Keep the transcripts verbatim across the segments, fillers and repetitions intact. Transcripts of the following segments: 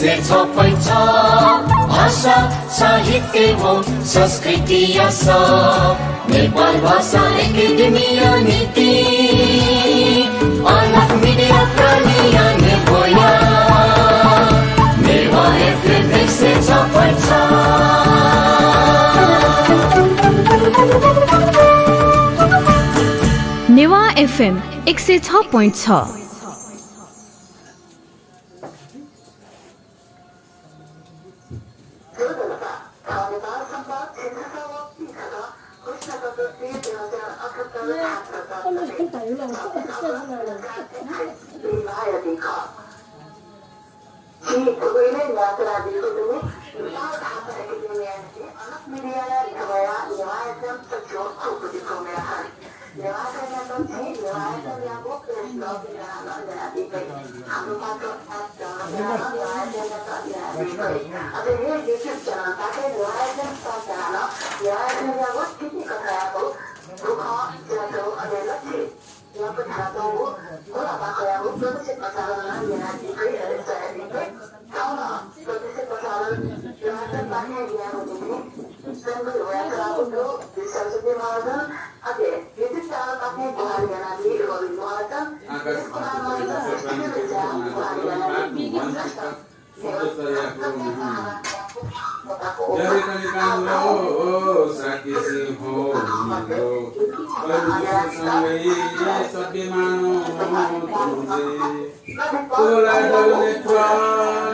छ point छ भाषा साहित्य व संस्कृतिया सः नेपाल भाषा एकेडेमीया निंतिं अलग मिडिया प्रालिया नेवाः, नेवाः एफएम एक सय छ point छ। नेवाः एफएम एक सय छ point छ।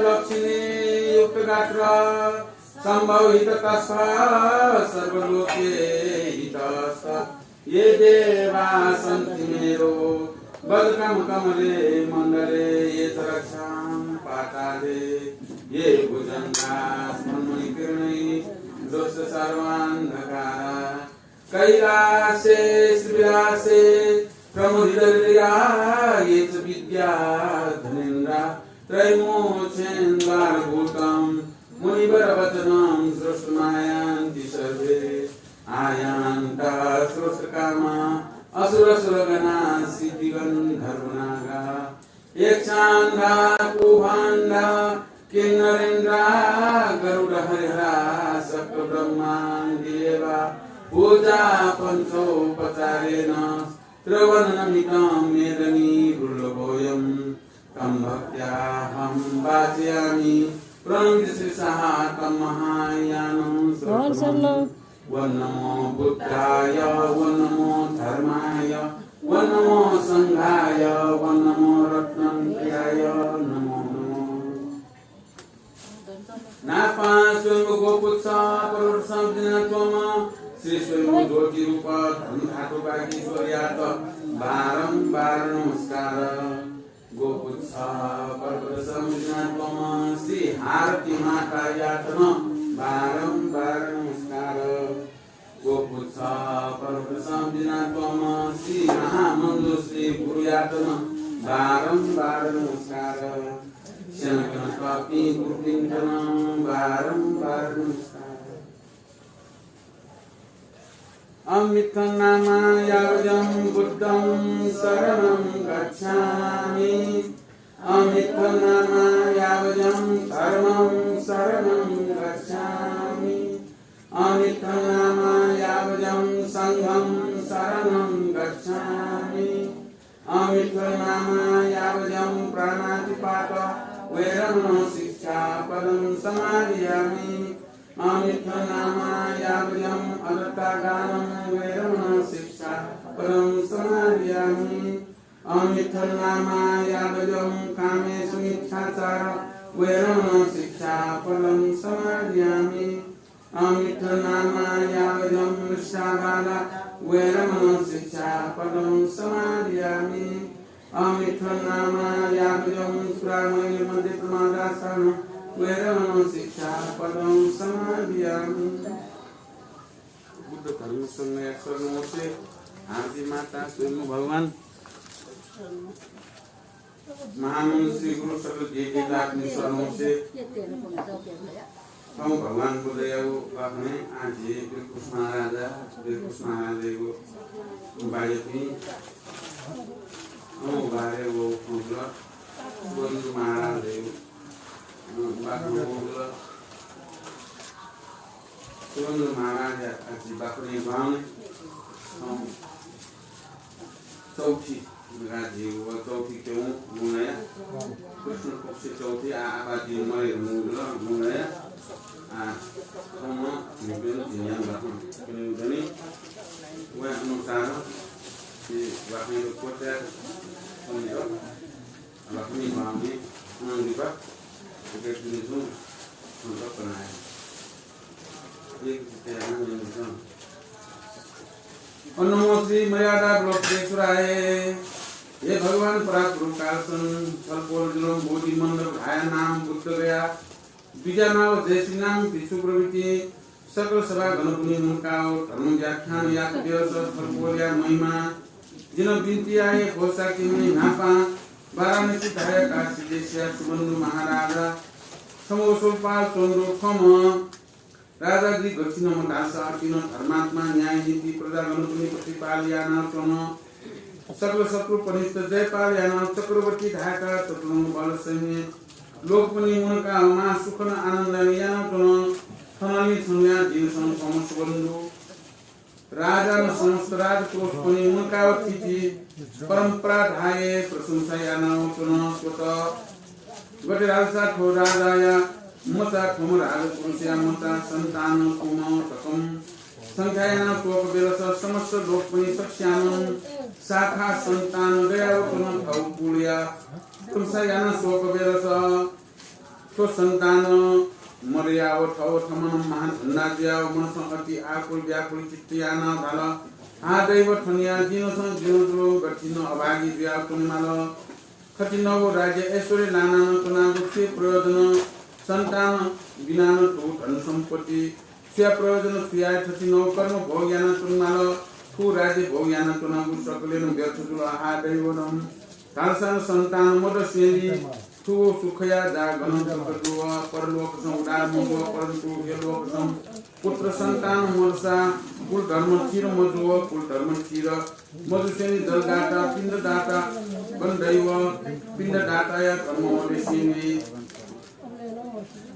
लक्ष्मी युक्त गात्र सम्भव हित तस्थ सर्वलोके हितस्थ। ये देवा सन्ति मेरो वज्रकम कमले मण्डले ये च रक्षां पाताले ये भुजङ्गा स्मन्मणि किरणै दृष्ट सर्वान्धकारा। कैलासे श्रीविलासे प्रमुदित हृदया ये च विद्या धनेन्द्रा त्रयमोक्षेन्द्वार भूतं मुनिवर वचनं श्रोतुमायान्ति सर्वे। आयान्त श्रोतकामा असुरसुरगणा सिद्धिगन्धर्वनागा यक्षान्धा कुभान्धा किन्नरेन्द्रा गरुडहरिहरा सक्तब्रह्मादिदेवा पूजा पञ्चोपचारेण त्रिवननमितं मेदनी दुर्लभोऽयं। तं भक्त्याहं वाचयामि प्रणम्य शिरसा तं महायानं श्रोतमं। ॐ नमो बुद्धाय, ॐ नमो धर्माय, ॐ नमो संघाय, ॐ नमो रत्नत्रयाय नमो नमो। नापं स्वयम्भू गोपुच्छ पर्वतसं बिज्यानाच्वंम्ह श्री स्वयम्भू ज्योतिरूप धर्मधातु बागीश्वरयात बारम्बार नमस्कार। गोपुच्छ पर्वतसं बिज्यानाच्वंम्ह श्री हारती मातायात नं बारम्बार नमस्कार। गोपुच्छ पर्वतसं बिज्यानाच्वंम्ह श्री महामञ्जुश्री गुरुयात नं बारम्बार नमस्कार। स्यनाकना तःपिं गुरुपिन्त नं बारम्बार नमस्कार। अमित्थनामा यावजं बुद्धं शरणं गच्छामि। अमित्थनामा यावजं धर्मं शरणं गच्छामि। अमित्थनामा यावजं संघं शरणं गच्छामि। अमित्थनामा यावजं प्राणातिपात वेरमणं शिक्षापदं समादियामि। अमित्थनामा यावजं अदत्तादानं वेरमणं शिक्षापदं समादियामि। अमित्थनामा यावजं कामेसु मिथ्याचार वेरमणं शिक्षापदं समादियामि। अमित्थनामा यावजं मृषावादा वेरमणं शिक्षापदं समादियामि। अमित्थनामा यावजं सुरामयमद्यप्रमादाष्टान वेरमणं शिक्षापदं समादियामि। बुद्ध धर्म संघया शरणं होंसे, हारती माता स्वयम्भू भगवान महामञ्जुश्री गुरु सकल देवदेवतापिनि शरणं होंसे। थौं भगवान बुद्धयागु बाखनय् आः झी वीरकुश महाराजा, वीरकुश महाराजयागु बाज्यापिं, अँ, बारे व खँ जुल। सुरेन्द्र महाराजयागु, अँ, बाखं बोल। सुरेन्द्र महाराज या आजी बाखं बावने। अँ, चौथी राज्य व चौथी क्यौँ गुणया। कृष्ण पक्ष चौथी आ आबादी मरे गुण, गुणया। आ, थौं झिंप्यं झिंयां बाखं क्यौँ गनी। वया अनुसार ती बाखं कोट्या कमी लक्ष्मी बावने अनंगिपा उकेतुनिजुं संकल्पनाय। एक चित्तयाना निमित्तं। ओं नमो श्री मर्यादा ब्लकेश्वराय। हे भगवान परात्पर कालसन छलपोल जुलं बोधि मण्डप धाया नाम बुद्धगया विद्यामाव जयसिंह नाम भिक्षु प्रभृति सकल सभागणपनि मुंकाव धर्म व्याख्यान यात बेलस छलपोलया महिमा जिन बिन्ति याये। भो शाक्यमुनि न्हापां वाराणसी धाया काशी देशया सुबन्धु महाराजा छम्ह वसोपाल चन्द्र थम्ह राजाजी गथिनम्ह धालसा अतिन धर्मात्मा न्याय नीति प्रजागणपनि प्रतिपाल यानाव च्वन। सकल शत्रु पनिष्ठ जयपाल यानाव चक्रवर्ती धायका चतुरंग बल सैन्य लोकपनि मुनकाव महासुखन आनन्द यानाव च्वन। थनलि छन्हुया जिनसं थम्ह सुबन्धु राजान समस्त राजकोषपनि मुनकाव थिति परम्परा धाये प्रशंसा यानाव च्वन। स्वत गथे धालसा थ्व राजाया मचा थम्ह राजपुरुषया मचा सन्तान कुम तकम संख्या यानाव स्वक बेलस समस्त लोकपनि सकस्यानं शाखा सन्तान दयाव च्वन। थव कुलया प्रशंसा यानाव स्वक बेलस थ्व सन्तान मदयाव थव थमनं महान धन्दा जुयाव मनसं अति आकुल व्याकुल चित्त यानाव धाल, हा दैव, थनया जिनसं जिन जुल गथिन अभागी जुयाव च्वनेमाल। थथिनव राज्य ऐश्वर्य लानानं च्वनागु छु प्रयोजन? सन्तान बिनानं थ्व धन सम्पत्ति सुया प्रयोजन? सुया थथिनव कर्म भोग याना च्वनेमाल? थ्व राज्य भोग याना च्वनागु सकलेनं व्यर्थ जुल। हा दैव, धालसां सन्तान मदसेंलि थ्व सुखया जा गनं दुःख जुव, परलोकसं उद्धार मजुव, परन्तु यलोकसं पुत्र सन्तान मदसा कुलधर्म चिर मजुव, कुलधर्म चिर मजुसेंलि जलदाता, पिण्डदाता गन दैव, पिण्डदाताया कर्म मदसेंलि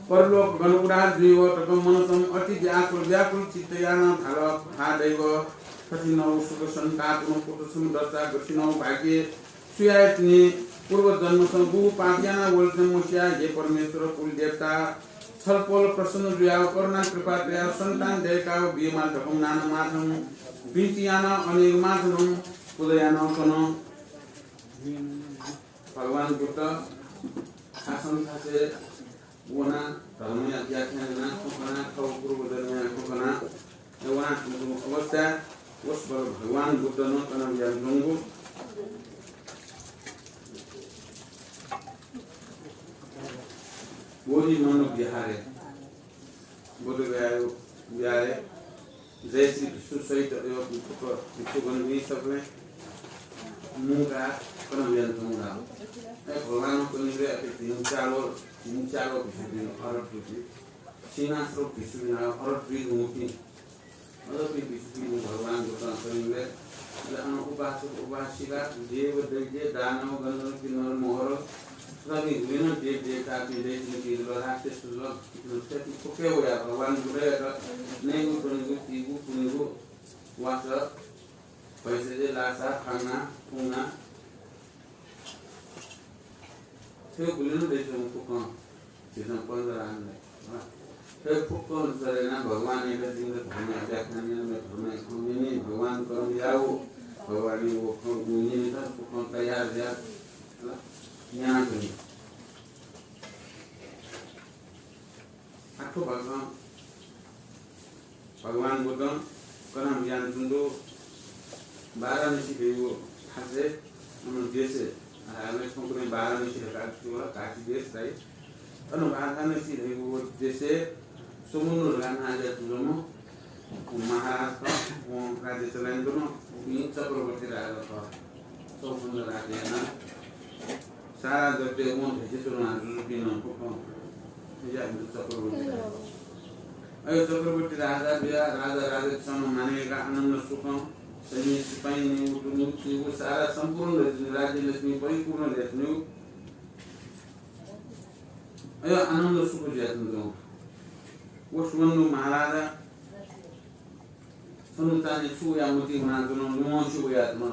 परलोक गन उद्धार जुइव तक मनसं अति व्याकुल व्याकुल चित्त यानाव धाल, हा दैव, थथिनव सुख सन्तापन पुत्र सम दसा गथिनव भाग्य सुयायतिनि पूर्व जन्मसं गुगु पाप याना वल थें मसिया। हे परमेश्वर कुल देवता, छलपोल प्रसन्न जुयाव करुणा कृपा तयाव सन्तान दयकाव बियेमाल धकं नाना माथं बिन्ति यानाव अनेक माथं पुजा यानाव च्वन। भगवान बुद्ध आश्रम थासय् वनाः धर्मया व्याख्यान यानाः खँ कनाः थव पूर्व जन्मया खँ कनाः वनाच्वंगु अवस्था वसबल भगवान बुद्धनं कना बियाच्वंगु। बोधि मण्डप विहारय्, बोधगया विहारय् जयश्री भिक्षु सहित अयो भिक्षु, भिक्षुगणपिं सकलें मुंकाः कना बियाच्वंगु धाल। अले भगवानं कनिबलय् अथे झिंच्यालो, झिंच्यालो भिक्षुपिं अरहत जुइपिं, सिंहासनय् भिक्षुपिं नाप अरहत जुइ धुंकूपिं, अज्याःपिं भिक्षुपिं भगवान बुद्धं कनिबलय्, अले अन उपासक उपासिका, देव दैत्य दानव गन्धर्व किन्नर मोहर, थुपिं गुलिं नं देव देवतापिं दइपिं जुल, राक्षस जुल, थुपिं फुक्कं वयाः भगवान बुद्धयात नयेगु, त्वनेगु, तीगु, पुनेगु वासः, भैंसया लासा, फांगना, फुंगना, थ्व गुलिं नं दइच्वंगु फुक्कं झीसं पञ्चरागं दइ। थ्व फुक्कं चले यानाः भगवानयात जिमित धर्मया व्याख्यान यानाः धर्मया खँ न्यने, भगवान कर्म याःगु, भगवानया व खँ न्यनेत फुक्कं तयार जुयाः न्यनाच्वनी। आः थ्व भगवान, भगवान बुद्धं कना बियाच्वंगु वाराणसी धइगु थासय्, अन देशय्, आ, अले थौंकन्हय् वाराणसी धकाः धाइ, काशी देश धाइ। अन वाराणसी धइगु देशय् सुबन्धु धकाः नां जुयाच्वंम्ह महाराज खः, वं राज्य चलायेच्वन, वं चक्रवर्ती राजा खः, चौपन्न राज्य यानाः। सारा जगतय् वं धयाच्वना जुजुपिं नं फुक्कं। अय् चक्रवर्ती राजा। अय् चक्रवर्ती राजा जुयाः राजा राजत्वं मानय् याकाः आनन्द सुखं सैन्य सिपाइँ नीगु, दुनुगु, तीगु सारा सम्पूर्ण दयाच्वनी, राज्य लक्ष्मी परिपूर्ण दयाच्वनीगु। अय् आनन्द सुख जुयाच्वंच्वं। व सुवन्धु महाराजा छन्हु चान्हय् छु वयाः मतिइ वनाच्वन, ल्वहंसे वयाच्वन।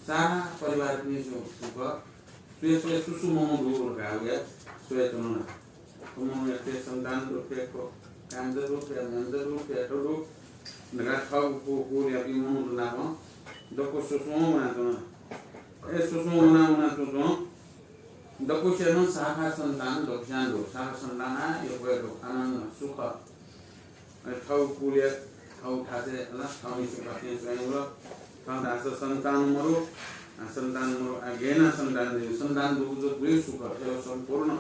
सारा परिवारपिनिगु सुख, स्वये स्वये सु सु मनू दु धकाः वयाः स्वयाच्वन ला। थ्व मनूयाके सन्तान दु, फय् काय्‌मचा दु, फय् म्ह्याय्‌मचा दु, फय् यात दु धकाः थःगु कु-, कुलयापिं मनूत नाप दक्व स्वस्वं वनाच्वन। अय् स्वस्वं वना वनाच्वंच्वं दक्वसिया नं शाखा सन्तान दक्वसियां दु। शाखा सन्तान आः यक्व यक्व आनन्द, सुख। अले थःगु कुलय्, थःगु थासय्, अले थःम्हेसिगु पाखें स्वयां वल। थन धाःसा सन्तान मरु, आ, सन्तान मरु, आ, गय् यानाः सन्तान दइ, सन्तान दुगु जक गुलि सुख, अय् सम्पूर्ण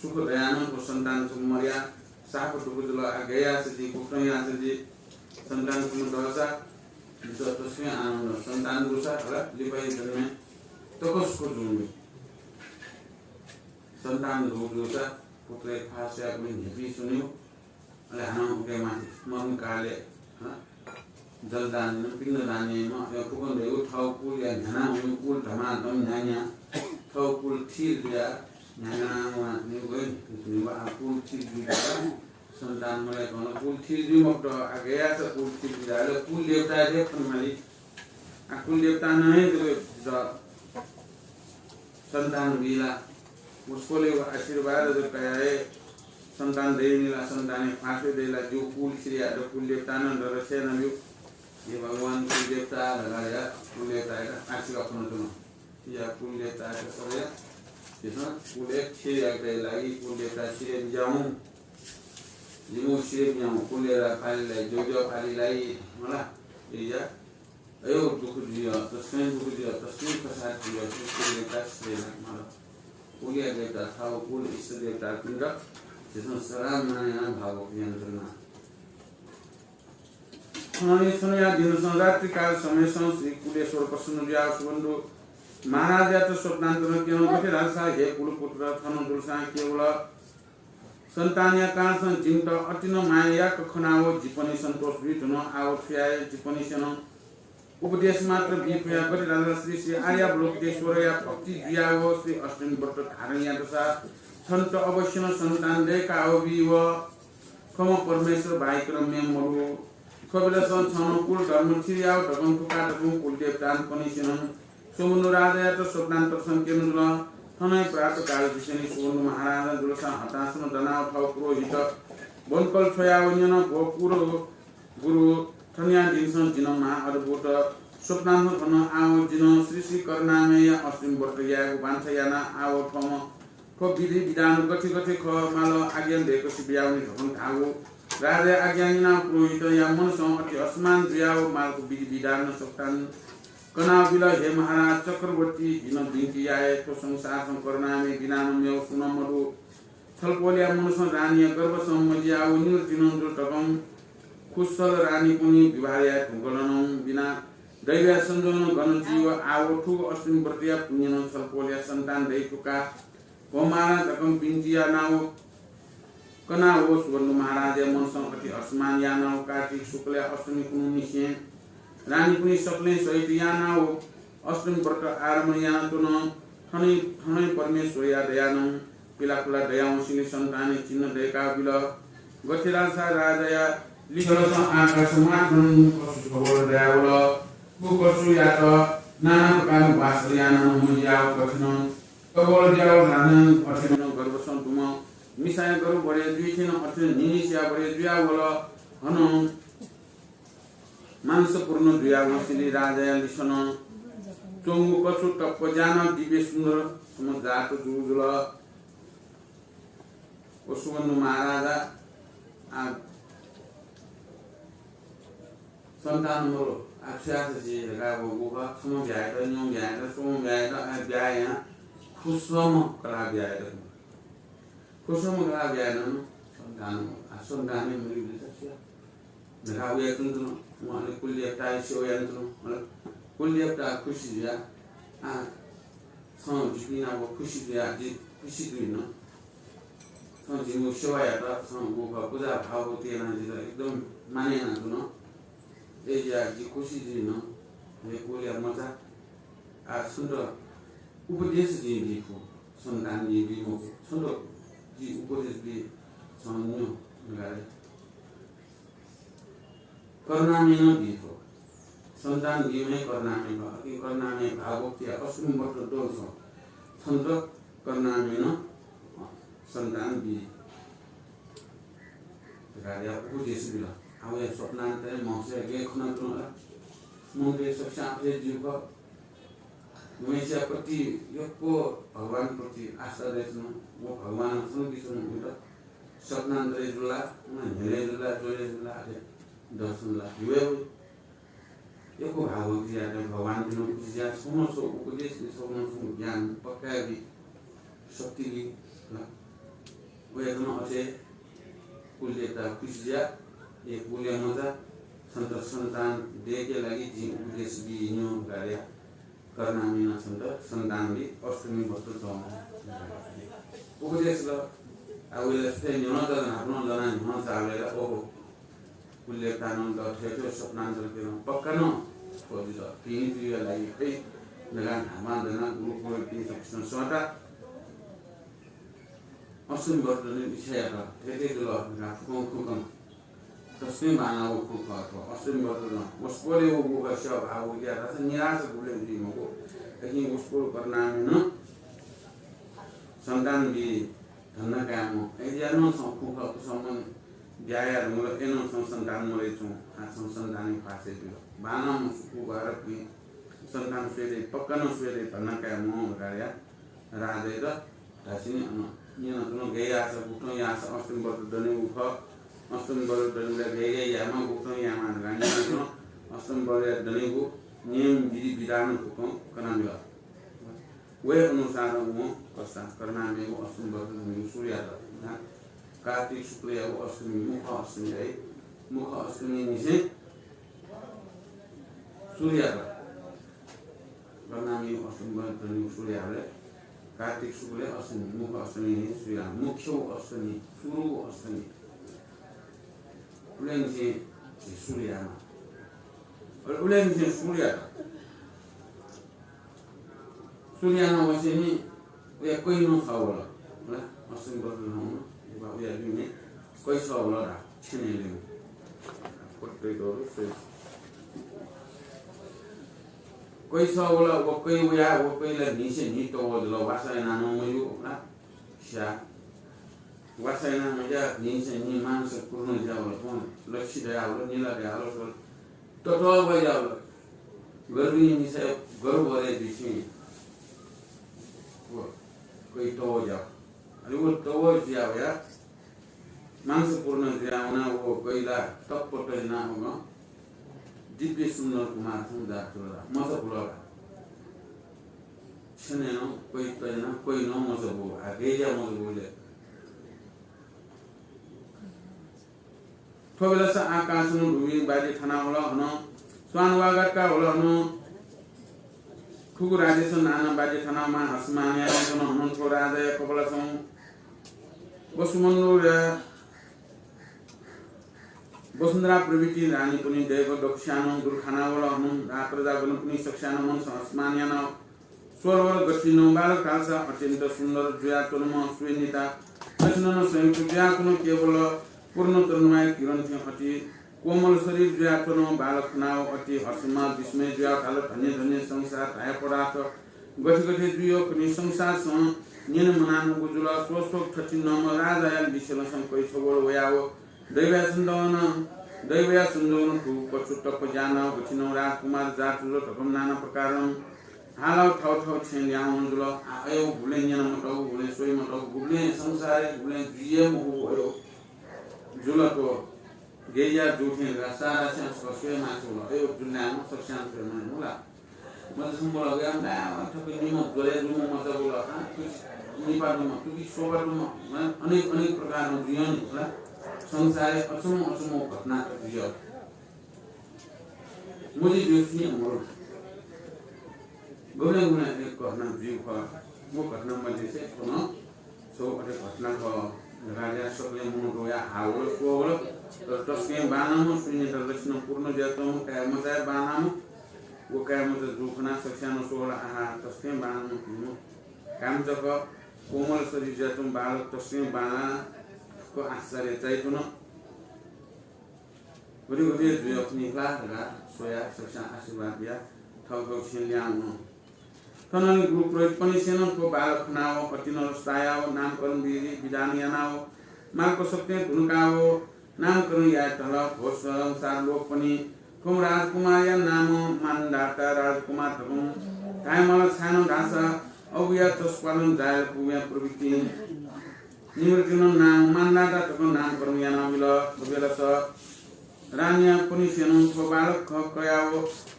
सुख दयाः नं थ्व सन्तान छम्ह मरया, साप दुगु जुल, आ, गय् याःसा जि, गुकथं याःसा जि, सन्तान छम्ह दःसा, जितः तसकं आनन्द, सन्तान दुसा, हला, लिपाया जन्मय् तक सुख जूगु। सन्तान दुगु जूसा पुत्रया ख्वाः स्वयाः गुलि न्ह्यइपुसे च्वनेगु। अले हानं उके माथि मरणकालय्, हँ, जलदान यानाः, पिण्डदान यानाः, अले फुक्कं दइगु थःगु कुलया न्ह्यानाः वनेगु, कुल धमाधम न्ह्याः न्ह्याः, थःगु कुल थिर जुयाः न्ह्यानाः वनाच्वनेगु, न्ह्यइपुसे च्वनेगु, आ, कुल थिर जुयाः सन्तान मरय् धुन, कुल थिर जुइ मखुत, आ, गय् याःसा कुल थिर जुइ धाःसा कुल देवतायात हे खने माली। आ, कुल देवतां हे जक द-, सन्तान बी ला, वसपोलयागु आशीर्वाद जक कयाः हे सन्तान दइ नि ला, सन्तानया ख्वाः स्वये दइ ला, जिगु कुल थिर यायेत कुल देवतां नं डर छाय् यानाब्यु। हे भगवान कुल देवता धकाः या कुल देवतायात आशिका खनाच्वन। या कुल देवतायात सल्लाह या, झीसं कुलय् थिर यायेगु लागि कुल देवता थिर बिज्याहुँ। जिमिगु थिर बिज्याहुँ, कुलय् ला पालि लाइ, ज्यू ज्यू पालि लाइ, मला। या अय् दुःख जुइ, तसकं दुःख जुइ, तसकं कसाः जुइ, कुलय् कास जुइ, मला। कुलया देवता, थःगु कुल इष्ट देवतापिन्त झीसं सदा माया यानाः भावपूर्वक यानाच्वनेमाः। थनंलि छन्हुया दिनसं रात्रिकाल समयसं श्री कुलेश्वर प्रसन्न जुयाः सुवन्धु महाराजयात स्वप्नान्तरं क्यन। गथे धाःसा, हे कुलपुत्र, थन दुलसां केवल सन्तानया कारणसं जिमित अति नं माया याक खनाव जिपनि सन्तोष जुइ धुन। आव थुयाः जिपनिसेनं उपदेश मात्र बी फया। गथे धाःसा श्री श्री आर्यावलोकितेश्वरया भक्ति जुयाव श्री अष्टमी व्रत धारण यातसा छन्त अवश्य नं सन्तान दय्काव बी व खम्ह परमेश्वर बाहेक नं मेम्ह मदु। थ्व बेलसं छं कुल धर्म थिर याव धकं थुका धकं कुलदेवतापनिसेनं सुवन्धु राजायात स्वप्नान्तरसं क्यन जुल। थनंलि प्रातःकाल दिसेंलि सुवन्धु महाराजां दुलसां हतासं दनाव थव पुरोहित वनकल छ्वयाव न्यन, भो कुल गुरु, थनया दिनसं जिं नं महा अद्भुत स्वप्नान्तर खन। आव जिं नं श्री श्री करुणामयया अष्टमी व्रत यायेगु बांछा याना। आव थ्वम्ह थ्व विधि विधान गथे गथे खः माल आज्ञा दय्कसे बियावने धकं धाःगु। राजाया आज्ञा न्यनाव पुरोहितया मनसं अति हर्षमान जुयाव मालगु विधि विधान स्वप्नान्तर कनाव बिल। हे महाराज चक्रवर्ती, जिं नं बिन्ति याये, थ्व संसारसं करुणामय बिना नं मेव सुं नं मदु। छलपोलया मनसं रानीया गर्भसं मजियाव निवृत्ति नं जुल धकं खुसल रानीपनि विवाह याये धुंकलं बिना दैवया संजोगं गन जुइ व आव थुगु अष्टमी व्रतया पुण्यनं छलपोलया सन्तान दइ थुका। भो महाराज धकं बिन्ति यानाव कनाव सुवन्धु महाराजया मनसं अति हर्षमान यानाव कार्तिक शुक्लया अष्टमी कुन्हुनिसें रानीपनि सकलें सहित यानाव अष्टमी व्रत आरम्भ यानाच्वन। थनंलि, थनंलि परमेश्वरया दयानं पिलाखुला दयावंसेंलि सन्तानया चिन्ह दय्काव बिल। गथे धाःसा राजाया लिसलसं आकाशमार्गं कछु थ्वबल दयावल। व कछुयात नाना प्रकारं वासः यानाव मजियाव कथेनं थ्वबल दयावल। नाना अथेनं गर्भसं दुम्ह मिसाया गर्भ बढे जुइ थें अथेनं न्हिनिसिया बढे जुयावल। हनं मांसपूर्ण जुयावंसेंलि राजाया लिसनं च्वंगु कछु तप्प ज्यानं दिव्य सुन्दर छम्ह जात जूगु जुल। व सुवन्धु महाराजा, आ, सन्तान मरु, आ, छु याये धकाः वःगु खः। छम्ह ब्याहा यात, निम्ह ब्याहा यात, स्वम्ह ब्याहा यात, आ, ब्याहा यानाः खुसम्ह कलाः ब्याहा यात। खुसम्ह कलाः ब्याहा यानाः सन्तान मरु, आ, सन्तान मरु, छु याये धकाः वयाच्वंच्वन। वं अले कुलदेवताया सेवा यानाच्वन। अले कुलदेवता खुसी जुयाः, आ, छं जिपिं नाप खुसी जुयाः, जि खुसी जुइन। छं जिमिगु सेवा यात, छं गुगु पुजा भावभक्ति यानाः जितः एकदम मानय् यानाच्वन। अय्जुयाः जि खुसी जुइन। हे कुलया मचा, आ, छन्त उपदेश जिं बी फु, सन्तान जिं बी मखु। छन्त जि उपदेश बी, छं न्यँ धकाः करुणामय नं बी फु। सन्तान बीम्ह हे करुणामय खः। अकिं करुणामय भावभक्तिया अश्रुमय वस्त्र दँ छं। छन्त करुणामय नं, अँ, सन्तान बी धकाः उपदेश बिल। आ वया स्वप्नान्तरय् म्हगसया गय् खनाच्वन ला? मनूतय् सकसियां अथे हे ज्यू खः। म्हगसया प्रति यक्व भगवान प्रति आस्था दयाच्वन। व भगवानं छन्त बियाच्वन, उइत स्वप्नान्तरय् जुल ला, न्ह्यलय् जुल ला, ज्वरय् जुल ला, अथे दर्शन ला, हि वये वइ। यक्व भावभक्ति यात, भगवानपिन्त खुसि जुयाः छगू न छगू उपदेश बी, छगू न छगू ज्ञान पक्का बी, शक्ति बी ला। वयात नं अथे कुलदेवता खुसि जुयाः, ए कुलया मचा, छन्त सन्तान दयेकेया लागि जिं उपदेश बी न्यँ धकाः करुणामयं छन्त सन्तान बी, अश्रुमय वस्त्र दँ। उपदेश ल, आ वया सुथय् न्ह्यलं दना, न्ह्यलं दना, न्ह्यलं चाःबलय् ला, ओहो, कुलदेवतां नं द थेथें स्वप्नान्तरय् नं पक्का नं थ्व जितः भिं जुइया लागि फइ धकाः न्हापां दनाः गुरुकुलपिं सकसिनं सःताः अश्रुमय वस्त्र दनेगु इच्छा यात। थथे जुल धकाः फुक्कं खुकं तसकं बांलाःगु खँ खः थ्व। अश्रुमय वस्त्र दँ वसपोलय् वःगु खः, स्यः भावभक्ति यात धाःसा निराशा गुबलें जुइ मखु। अकिं वसपोल करुणामयं सन्तान बी, धन्दा कायेमाः। अय्‌जुयाः नं छं खुखः कुसम्म ब्याहा याये धुंकल, अय्‌नं छं सन्तान मदयाच्वं। आः छं सन्तानया ख्वासय् जुल। बांलाःम्ह सुकुभारपिं सन्तान स्वये दइ, पक्का नं स्वये दइ, धन्दा कायेमाः धकाः राजायात धासेंलि अन न्यनाच्वन। गय् याःसा, गुकथं याःसा अश्रुमय वस्त्र दनेगु खः, अश्रुमय वस्त्र दनेगुलिइ गय् गय् यायेमाः, गुकथं यायेमाः धकाः न्यनाच्वन। अश्रुमय वस्त्र दनेगु नियम विधि विधान फुक्कं कनाबिल। वया अनुसारं वं करुणामयं अश्रुमय वस्त्र दनेगु सुरु यात। कार्तिक शुक्लयागु अष्टमी, मुख अष्टमी धाइ। मुख अष्टमीनिसें सुरु यात। करुणामयं अश्रुमय वस्त्र दनेगु सुरु याःबलय् कार्तिक शुक्लया अष्टमी, मुख अष्टमीनिसें सुरु यात। मुख्य अष्टमी, सुरु अष्टमी। उलेंनिसें सुरु यात। उलेंनिसें सुरु यात। सुरु याना वसेंलि वया कय् नं छगू वल। अश्विन गोत्र नं वल। उया दुने कय् छगू वल ला, छेनय् ल्यं। कय् छगू वल, व कय् वया, व कय् ला न्हिसे न्हि तवः जुल, वासः याना नं मज्यू ला, स्या। वासः याना मज्याः, न्हिसे न्हि मांस पूर्ण जुयावल, थ्वं लच्छि दयावल, निला दयावल, ततः वयावल। गर्भिणी मिसाया गर्भ भरे बिथें व कय् तवः जुयाः। अले व तवः जुयावया मांस पूर्ण जुयावना, व कय् ला तप्प तजिना वं दिव्य सुन्दर कुमार थें जात जुल ला, मचा बुल ला। छेनय् नं कय् तजिना, कय् नं मचा बू, आ गय् जुयाः मचा बू ले। थ्व बेलस आकाशं धुविं बाजे थानावल हनं, स्वान वागात कावल हनं, खुगू राजेस नाना बाजे थानावमा हसमान यानावन हनं, थ्व राजाया कपालसं वसुमण्डलया वसुन्धरा प्रभृति रानीपनि दैव दक्षानं दुर्खानावल हनं, रा प्रजागणपनि सकस्यानं मनसं हसमान यानाव स्वल वल। गथिनं बालक कालसा अत्यन्त सुन्दर जुयाच्वंम्ह सुवेनिता गथिनं संयुक्त जुयाच्वन, केवल पूर्ण तरुणया किरण थें अति कोमल शरीर जुयाच्वन। बालक खनाव अति हर्षमा विस्मय जुयाव धाल, धन्य धन्य संसार धाया पदार्थ गथे गथे जुइ, खनि संसारसं न्यने मनानुगु जुल। स्वशोक थथिंम्ह राजाया लिसेलसं कय् छगू वल वयाव दैवया सुन्दवन, दैवया सुन्दवन खुगू कछु तप ज्यानाव गथिनं राजकुमार जात जुल धकं नाना प्रकारं हालाव थव थव छेँ ल्याहां वन जुल। आ, अय् गुबलें न्यना मतःगु, गुबलें स्वये मतःगु, गुबलें संसारय् गुबलें जुइ हे मखुगु अय् जुल। थ्व गय् जुयाः जू थें धकाः सारा स्यां छकः स्वये मास्ति वल। अय् जुल नाय्‌म्ह सकस्यां स्वये मास्ति वल। मचा छम्ह वल, वया नाय्‌म्ह थःपिं निम्ह ज्वरय् जूम्ह मचा वल। आ, तुति निपा दुम्ह, तुति स्वपा दुम्ह, अनेक अनेक प्रकारं जुइ नि, होला। संसारय् अचम्म अचम्म घटना जुइ। मजिं जुइ नि मरु। गुबलें गुबलें अनेक घटना जुइ खः। व घटना मध्येसे थ्व नं छगू अथे घटना खः। राजा सकलें मनूत वयाः हाः वल, स्वः वल। तर तसकं बांलाःम्ह सुवेनिता लक्षण पूर्ण जुयाच्वंम्ह काय् मचाया बांलाःम्ह व काय्‌मचा जू खनाः सकस्यां नं स्वल, आहा, तसकं बांलाःम्ह भिंम्ह काय्‌मचा खः। कोमल शरीर जुयाच्वंम्ह बालक तसकं बांलाः, थुकथं आश्चर्य चायाच्वन। गथे गथे जुइ अप्वः नि खला धकाः स्वयाः सकस्यां आशीर्वाद बियाः थःगु छेँय् लिहां वन। थनंलि गुरु पुरोहितपनिसें नं थ्व बालक खनाव अति नलस तायाव नामकरण विधि विधान यानाव मार्ग सकस्यां धुनुकाव नामकरण यायेत हल। भो संसार लोकपनि थ्वम्ह राजकुमारया नाम मान्धाता राजकुमार धकं धायेमाल, छाय्‌नं धाःसा अबुया चसपालं जायल पुगुया प्रवृत्ति निमित्तं नाम मान्धाता धकं नामकरण यानाबिल। थ्व बेलस रानीयापनिसेनं थ्व बालक खः कयाव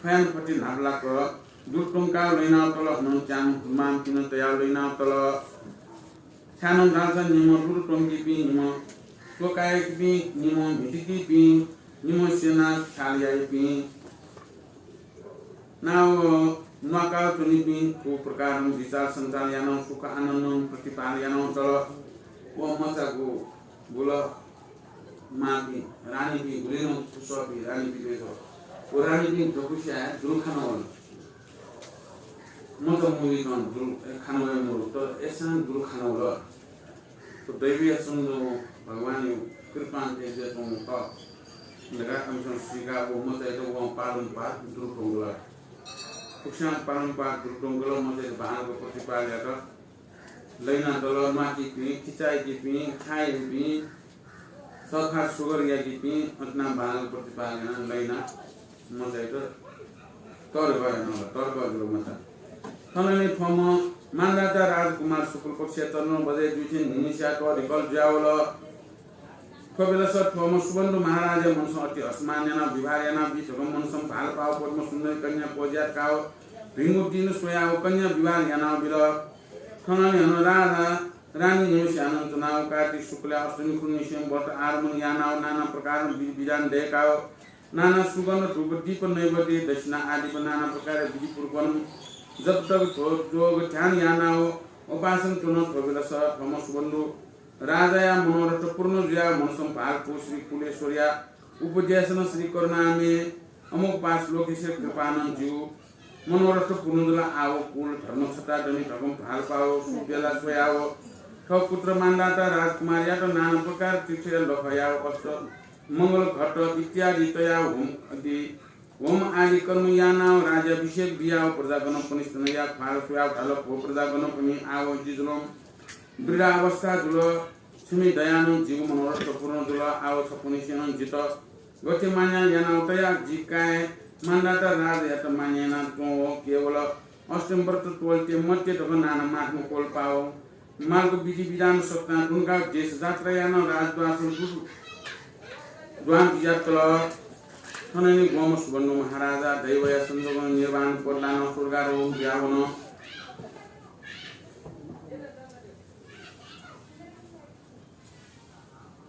फयानफति न्हापालाक दुरु त्वंकाव लहिनाव तल। हनं च्याम्ह गुरुमांपिं तयाव लहिनाव तल। छाय्‌नं धाःसा निम्ह दुरु त्वंकीपिं, निम्ह च्वकाय्‌कीपिं, निम्ह म्हितिकीपिं, निम्ह सेना ख्याल याइपिं नाव न्वाकाव च्वनीपिं थ्व प्रकारं बिचाल संचाल यानाव सुख आनन्दं प्रतिपाल यानाव तल। व मचागु गुल मांपिं रानीपिं गुलिनं कुसःपिं रानीपिं दय्‌त। व रानीपिं दक्वसिया दुरु खाना वल। मचा मुलिकं दुरु, ए, खाना वये मरु, तर अय्‌सां दुरु खाना वल। थ्व दैवीया सन्दो भगवानया कृपां जुयाच्वंगु खः धकाः अमिसं सीकाः व मचायात वं पालंपाः दुरु त्वंकल। फुक्कसियां पालंपाः दुरु त्वंकल, मचायात बांलाक प्रतिपाल यात। लहिना दल, न्वाकीपिं, किचाय्‌कीपिं, ख्याइपिं, सखा सुगर याकीपिं अतिना बांलाक प्रतिपाल यानाः लहिना मचायात तर्क यानाव, तर्क जुल मचा। थनंलि थ्वम्ह मान्धाता राजकुमार शुक्ल पक्षया चन्द्रमा बजय् जुइथें न्हिनिसिया तःधिकल जुयावल। थ्व बेलस थ्वम्ह सुबन्धु महाराजया मनसं अति असम्मान यानाव विवाह यानाबी धकं मनसं भालपाव पद्म सुन्दरी कन्या पज्यात काव भिंगु दिं स्वयाव कन्या विवाह यानाव बिल। थनंलि हनं राजा रानी निम्हसियानं च्वनाव कार्तिक शुक्लया अष्टमी खुन्हुनिसें व्रत आरम्भ यानाव नाना प्रकारं विधि विधान दय्‌काव नाना सुगन्ध धूप दीप नैवेद्य दक्षिणा आदिप नाना प्रकारया विधिपूर्वकं जप तप ध्व-, जोग ध्यान यानाव उपासन च्वन। थ्व बेलस थ्वम्ह सुबन्धु राजाया मनोरथ पूर्ण जुयाव मनसं भालपु श्री कुलेश्वरया उपदेशन श्री करुणामय अमोघपाश लोकेश्वर कृपानन्दज्यू मनोरथ पूर्ण जुल। आव कुल धर्म छता दनि धकं भालपाव सुबेला स्वयाव थः पुत्र मान्धाता राजकुमारयात नाना प्रकार तीर्थया लखयाव अष्ट मंगल घट इत्यादि तयाव होम आदि, होम आदि कर्म यानाव राज्याभिषेक बियाव प्रजागणपनिस्त नयाव ख्वाल स्वयाव धाल, भो प्रजागणपनि, आव जि जुलं वृद्धावस्था जुल, छिमि दयानं जिगु मनोरथ पूर्ण जुल। आव छपनिसेनं जितः गथे माया यानाव तया, जि काय् मान्धाता राजायात माया याना च्वं व केवल अष्टमी व्रत त्वःते मते धकं नाना मार्ग मक्वल पाव। मार्ग विधि विधान सकतां धुंकाव देश जात्रा यानाव राजद्वारसं दुरु द्वां बिज्यातल। थनंलि ग्वम्ह सुबन्धु महाराजा दैवया संजोगं निर्वाण पद लानाव स्वर्गारोहण जुयावन।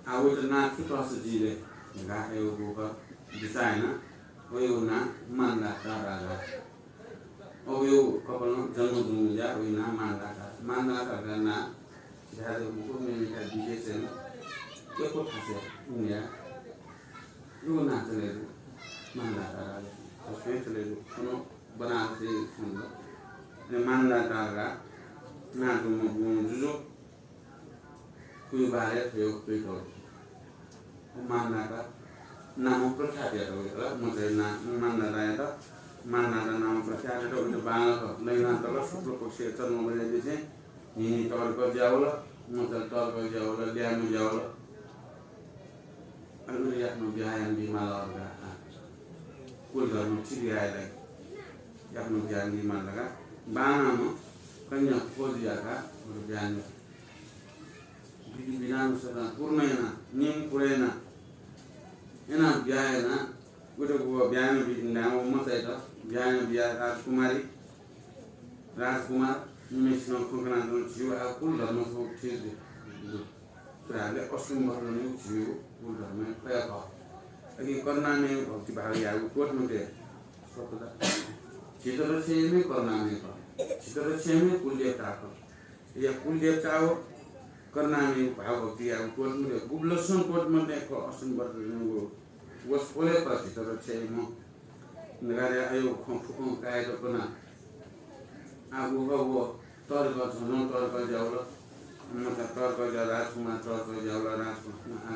आ, वयात नां छु तःसा जुइ ले धकाः अय्‌गु खः बिचाः यानाः वयागु नां मान्धाता राजा। अ, वयागु कपालं जन्म जूगुलिं वयागु नां मान्धाता। मान्धाता धकाः नां धायेगु मखु, मेमेकाय् विदेशय् नं यक्व थासय् वयाः वयागु नां चले जू, मान्धाता राजा। तसकं चले जू। थन बनारसय् खंगु। अले मान्धाता धकाः नां जूम्ह गुम्ह जुजु। थुकिया बारे थ्व च्वयातःगु। मान्धाता नामं प्रख्यात यात वयात ला, मचाया नां मान्धाता यात, मान्धाता नामं प्रख्यात यात। वयात बांलाक लहिना तल, शुक्ल पक्षया चन्द्रमा बजय् जुइथें न्हिं न्हिं तःधिकल जुयावल, मचा तःधिकल जुयावल, ल्याय्म्ह जुयावल। अले वयात याकनं ब्याहा यानाबी माल धकाः, कुलधर्म ठीक यायेगु लागि याकनं ब्याहा यानाबी माल धकाः बांलाःम्ह कन्या खोज याकाः वयात ब्याहा यानाबी। विधि विधान सकतां पूर्ण यानाः, नियम पूर्ण यानाः, यानाः ब्याहा यानाः, वयात व ब्याहा यानाबी, व मचायात ब्याहा यानाबियाः राजकुमारी, राजकुमार, निम्हय्‌सिनं खँ कनाच्वन, झीगु आः कुलधर्म थ्व ठीक दु। सुराले अष्टमी व्रत लनेगु झीगु कुलधर्मय् ख्वया खः। अकिं करुणामय भक्तिभाव यायेगु त्वःते मते। झीत रक्षा याइम्ह करुणामय खः। झीत रक्षा याइम्ह कुलदेवता खः। या कुलदेवता व करुणामय भाव भक्ति यायेगु त्वःते मते। गुबलसं त्वःते मते खः अष्टमी व्रत लनेगु। व स्वले खः झीत रक्षा याइम्ह। नगार्या अयो खँ फुकं कायेत कना। आ उगः व तर्क झनं तर्क ज्यावल। मचा तर्क ज्या राजकुमार तर्क ज्यावल राजकुमार आ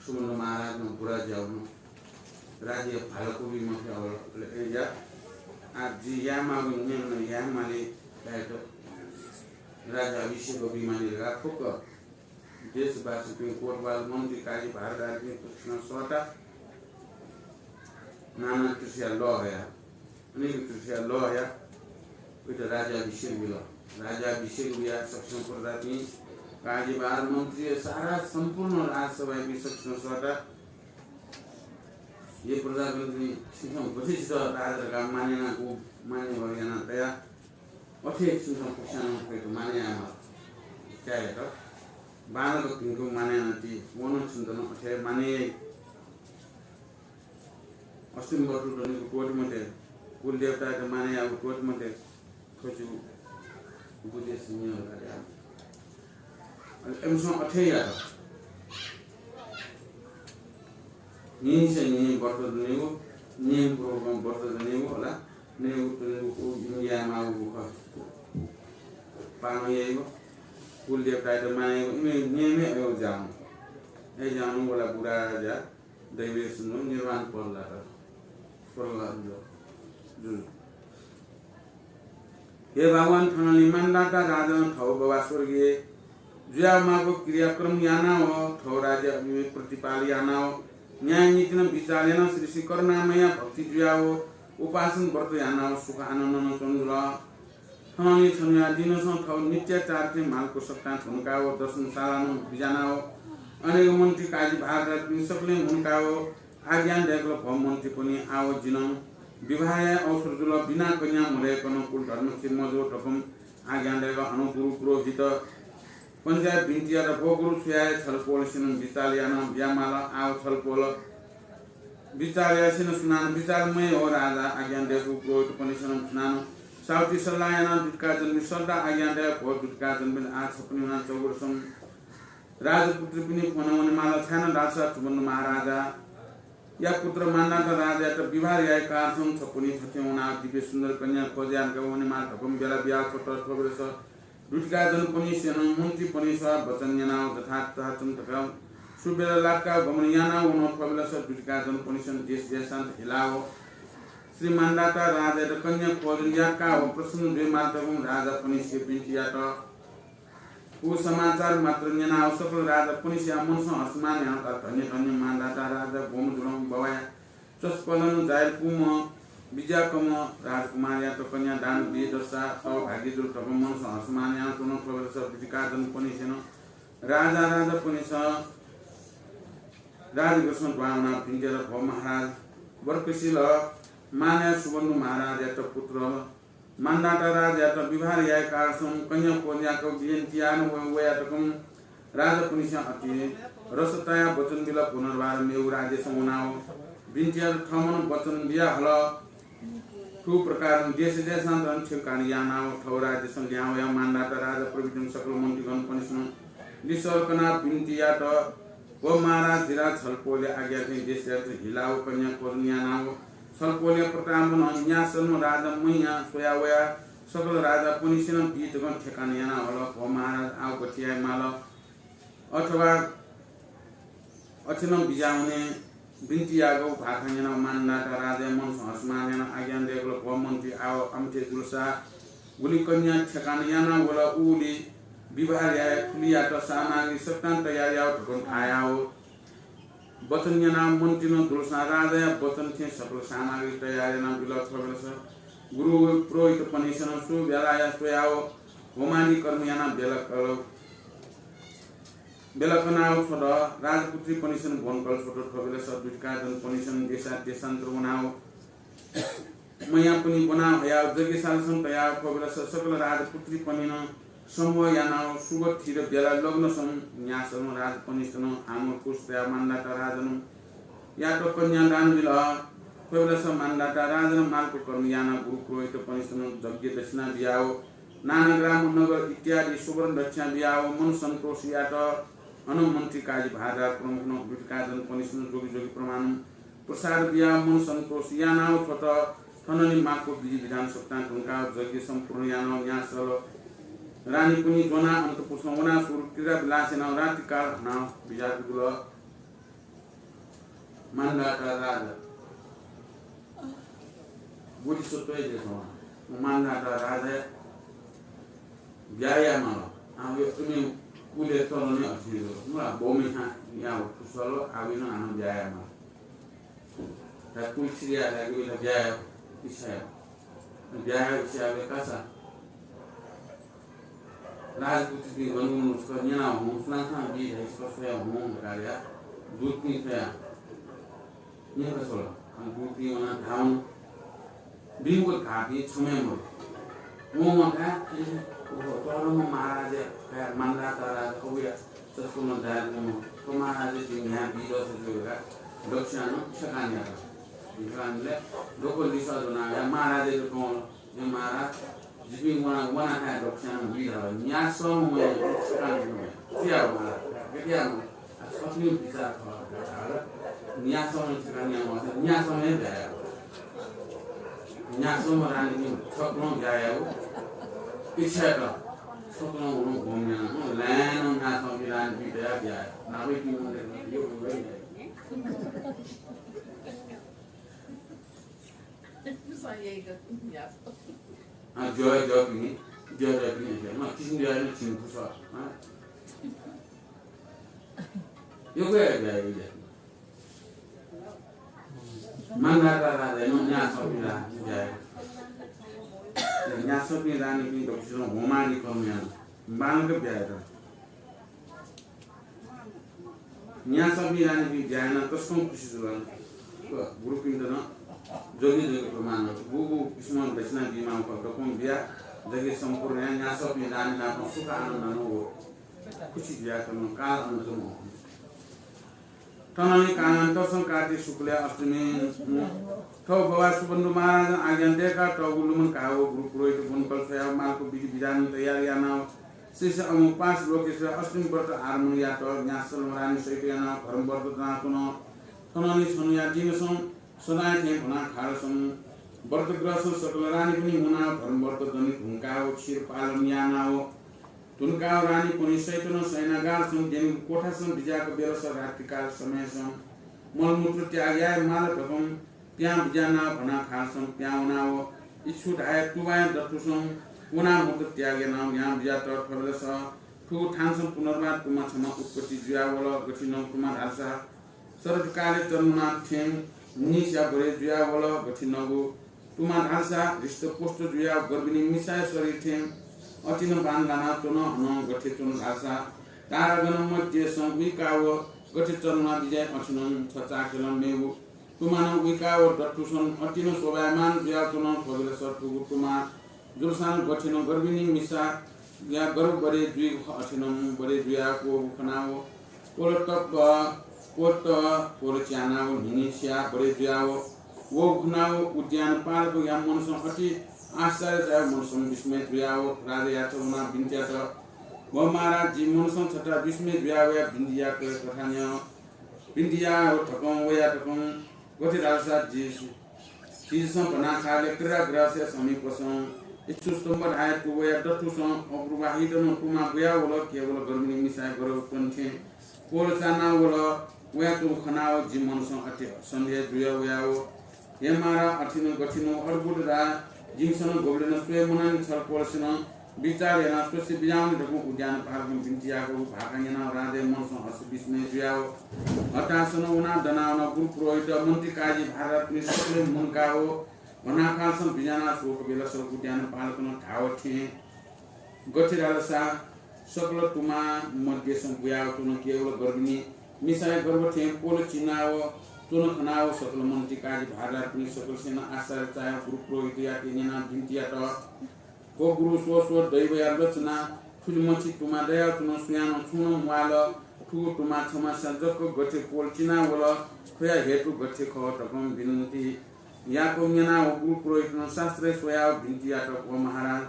सुमन महाराज न बुरा ज्यावल। राज्य भालकु बी मफयावल। अले ए या आ जि यामागु नियम न यामाले कायेत राज्य अभिषेक बी माने रा फुक देशवासीपिं कोटवाल मन्त्री काजी भारदारपिं पुष्ण सटा नाना कृषिया लहया अनेक कृषिया लहया उइत राज्याभिषेक बिल। राज्याभिषेक बिया सक्षम प्रजापिं काजी भार मन्त्री सारा सम्पूर्ण राजसभापिं सक्षम सटा ये प्रजापिं छिसं गथे छित राजा का मान्यना को मान्य याना तया अथे छिमिसं पुस्यानं फैत माने यायेमाल। कायेत बांलाक भिंक माने यानाति वन छिमित नं अथे माने याइ। अस्तिम बटु दनिगु त्वःति मते, कुल देवतायात माने याःगु त्वःति मते, थ्व जु उपदेश नियम धारे। अले एमसं अथे यात। न्हिंसे न्हिं व्रत दनेगु, नियमपूर्वकं व्रत दनेगु होला, नयेगु तुनेगु उ इमि यायेमाःगु खः। पानं याइगु, कुल देवतायात मानयेगु, इमि नियम हे अयो ज्याहुँ। अय् ज्याहुँ वला बुरा ज्या, दैवीय सुनु निर्वाण पद लात। स्वर्ग जुल। हे भगवान, थनंलि मान्धाता राजां थव बवा स्वर्गीय जुयामाःगु क्रियाक्रम यानाव थव राज्य अभिमय प्रतिपाल यानाव न्याय नीतिनं विचार यानाव श्री श्री करुणामया भक्ति जुयाव उपासन व्रत यानाव सुख आनन्दनं च्वंजुल। थनंलि छन्हुया दिनसं थव नित्याचार थें मालको सकतां धुनकाव दर्शनशालानं बिजानाव अनेक मन्त्री काजी भारदारपिं सकलें हुनकाव आज्ञा दय्कल भव मन्त्रीपनि आव जिनं विवाह याये अवसर जुल। बिना कन्या मदय्कनं कुल धर्म क्षय मजू धकं आज्ञा दय्कल। हनं गुरु पुरोहित पनिसया बिन्ति यात, भो गुरु, छु याये छलपोलसिनं बिचाल यानाव बियामाल। आव छलपोल बिचाल यासेनं सुनानं बिचाल मयाः राजा आज्ञा दय्कूगु पुरोहितपनिसनं सुनानं साहुति सल्लाह यानाव दूतकाजनपिं सल्लाह आज्ञा दय्कल। भो दूतकाजनपिं, आ छपनि वना चौगुरसं राजपुत्रीपनि फ्वना वनेमाल। छाय्नं धाःसा सुमन महाराजा या पुत्र मान्धाता राजायात विवाह याये कारणसं छपनि थथे वनाव दिव्य सुन्दर कन्या खोज यानाव वनेमाल धकं बेला बियाव कत। थ्व बेलस दूतकाजनपनिसेनं मन्त्रीपनिसं वचन न्यनाव जथातथाचन धकाव सुबेला लाक्काव गमन यानाव वन। थ्व बेलस दूतकाजनपनिसं देश देशान्तर हिलाव श्री मान्धाता राजायात कन्या खोज याकाव प्रसन्न जुइमाल धकं राजापनिसे बिन्ति यात। उ समाचार मात्र न्यनाव सकल राजापनिसया मनसं हर्षमान यानाव धन्य धन्य मान्धाता राजा, ब्वंम्ह जुलं बवाया चसपलं जाय्कूम्ह बिज्याकम्ह राजकुमारयात कन्या दान बिये जसा सौभाग्य जुल धकं मनसं हर्षमान यानाव च्वन। थ्व बेलस दूतकाजनपनिसेनं राजा राजापनिसं राजगृहसं दुहां वनाव बिन्ति यात, भो महाराज, बर्कसिल मानया सुबन्धु महाराजयात पुत्र मान्धाता राजायात विवाह याये कारणसं कन्या खोज याकाव बिन्ति यानाव वया धकं राजापनिसं अति रस तयाव वचन बिल। पुनर्वार मेगु राज्यसं वनाव बिन्ति यात, थःम्हं वचन बिया हल। थ्व प्रकारं देश देशान्तरं ठेकान यानाव थव राज्यसं लिहां वयाव मान्धाता राजा प्रभृतिं सकल मन्त्रीगणपनिसं लिसः कनाव बिन्ति यात, भो महाराज, जिं छलपोलया आज्ञा थें देश देशान्तर हिलाव कन्या खोज यानाव छलपोलया प्रतापनं न्यासलं राजा मयाः स्वया वयाव सकल राजापनिसेनं बी धकं ठेकान याना हल। भो महाराज, आव गथे यायेमाल? अथवा अथे नं बिज्याहुने बिन्ति याःगु भाखा न्यनाव मान्धाता राजाया मनसं हर्षमान यानाव आज्ञा दय्कल, भो मन्त्री, आव अम्थे जुलसा गुलि कन्या ठेकान याना वल, उलि विवाह याये खुलियात सामग्री सकतां तयार याव धकं धायाव वचन न्यनाव मन्त्रीनं जुलसां राजाया वचन थें सकल सामग्री तयार यानाव बिल। थ्व बेलस गुरु पुरोहितपनिसेनं सुबेलाया स्वयाव होमादि कर्म यानाव बेला कल। बेला कनाव छ्वत। राजपुत्रीपनिसेनं ब्वंकल छ्वत। थ्व बेलस दूतकाजनपनिसेनं देशा देशान्तर वनाव मयापनि ब्वना हयाव यज्ञशालासं तयाव थ्व बेलस सकल राजपुत्रीपनिनं समूह यानाव सुगठित बेला लग्नसं न्यासलं राजपनिसेनं आम्र कुश तयाव मान्धाता राजानं यात कन्यादान बिल। थ्व बेलस मान्धाता राजानं मालको कर्म यानाव गुरु पुरोहितपनिसेनं यज्ञ दक्षिणा बियाव नाना ग्राम नगर इत्यादि सुवर्ण दक्षिणा बियाव मन सन्तोष यात। अन मन्त्री काजी भारदार प्रमुखनं दूतकाजनपनिसेनं जोगी जोगी प्रमाणं प्रसाद बियाः मन सन्तोष यानाव थ्वत। थनंलि माक्व विधि विधान सकतां धुंकाव यज्ञ सम्पूर्ण यानाव न्यासल रानीपनि ज्वनाव अन्तपुरसं वनाव सुरु क्रीडा विलास यानाव रात्रिकाल हनाव बिज्याःगु जुल। मान्धाता राजा बोधिसत्वया देशं वं मान्धाता राजाया ब्याहा यायेमाल। आः वय्कःपिनि कुलय् चलनय् अथे जुल। मला बौम्हेस्यां याःगु फुसल, आः वय्कलं हानं ब्याहा यायेमाल। धा कुल छिरिया लागि वय्कलं ब्याहा यायेगु इच्छा याः। ब्याहा यायेगु इच्छा याःबलय् कासा राजपुत्रीपिं गन गन छकः न्यना हुँ, सुनां सुनां बी धाइ छकः स्वया हुँ धकाः धयाः दूतपिं स्वयाः न्यंकं स्वल। अन दूतपिं वनाः धाः वन। बी मखु धाःपिं छम्ह हे मदु। वं वं धाः, "ए, ओहो, तःधंम्ह महाराजया काय् मान्धाता राजा, अबुया ससुनं जाय् वंम्ह थ्व महाराजया जिं न्ह्याः बी दःसा ज्यू" धकाः दक्षिणा नं छेकां न्यात। छेकां न्यंबलय् दक्व लिसः ज्वनाः वयाः महाराजयात कं वल। "हे महाराज, जिपिं वना, वना थाय् दक्षिणा बी धाल। न्यासःम्ह वया छेकां न्यन वया। छु याये महाराज? गथे याये?" आ, छकलंनिगु बिचाः खः धाल। न्यासःम्ह छेकां न्यन वःसा न्यासःम्ह हे ब्याहा याः। न्यासःम्ह रानीपिं छकलं ब्याहा यायेगु इच्छा यात। छकलं वन गन न्यन, हँ, लाय्नं न्यासःम्ह रानीपिं तयाः ब्याहा याः। नापं पिं मनूतय्त यो, यो, यो। अँ, ज्वः, ज्वःपिनि, ज्वः, ज्वःपिनि, अथे, म किसिम ज्वः, म छिं फुसः, अँ। यक्व हे ज्वः, यक्व हे। मान्धाता राजाया नं न्यासःपिं ला ज्वः। न्यासःपिं रानीपिं दक्वसिनं होमादि कर्म यानाः बांलाक ब्याहा यात। न्यासःपिं रानीपिं ब्याहा यानाः तसकं खुसी जुल। गुरुपिन्त नं जग्य जग्य प्रमाण, गुगु किसिमं दक्षिणा बीमाःगु खः, दक्वं बियाः जग्य सम्पूर्ण यानाः न्यासःपिं रानी नाप सुख आनन्दं व खुसी जुयाः च्वन। काल अन च्वं। थनंलि कालान्तरसं कार्तिक शुक्लया अष्टमी, थौं बाबा सुबन्धु महाराजं आज्ञा दय्कातःगु लुमन काः व गुरु पुरोहित ब्वंकल स्वयाः मालक विधि विधान तयार यानाः श्री श्री अमोघपाश लोकेश्वरया अष्टमी व्रत आरम्भ यात। न्यासःम्ह रानी सहित यानाः धर्म व्रत दनाच्वन। थनंलि छन्हुया दिनसं सदांया थें भना खालसं व्रतग्रहसं सकल रानीपनि मुनाः धर्म व्रत दने धुंकाः व क्षीर पालन यानाः धुंकाः रानीपनि सहित नं शयनागारसं द्यनीगु कोठासं बिज्याक बेलस रात्रिकाल समयसं मलमूत्र त्याग याये माल धकं प्यां बिज्यानाः भना खालसं प्यां वनाः व इच्छु धाये तुवाँय् दथुसं वनाः मूत्र त्याग यानाः यां बिज्यात। थ्व बेलस थुगु थानसं पुनर्वार तुमा छम्ह उत्पत्ति जुयावल। गथिनं तुमा धालसा शरत्कालय् चन्द्रमा थें न्हिनिसिया बरे जुयावल। गथिनगु तुमा धालसा हृष्टपुष्ट जुयाः गर्भिणी मिसाया शरीर थें अतिनं बांलानाच्वन। हनं गथे च्वन धालसा तारागण मध्यसं उइकाव गथे चन्द्रमा बिज्याइ अथिनं छचाःखेलं मेगु तुमानं उइकाव दथुसं अतिनं शोभायमान जुयाच्वन। थ्व बेलस थुगु तुमा जुलसां गथिनं गर्भिणी मिसाया गर्भ बरे जुइगु खः। अथिनं बरे जुयाः क्वःगु खनाव पोल तप्प, पोत, पोल च्यानाव न्हिनिसिया बरे जुयाव वःगु खनाव उद्यान पालकया मनसं अति आश्चर्य चायाव मनसं विस्मय जुयाव राजायात वनाः बिन्ति यात, "भो महाराज, जि मनसं छता विस्मय जुयावया बिन्ति याक कथं न्यं।" बिन्ति याः धकं वया धकं गथे धालसा जि, जिसं भना खालय् क्रीडागृहया समीपसं इच्छु स्तम्भ धाये तुवया दथुसं अपूर्वाहितनं तुमा बुयावल। केवल गर्भिणी मिसाया गर्भ उत्पन्न थें पोल चानावल। वयाच्वंगु खनाव जि मनसं अति सन्देह जुया वयाव, हे महाराज, अथिनं गथिनं अद्भुत धाः। जिमिसं गुबलेनं स्वये मनानि, छलपोलसेनं बिचाः यानाः स्वसे बिज्याहुने धकं उद्यान पालकं बिन्ति याःगु भाखा न्यनाव राजाया मनसं हर्ष विस्मय जुयाव हतासनं वनाः दनावनाः गुरु पुरोहित मन्त्री काजी भारदारपिनि सकलें मुंकाव भना खालसं बिज्यानाः स्वःगु बेलस उद्यान पालकनं धाव थें गथे धालसा सकल तुमा मध्यसं बुयाव च्वन। केवल गर्भिणी मिसाया गर्भ थें पोल चिनाव च्वन खनाव सकल मन्त्री काजी भारदारपिनि सकलसेनं आश्चर्य चायाव गुरु पुरोहितयाके न्यनाव बिन्ति यात, व गुरु, स्व स्व दैवया लचना, थुलिमछि तुमा दयाव च्वन, सुयानं छुं नं म्वाल। थुगु तुमा छम्हस्यां जक गथे पोल चिनावल, थ्वया हेतु गथे खः धकं बिन्ति याकव न्यनाव गुरु पुरोहितनं शास्त्रय् स्वयाव बिन्ति यात, व महाराज,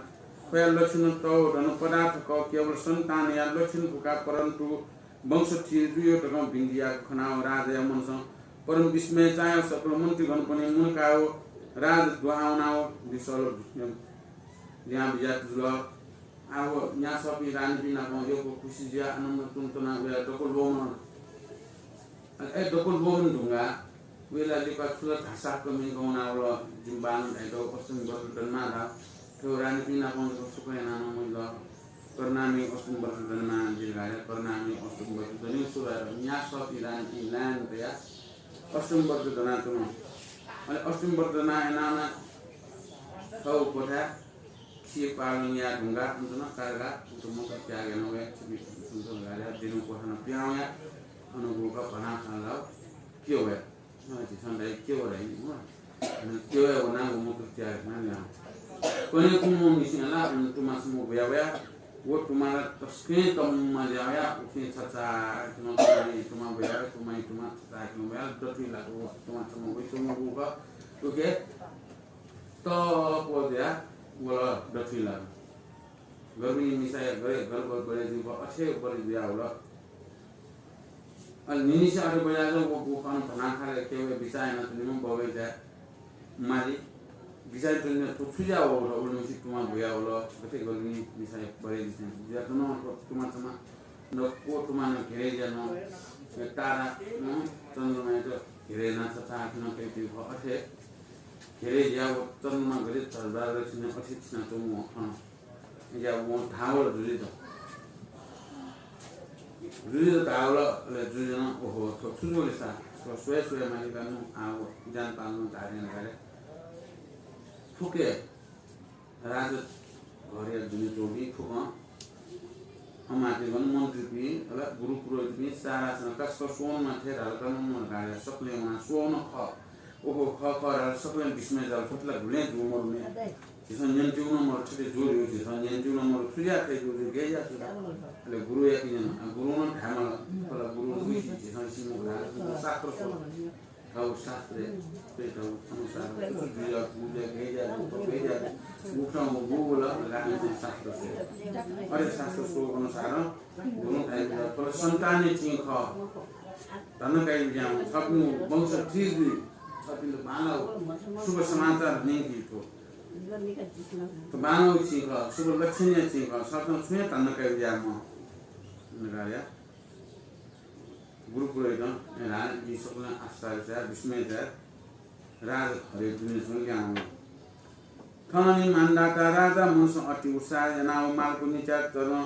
थ्वया लक्षण तःधन पदार्थ खः, केवल सन्तानया लक्षण फुका, परन्तु वंश थिर जुइ धकं बिन्ति याक खनाव राजाया मनसं परम विस्मय चायाव सकल मन्त्रीगणपनि मुनकाव राज दुहावनाव बिसल ल्यां बिज्यात जुल। आव न्यासःपिं रानीपिं नाप यक्व खुसी जुया आनन्द तुन्तुना वया दक्व ल्वःमन। अले ए दक्व ल्वःमन धुंगा वेला लिपा छुल धासाक्क मिंगौनावल जिम्बान धाइदौ अष्टमी व्रत दनमा धा। थ्व रानीपिं नाप जक सुख यानानं मुइल। करुणामय अष्टमी व्रत दनमा जिरगाया करुणामय अष्टमी व्रत दनि सुरा न्यासःपिं रानीपिं लायन तया अष्टमी व्रत दनाच्वन। अले अष्टमी व्रत दना यानाना थौ कोठा खिर पालन या ढुंगा अन्तन कारगा उतम त्याग याना वया छबि सुन्दर गाड्या दिनु कोठान प्यावया अनुगुका भना खालाव क्योया। अ, झीसं दाइ क्योया दाइ, हो। अनि क्योया वना व मूत्र त्याग याना न्याव। कने कुमो मिसिं ला अनि तुमा समूह वया वया, व तुमा ला तस्कं तम्मा ज्या वया, उखें छचा, किनो तुमा, तुमा वया, तुमा, तुमा छचा, किनो वया, दथुइ लाग, व तुमा समूह वइ, तुमा गुक, उखे, तप ज्या, वल दथुइ लाग। गर्भिणी मिसाया गरे गर्भ बढे जुइक अथे बढे जुयावल। अले निनिसे अथे बढे जुयावल, व गुखन भनाखाले केवल बिचाः यानातुनिम्ह बबैचा माली बिचाः यानातुनिम्ह थ्व छु ज्या वल, उलिमछि तुमा बुयावल, गथे गर्भिणी मिसाया बढे जुइथें जुयातुन, तुमा चमा न को तुमा न घेरे ज्या न, तारा न चन्द्रमायात घेरे ना छचाखिन कैति भ अथे घेरे ज्या व चन्द्रमा गथे झलझल छिने अथे छिनाच्वंगु खन। या वं धावल जुजुइत। जुजुइत धावल, अले जुजुनं, ओहो, थ्व छु जुल सा? स्व-, स्वये स्वये मालिकानु, आ, व ज्यान पालन धारें धारे। फुके राजघरया दुने च्वंपिं फुकं अमात्यगण, मन्त्रीपिं, अले गुरु पुरोहितपिं, सारा सना कास्क स्वंमा थें धाल, कानु मन गाया सकलें वना स्वं खः। ओहो, खः, खः धाल, सकलें विस्मय जाल, थुपिला गुलें जू मरुने। झीसं न्यंतिउ नं मरु, थथे जू ल्यू, झीसं न्यंतिउ नं मरु, छु ज्या थथे जू ल्यू, गय् ज्या छु ज्या। अले गुरुयाके न्यन, आ, गुरुं नं धायेमाल, फला गुरु उइसि झीसं सिमु धाल, शास्त्र स्व। थव शास्त्रय्, थव अनुसार, छु छु जुया, गय् ज्या, गय् ज्या, उखं गुगुल, रामेश्वर शास्त्र स्व। अरे शास्त्र स्व अनुसार, गुरुं धाइबिल, थ्व सन्तानया चिं खः। धन्दा काइबिज्याहुँ, छपिनि वंश वृद्धि जुइ, छपिन्त बांलाउ, शुभ समाचार न्यंकी थ्व। थ्व बांलाउ चिं खः, शुभ लक्षणया चिं खः, छपिन्त छुं हे धन्दा काइबिज्याम्ह। नगार्या। गुरु पुरोहितं, ए ला, जिं सकलें आश्चर्य चाया, विस्मय चाया, राजघरया दुने च्वंगु ज्ञान वं। थनंलि मान्धाता राजा मनसं अति उत्साह यानाव मालको निचा चरण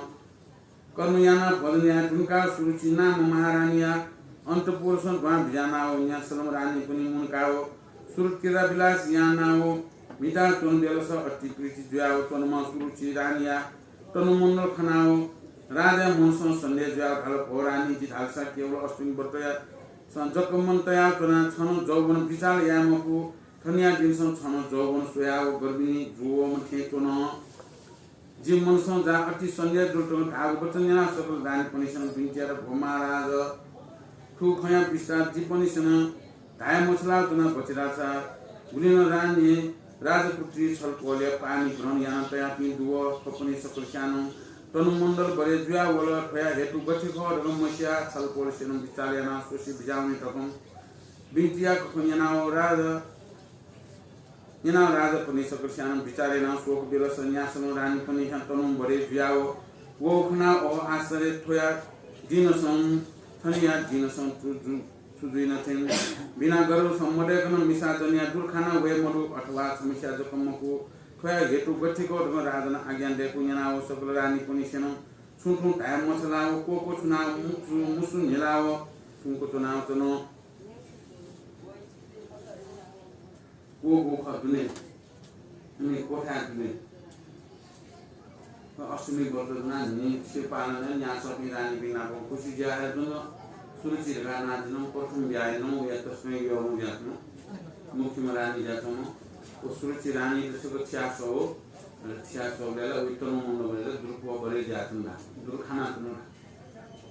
कर्म यानाव भोजन याये धुंकाव सुरुचि नाम महारानीया अन्तःपुरसं दुहां बिज्यानाव न्यासलं रानीपनि मुनकाव सुरुचि क्रीडा विलास यानाव म्हिताच्वन बेलस अति प्रीति जुयाव च्वंम्ह सुरुचि रानीया तनुमण्डल खनाव राजाया मनसं सन्देह जुयाव धाल, भो रानी, जि धालसा केवल अष्टमी व्रतया स-, जक मन तयाव च्वना, छन जौवन बिचाल याये मफु। थनिया दिनसं छन जौवन स्वयाव गर्भिणी जुवःम्ह थें च्वन। जि मनसं जा अति सन्देह जुल तुं धाःगु वचन न्यनाव सकल रानीपनिसेनं बिन्ति यात, भो महाराज, थुगु खँया विस्तार जिपनिसेनं धाये मछालाव च्वना, भतिधाचा गुलिं नं रानी राजपुत्री छलपोलया पानी ग्रहण याना तयापिं दु। थ्वपनि सकलस्यानं तनुमण्डल बढे जुयावल। थ्वया हेतु गथे खः धकं मस्याः छलपोलसेनं बिचाल यानाव स्वसे बिज्याहुने धकं बिन्ति याःगु खँ न्यनाव राज न्यनाव राजापनि सकलस्यानं बिचाल यानाव स्वःगु बेलस न्यासलं रानीपनिस्यां तनु बढे जुयाव वःगु खनाव, अहो आश्चर्य, थ्वया दिनसं थनिया दिनसं छु जु-, छु जुइन थें। बिना गर्भसं मदय्कनं मिसा जन्या दुर्खाना वये मदु अथवा छम्हस्या जक मखु। थ्वया हेतु गथे खः धकं राजानं आज्ञा दय्कूगु न्यनाव सकल रानीपनिसेनं छुं थुं धाये मछालाव क्वक्व छुनाव मु-, मुसु न्हिलाव सुंक च्वनाव च्वन। क्वःगु खः दुने, अनि कोठाय् दुने। अष्टमी व्रत दुना न्हि से पालन न्यासःपिं रानीपिं नाप खुसी जुयाः हे जुन सुरुचि धकाः नां जुन प्रथम ब्याहा यानाव वया तसकं यःम्ह जुयाच्वन। मुख्यम्ह रानी जुयाच्वन। व सुरुचि रानी त छकः थियाः स्वः, अले थियाः स्वःबलय् ला वइ तनुमण्डल बढे ला दुर्पो बढे जुयाच्वन ला, दुर्खाना च्वन ला।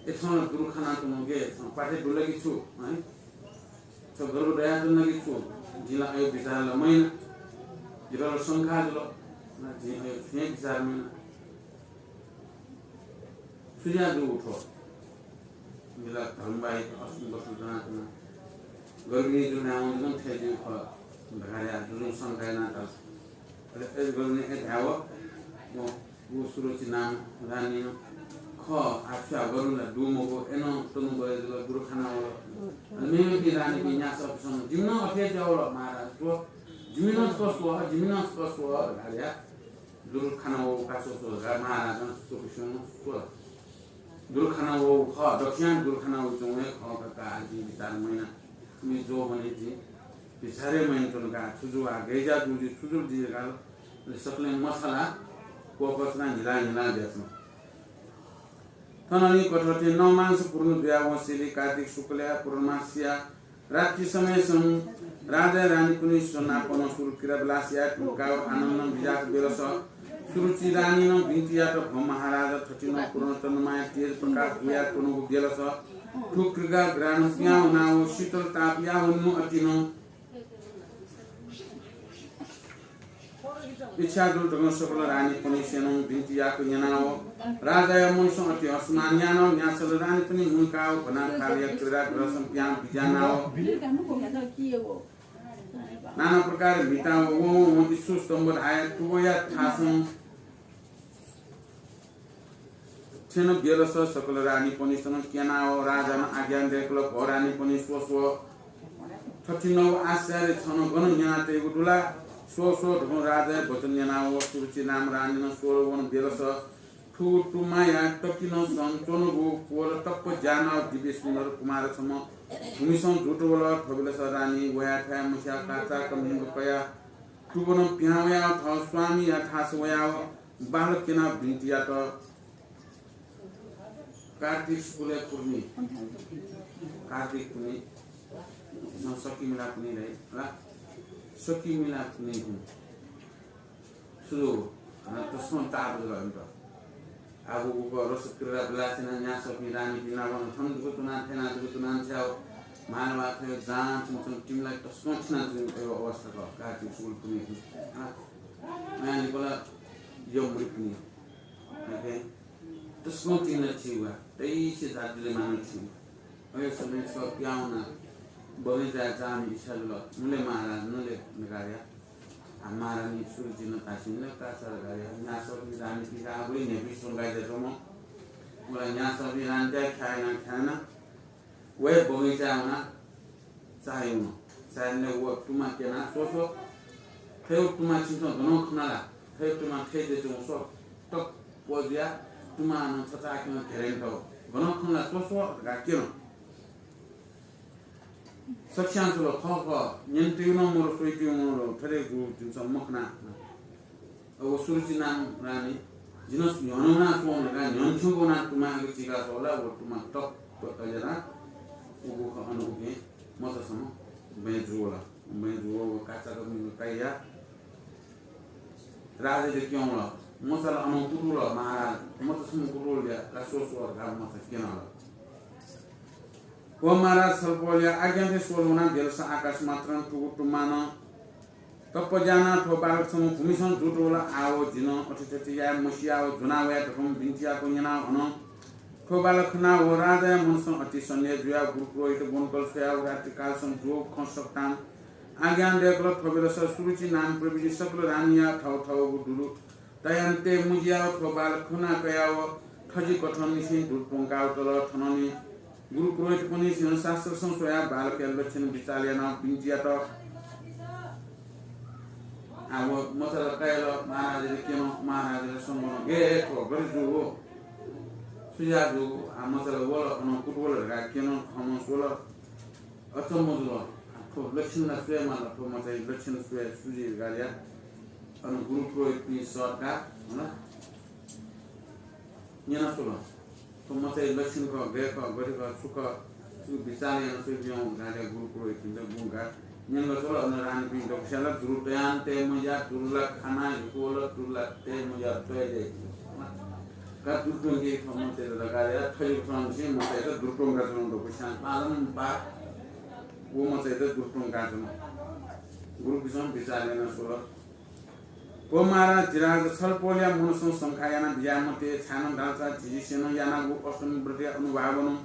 ए छं दुर्खाना च्वनागु, छं पाठे दुल कि छु, है? छ गर्व दयाच्वन कि छु? जिं ला अयो बिचार ला मयाना। जितः ला शंका जुल। ना, जिं अयो छुं हे बिचार मयाना। छु ज्या जूगु थ्व? जिं ला धर्मबाहेक अष्टमी व्रत दनाच्वना। गर्भिणी जुल धायेवं जुजुं थथे जुइ खः धकाः धया जुजुं शंका यानातल। अले अय् गर्भिणी अय् धायेवं व, व सुरुचि नाम रानी खः, आः छु याये, गर्भं ला दु मखु, अय्‌नं तनु बढे जुल, दुरु खाना वल। अले मेमेपिं रानीपिं न्यासःपिसं जिमि नं अथे हे जुयावल महाराज, स्व, जिमि नं छकः स्व, जिमि नं छकः स्व धकाः धया दुरु खाना वःगु का स्व स्व धकाः महाराजं सुरुपिसं स्व। दुरु खाना वःगु खः, दक्वस्यां दुरु खाना वइच्वंगु हे खः का, का, जिं बिचाः मयाना। इमि ज्वः वने जिं बिचाः हे मयानाच्वना का, छु जुल, गय् ज्या जू जि, छु जुल जि धकाः सकलें मछालाः क्वःक्वःछानाः न्हिलाः न्हिलाः जुयाच्वन। थनंलि कथं थें नवमास पूर्ण जुयावंसेंलि कार्तिक शुक्लया पूर्णमासया रात्रि समयसं राजाया रानीपिनिसं नापं सुरु क्रीडाविलास याये धुंकाः आनन्दं बिज्याःगु बेलस सुरुचि रानीं बिन्ति यात, भो महाराज, थथिंगु पूर्ण चन्द्रमाया तेज प्रकाश जुयाच्वंगु बेलस थ्व क्रीडाग्रानं पिहां वनाव शीतल ताप याः वनेनु अतिनं इच्छा जुल धकं सकल रानीपिनिसं बिन्ति याःगु न्यनाव राजाया मनसं अति हर्षमान यानाव न्यासल रानीपिनि मुंकाव घना कालया क्रीडाग्रासं पिहां बिज्यानाव नाना प्रकार म्हिताव वं वं वं इच्छु स्तम्भ धाये तुवया थासं थ्यन बेलस सकल रानीपिनिसं क्यनाव राजानं आज्ञा दय्‌कल, भो रानीपिनि, स्व स्व। थथिंगु आश्चर्य छं गन न्यनातयागु दु ला? स्व स्व धकं राजाया वचन न्यनाव सुरुचि नाम रानीनं स्वल वन बेलस थुगु तुम्माया तकिनसं च्वनागु क्वल तप्प ज्यानाव दिव्य सुन्दर कुमार छम्ह भूमिसं जुत वल। थ्व बेलस रानी वयाथाय् मस्याः काचाक्क म्हिगः कयाः तुबनं पिहां वयाव थः स्वामीया थास वयाव बालक क्यनाव बिन्ति यात। कार्तिक शुक्लया पूर्णि, कार्तिक पूर्णि, झीसं सकिमिला पूर्णि धाइ ला, सकिमिला पूर्णि हुँ। सुरु, अ, तसकं ताप जुल इमित। आः व रस क्रीडाविलास यानाः न्यासःपिं रानीपिं नापं थन दुगु तुनाः थ्यना, दुगु तुनाः थ्याव, मानवा थ्यव जां छुं छुं तिमिला तसकं थिना जुइगु अवस्था खः, कार्तिक शुक्ल पूर्णि हुँ। अ, अयां लिपा ला यमरी पूर्णि। OK? तसकं तिमिला थी वा, तइसे जात जुले मानव थी। अयो समय छकः पिहां वनाः बगैँचाय् जाःम्ह इच्छा जुल, नु ले महाराज, नु ले धकाः धया। आः महारानी सुरुचिनं धाःसा नु ले का धकाः धया। न्यासःपिं रानीपिं का आः वइ न्ह्यापिं स्वंकाः जुयाच्वंम्ह। वला न्यासःपिं रानीतय् ख्याः यानाः ख्याः यानाः वया बगैँचाय् वनाः चाःहिवन। चाःहिवंबलय् व तुम्मा क्यनाः स्व स्व। थ्व तुम्मा छिमिसं गनं खना ला? थ्व तुम्मा थथे जुयाच्वंगु स्व। तप्प जुयाः तुम्मां नं छचाःखें घेरय् तव। गनं खन ला, स्व स्व धकाः क्यन। सकस्यां स्वल, खः खः, न्यनेत्यंगु नं मरु, स्वइत्यंगु नं मरु, थथे जू, जिमिसं मखना। अ, व सुरुचि नाम रानी, जिं न्ह्यःने वनाः स्वं धकाः न्ह्यःने थ्यंक वनाः तुम्मायाके चीका स्वल ला, व तुम्मा तप्प तज्यानाः उगु खँ अन उखें मचा छम्ह बँय् जुवल। बँय् जुवः व काचाक्क म्हिगः कयाः राजायात क्यंवल। मचा ला अनं कुतुल, महाराज, मचा छम्ह कुतुल या, का स्व स्व धकाः मचा क्यनाल। व महाराज छलपोलया आज्ञां थें स्वल वनाः बेलस आकाश मात्रं तुगु तुम्मां नं तप्प ज्यानाः थ्व बालक छम्ह भूमिसं जुत वल। आः व जिं अथे थथे याये मसियाव ज्वना वया धकं बिन्ति याःगु न्यनाव अनं थ्व बालक खनाव राजाया मनसं अति सन्देह जुयाव गुरुपुरोहित ब्वंकल स्वयाव रात्रिकालसं जुवःगु खँ सकतां आज्ञा दय्‌कल। थ्व बेलस सुरुचि नाम प्रभृति सकल रानीया थव थवगु दुरु तयान्तय् मुँज्याव थ्व बालक खना कयाव थजि कथंनिसें दुरु त्वंकाव तल। थनंलि गुरुपुरोहितपिनिसं शास्त्रसं स्वयाव बालकया लक्षण विचार यानाव बिन्ति यात। आः व मचा ला कयाल, महाराजयात क्यन, महाराजयात संगन, गय् हे थ्व गथे जू हो? छु जुयाः जू? आः मचा ला वल, अनं कुतुवल धकाः क्यन, थःम्हं स्वल। अचम्म जुल। आः थ्व लक्षण ला स्वये माल, थ्व मचाया लक्षण स्वये सु जुइ धकाः धया। अन गुरुपुरोहितपिं सःतकाः, हला? न्यना स्वल। थ्व मचाया लक्षण खः, गय् खः, गथे खः, छु खः, छु विचार याना स्वइपिं हँ धकाः धया गुरुपुरोहितपिन्त ब्वंकाः न्यंका स्वल। अन रानीपिं दक्वस्यां ला दुरु तयान्तय् मज्याः, दुरु ला खानाः हिकवल, दुरु ला तये मज्याः, तये दइ। का दुरु त्वंके थ्व मचायात धकाः धया थजि कथंनिसें मचायात दुरु त्वंकाच्वन दक्वस्यां। पारम्पार व मचायात दुरु त्वंकाच्वन। गुरुपिसं विचार याना स्वल। भो महाराज, जि राजा छलपोलया मनसं शंका याना बिज्याये मते, छाय्‌नं धालसा झीसिनं यानागु अष्टमी व्रतया अनुभावनं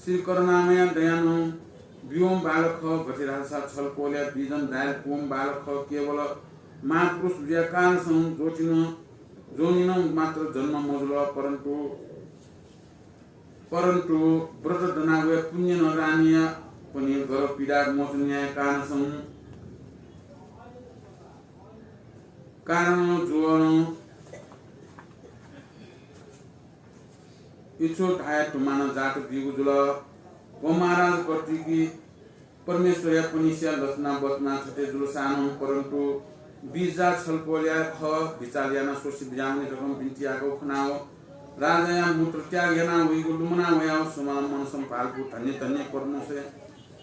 श्री करुणामयया दयानं ब्यूम्ह बालक खः, गथे धाःसा छलपोलया बिजन दायेल कूम्ह बालक खः। केवल महापुरुष जुया कारणसं ज्योतिनं, ज्योनिनं मात्र जन्म मजुल, परन्तु, परन्तु व्रत दनावया पुण्यनं रानीया पनि गर्भ पीडा मोचन याये कारणसं, कारणं जुवनं इच्छु धाये तुमानं जात ब्यूगु जुल। व महाराज कर्तिकी परमेश्वरया पनिसया लचना बचना थथे जुलसानं, परन्तु बिजा छलपोलया खः बिचाल यानाः स्वसे बिज्याहुने धकं बिन्ति याकः खनाव राजाया मूत्र त्याग यानाः वइगु लुमना वयाव सुमन मनसं भालपु धन्य धन्य परमेश्वरया,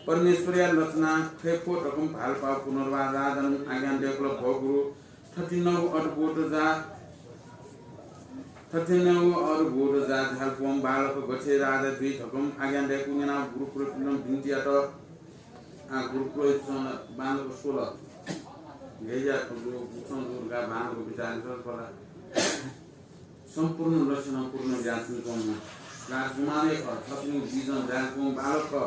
परमेश्वरया लचना फय्फो धकं भालपाव पुनर्वार राजानं आज्ञा दय्कल, भो गुरु, थथिंगु अद्भुत जा, थथिंगु अद्भुत जा झालपुम्ह बालक गथे राजा जुइ धकं आज्ञा दय्कूगु न्यनाव गुरु पुरोहितपिन्तं बिन्ति यात। आ, गुरु पुरोहितसं बांलाक स्वल। गय्या जू, गुकथं जू धकाः बांलाक बिचाः यानाः स्वल। सम्पूर्ण लक्षणं पूर्ण जुयाच्वंम्ह राजकुमार हे खः। थथिंगु बिजन जाय्कूम्ह बालक खः।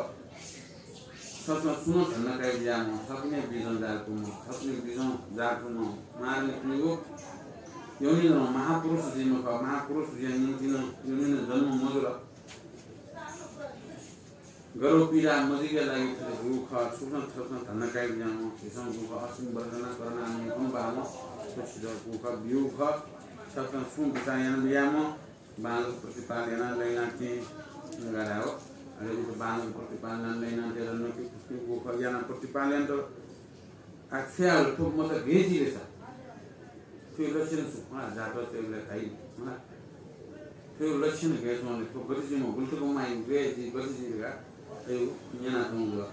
छसं सुनं धन्दा काये बिज्याःम्ह, थथिंगु बिजन जाय्कूम्ह, थथिंगु बिजन जाय्कूम्ह महारानीपिनिगु योनिनं महापुरुष जुइम्ह खः। महापुरुष जुया निंतिं योनिनं जन्म मजुल। गर्भ पीडा मजुइके लागि थथे जूगु खः। छुकथं थसं धन्दा काये बिज्याःम्ह, झीसं जूगु खः। असीम वरदान करुणामय गुण बाःम्ह, थ्व छितः जूगु खः, ब्यूगु खः। छसं सुं बिचाः याना बिज्याःम्ह, बांलाक प्रतिपाल यानाः लय्नाति धकाः धायेव। अले उत बांलाक प्रतिपाल यानाः लय्नाति धकाः नके खुस्तीगु खः, यानाः प्रतिपाल यानात। आ, छु याये, थ्व मचा गय् जुइ ले सा? थ्व लक्षण छु? मला जातकय् च्वयेबलय् धाइ, मला। थ्व लक्षण गय् च्वं ले, थ्व गथे जुइम्ह, गुलि तक माइ, गय् जुइ, गथे जुइ धकाः अय् न्यनाच्वंगु जुल।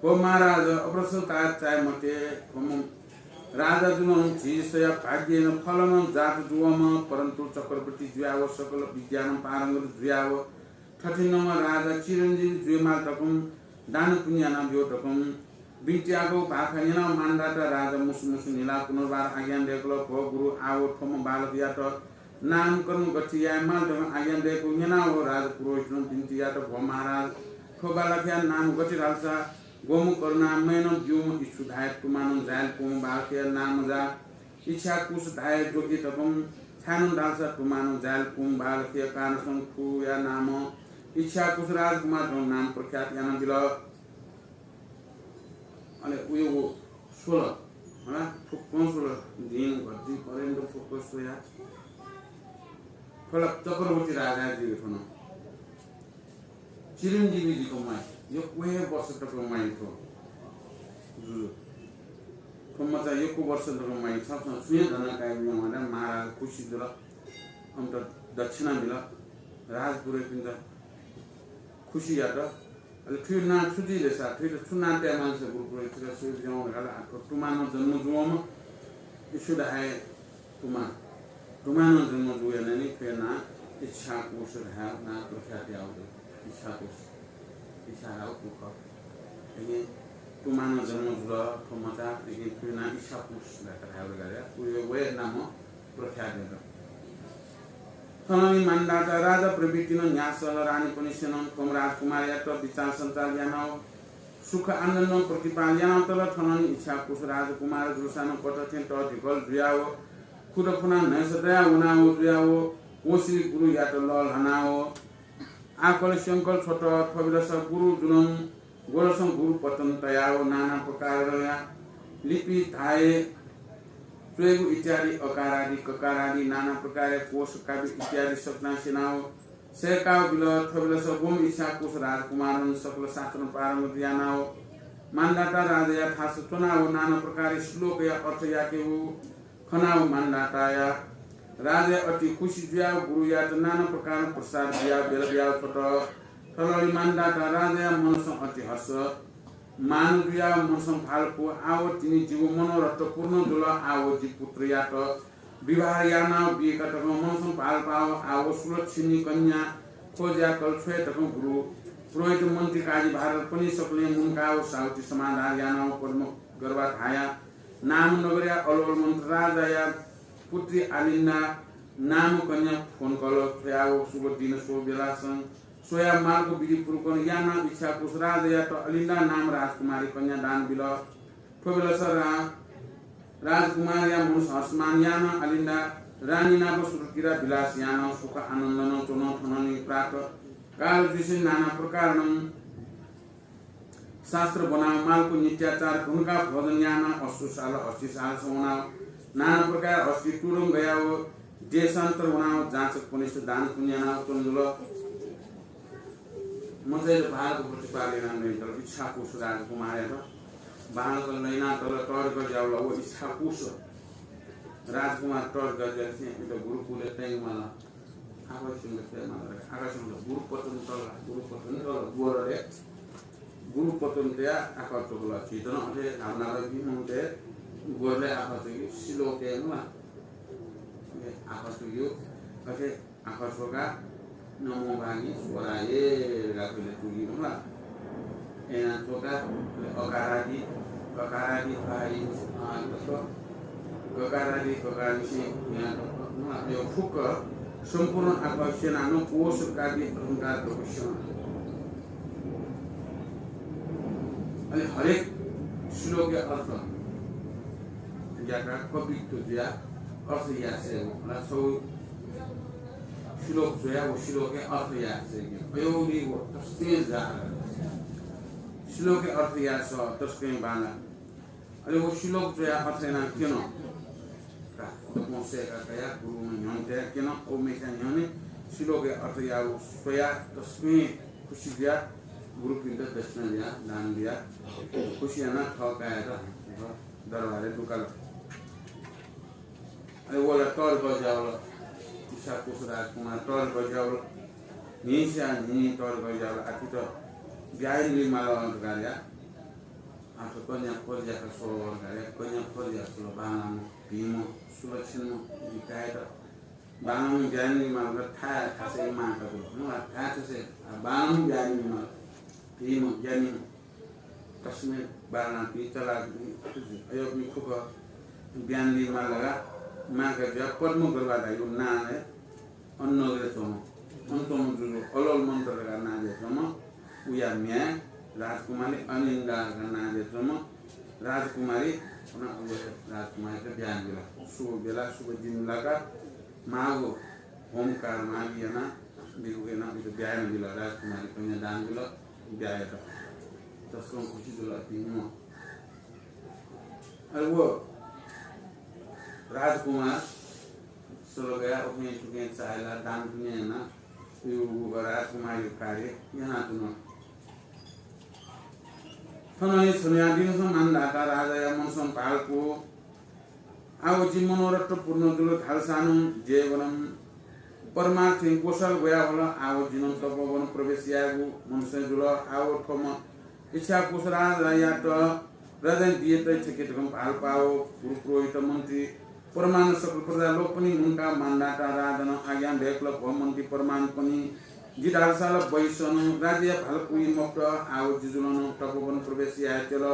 व महाराज, अप्रसन्नता चाये मते। व म-, राजा जुनं झी स्वया भाग्यनं फलनं जात जुवंम्ह, परन्तु चक्रवर्ती जुयाव सकल विज्ञानं पारंगत जुयाव थथिंम्ह राजा चिरञ्जीवी जुइमाल धकं दान पुण्य यानाब्यु धकं बिन्ति याकः भाखा न्यनाव मान्धाता राजा मुसु मुसु न्हिलाव पुनर्वार आज्ञा दय्कल, भो गुरु, आव थ्वम्ह बालकयात नामकरण गथे यायेमाल धकं आज्ञा दय्कूगु न्यनाव राजपुरोहितं बिन्ति यात, भो महाराज, थ्व बालकया नाम गथे धालसा ग्वम्ह करुणामयनं ब्यूम्ह इच्छु धाये तुमानं जाय्कूम्ह बालकया नाम जा इच्छाकुश धाये योग्य धकं छाय्नं धालसा तुमानं जाय्कूम्ह बालकया कारणसं थुया नाम इच्छाकुश राजकुमार धकं नाम प्रख्यात यानाबिल। अले उयो स्वल, हला, फुक्कं स्वल, दिं घटी पर्यन्त फुक्क स्वया। थ्व ला चक्रवर्ती राजा जुइगु थ्व नं। चिरञ्जीवी जुइक माइ, यक्व हे वर्ष तक माइ थ्व। जुजु। थ्व मचा यक्व वर्ष तक माइ, छसं सुं हे धन्दा काये बिज्यां वल, महाराज खुसी जुल। अम्त दक्षिणा बिल। राजपुरोहितपिन्त खुसी यात। अले थुया नां छु जुइ ले सा, थुइत छु नां तयेमाल सा गुरु पुरोहित, थुइत छु जुइ ले सा धकाः धाल, आ, थ्व तुमानं जन्म जूम्ह इच्छु धाये तुमा। तुमानं जन्म जूगु यानाः नि थुया नां इच्छाकुश धाये नां प्रख्यात याःगु दु। इच्छाकुश। इच्छा धाःगु कु खः। अले तुमानं जन्म जुल थ्व मचा, अले थुया नां इच्छाकुश धकाः धायेगु दु। व, व हे नामं प्रख्यात जुल। थनंलि मान्धाता राजा प्रभृतिनं न्ह्यासल रानीपनिसेनं थ्वम्ह राजकुमारयात बिचाल सञ्चाल यानाव सुख आनन्दं प्रतिपाल यानातल। थनंलि इच्छाकुश राजकुमार जुलसानं पत थें तःधिकल जुयाव खुदँ फुनाः न्हय्स दयाव वनाव जुयाव वंसिलि गुरुयात लःल्हानाव आकल स्यंकल छ्वत। थ्व बेलस गुरु जुनं ग्वलसं गुरु पतन तयाव नाना प्रकारया लिपि धाये च्वयेगु इत्यादि अकारादि ककारादि नाना प्रकारया कोश काव्य इत्यादि सकतां स्यनाव सय्काव बिल। थ्व बेलस ग्वम्ह इच्छाकुश राजकुमारं सकल शास्त्रं पारंगत यानाव मान्धाता राजाया थास च्वनाव नाना प्रकारया श्लोकया अर्थ याकेगु खनाव मान्धाताया राजा अति खुसी जुयाव गुरुयात नाना प्रकारं प्रसाद बियाव बेला बियाव छ्वत। थनंलि मान्धाता राजाया मनसं अति हर्ष मान जुयाव मनसं भालपु, आव तिनि जिगु मनोरथ पूर्ण जुल, आव जि पुत्रयात विवाह यानाव बीका धकं मनसं भालपाव, आव सुलक्षणी कन्या खोज्याकल छ्वये धकं गुरु पुरोहित मन्त्री काजी भारत पनि सकलें मुंकाव साहुति समाधान यानाव पद्म गर्भा धाया नाम नगरया अलोल मन्त्र राजाया पुत्री आलिन्दा नाम कन्या फ्वंकल छ्वयाव शुभ दिन शुभ बेलासं स्वयाः मालको विधिपूर्वक यानाः इच्छाकुश राजायात अलिन्दा नाम राजकुमारी कन्यादान बिल। थ्व बेलस रा-, राजकुमारया मनस हर्षमान यानाः अलिन्दा रानी नाप सुरक्रीडा विलास यानाः सुख आनन्दनं च्वन। थनंलि प्रातः काल जुसें नाना प्रकारनं शास्त्र ब्वनाः मालको नित्याचार धुंकाः भोजन यानाः अश्रुशाला हस्तिशालास वनाः नाना प्रकार हस्तितुरं गयाः देशान्तर वनाः जाचकपनिष्ठ दान पुण्य यानाः च्वन जुल। मचायात बांलाक प्रतिपाल यानाः नयातल। इच्छाकुश राजकुमारयात बांलाक नयातल। तःधिकः ज्यावल व इच्छाकुश राजकुमार तःधिकः ज्यावल। इमित गुरुकुलय् तयेमाल। आकर्षण तयेमाल। आकर्षण गुरुपतन तल, गुरुपतन तल, गोरले गुरुपतन तया आकर्षण तल। चेतन अथे भावना रखी मनूतय् गोरले आकर्षण सिलोके नुला। आकर्षण अथे आखः छ्वकाः नमो भागी स्वराये धकाः थुलि तुगी हुला। एना छ्वकाः अकारादि, ककारादि भागी, आ, गकारादि, ककारादिसे, या, हुला। यो फुक्क सम्पूर्ण आखः स्यनाः नं कोश काव्य अलंकार दक्व स्यना। अनि हरेक श्लोकया अर्थ याका कवित्व जुया अर्थ यासेगु। मला छौ श्लोक जुया व श्लोकया अर्थ यासेगु। अयोगि व तस्ते जा। श्लोकया अर्थ यास तस्ते बांला। अले व श्लोक जुया अर्थ याना क्यन। का, दक्वं सय्का कया गुरुं न्ह्यःने तया क्यन। व मेचा न्ह्यःने श्लोकया अर्थ याव स्वया तस्मे खुसी जुया गुरुपिन्त दक्षिणा जुया दान जुया खुसी याना थः काय्‌त दरबारय् दुकाल। अले वला तःधिकः ज्यावल। इच्छाकुश राजकुमार तःधिकः ज्यावल। न्हिस्या न्हि तःधिकः ज्यावल। आखिर ब्याहा यानाबी माल धकाः या। आखिर कन्या खोज याका स्वल धकाः या। कन्या खोज याका स्वल। बांलाम्ह, भिंम्ह, सुलक्षणम्ह जि काय्‌त बांलाम्ह ब्याहा यानाबी माल धकाः थाय् थासय् मांका जुल। नु थाय् थासय्, आ, बांलाम्ह ब्याहा यानाबी माल। भिंम्ह, ज्ञानीम्ह। तस्मे बांलाम्ह, चलाक, अयोग्य खुक ब्याहा यानाबी माल धकाः मांका जुया पद्म गर्भा धाइगु नां हे अन नगरय् च्वंम्ह, अन च्वंम्ह जुजु अलोल मन्त्र धकाः नां जुया च्वंम्ह, उया म्ह्याय् राजकुमारी अनिन्दा धकाः नां जुया च्वंम्ह राजकुमारी, अन राजकुमारीत ब्याहा यानाबिल। शुभ बेला, शुभ दिन लाकाः माःगु होमकार माःगु यानाः बिरुगु यानाः उइत ब्याहा यानाबिल। राजकुमारी कन्यादान बिल, ब्याहा यात। तसकं खुसी जुल अति नं। अले व राजकुमार सल गया उखें थुखें चाःहिला दान पुण्य यानाः उगु राजकुमारया कार्य यानाच्वन। थन हे छन्हुया दिनसं मान्धाता राजाया मनसं भालपु आव जि मनोरथ पूर्ण जुल धालसानं देवनं परमार्थी ग्वसाल ग्वया हल। आव जिनं तपोवन प्रवेश यायेगु मनसं जुल। आव थ्वम्ह इच्छाकुश राजायात राजां दिए तइ छखे धकं भालपाव गुरु पुरोहित मन्त्री परमाण सकल प्रजा लोकपनि मुंका मान्धाता राजानं आज्ञा दयकल। भो मन्त्री परमाणपनि जि धालसाल बैसनं राज्यया भालपुइ मफुत। आव जिजुलं तपोवन प्रवेश यायेत्यल।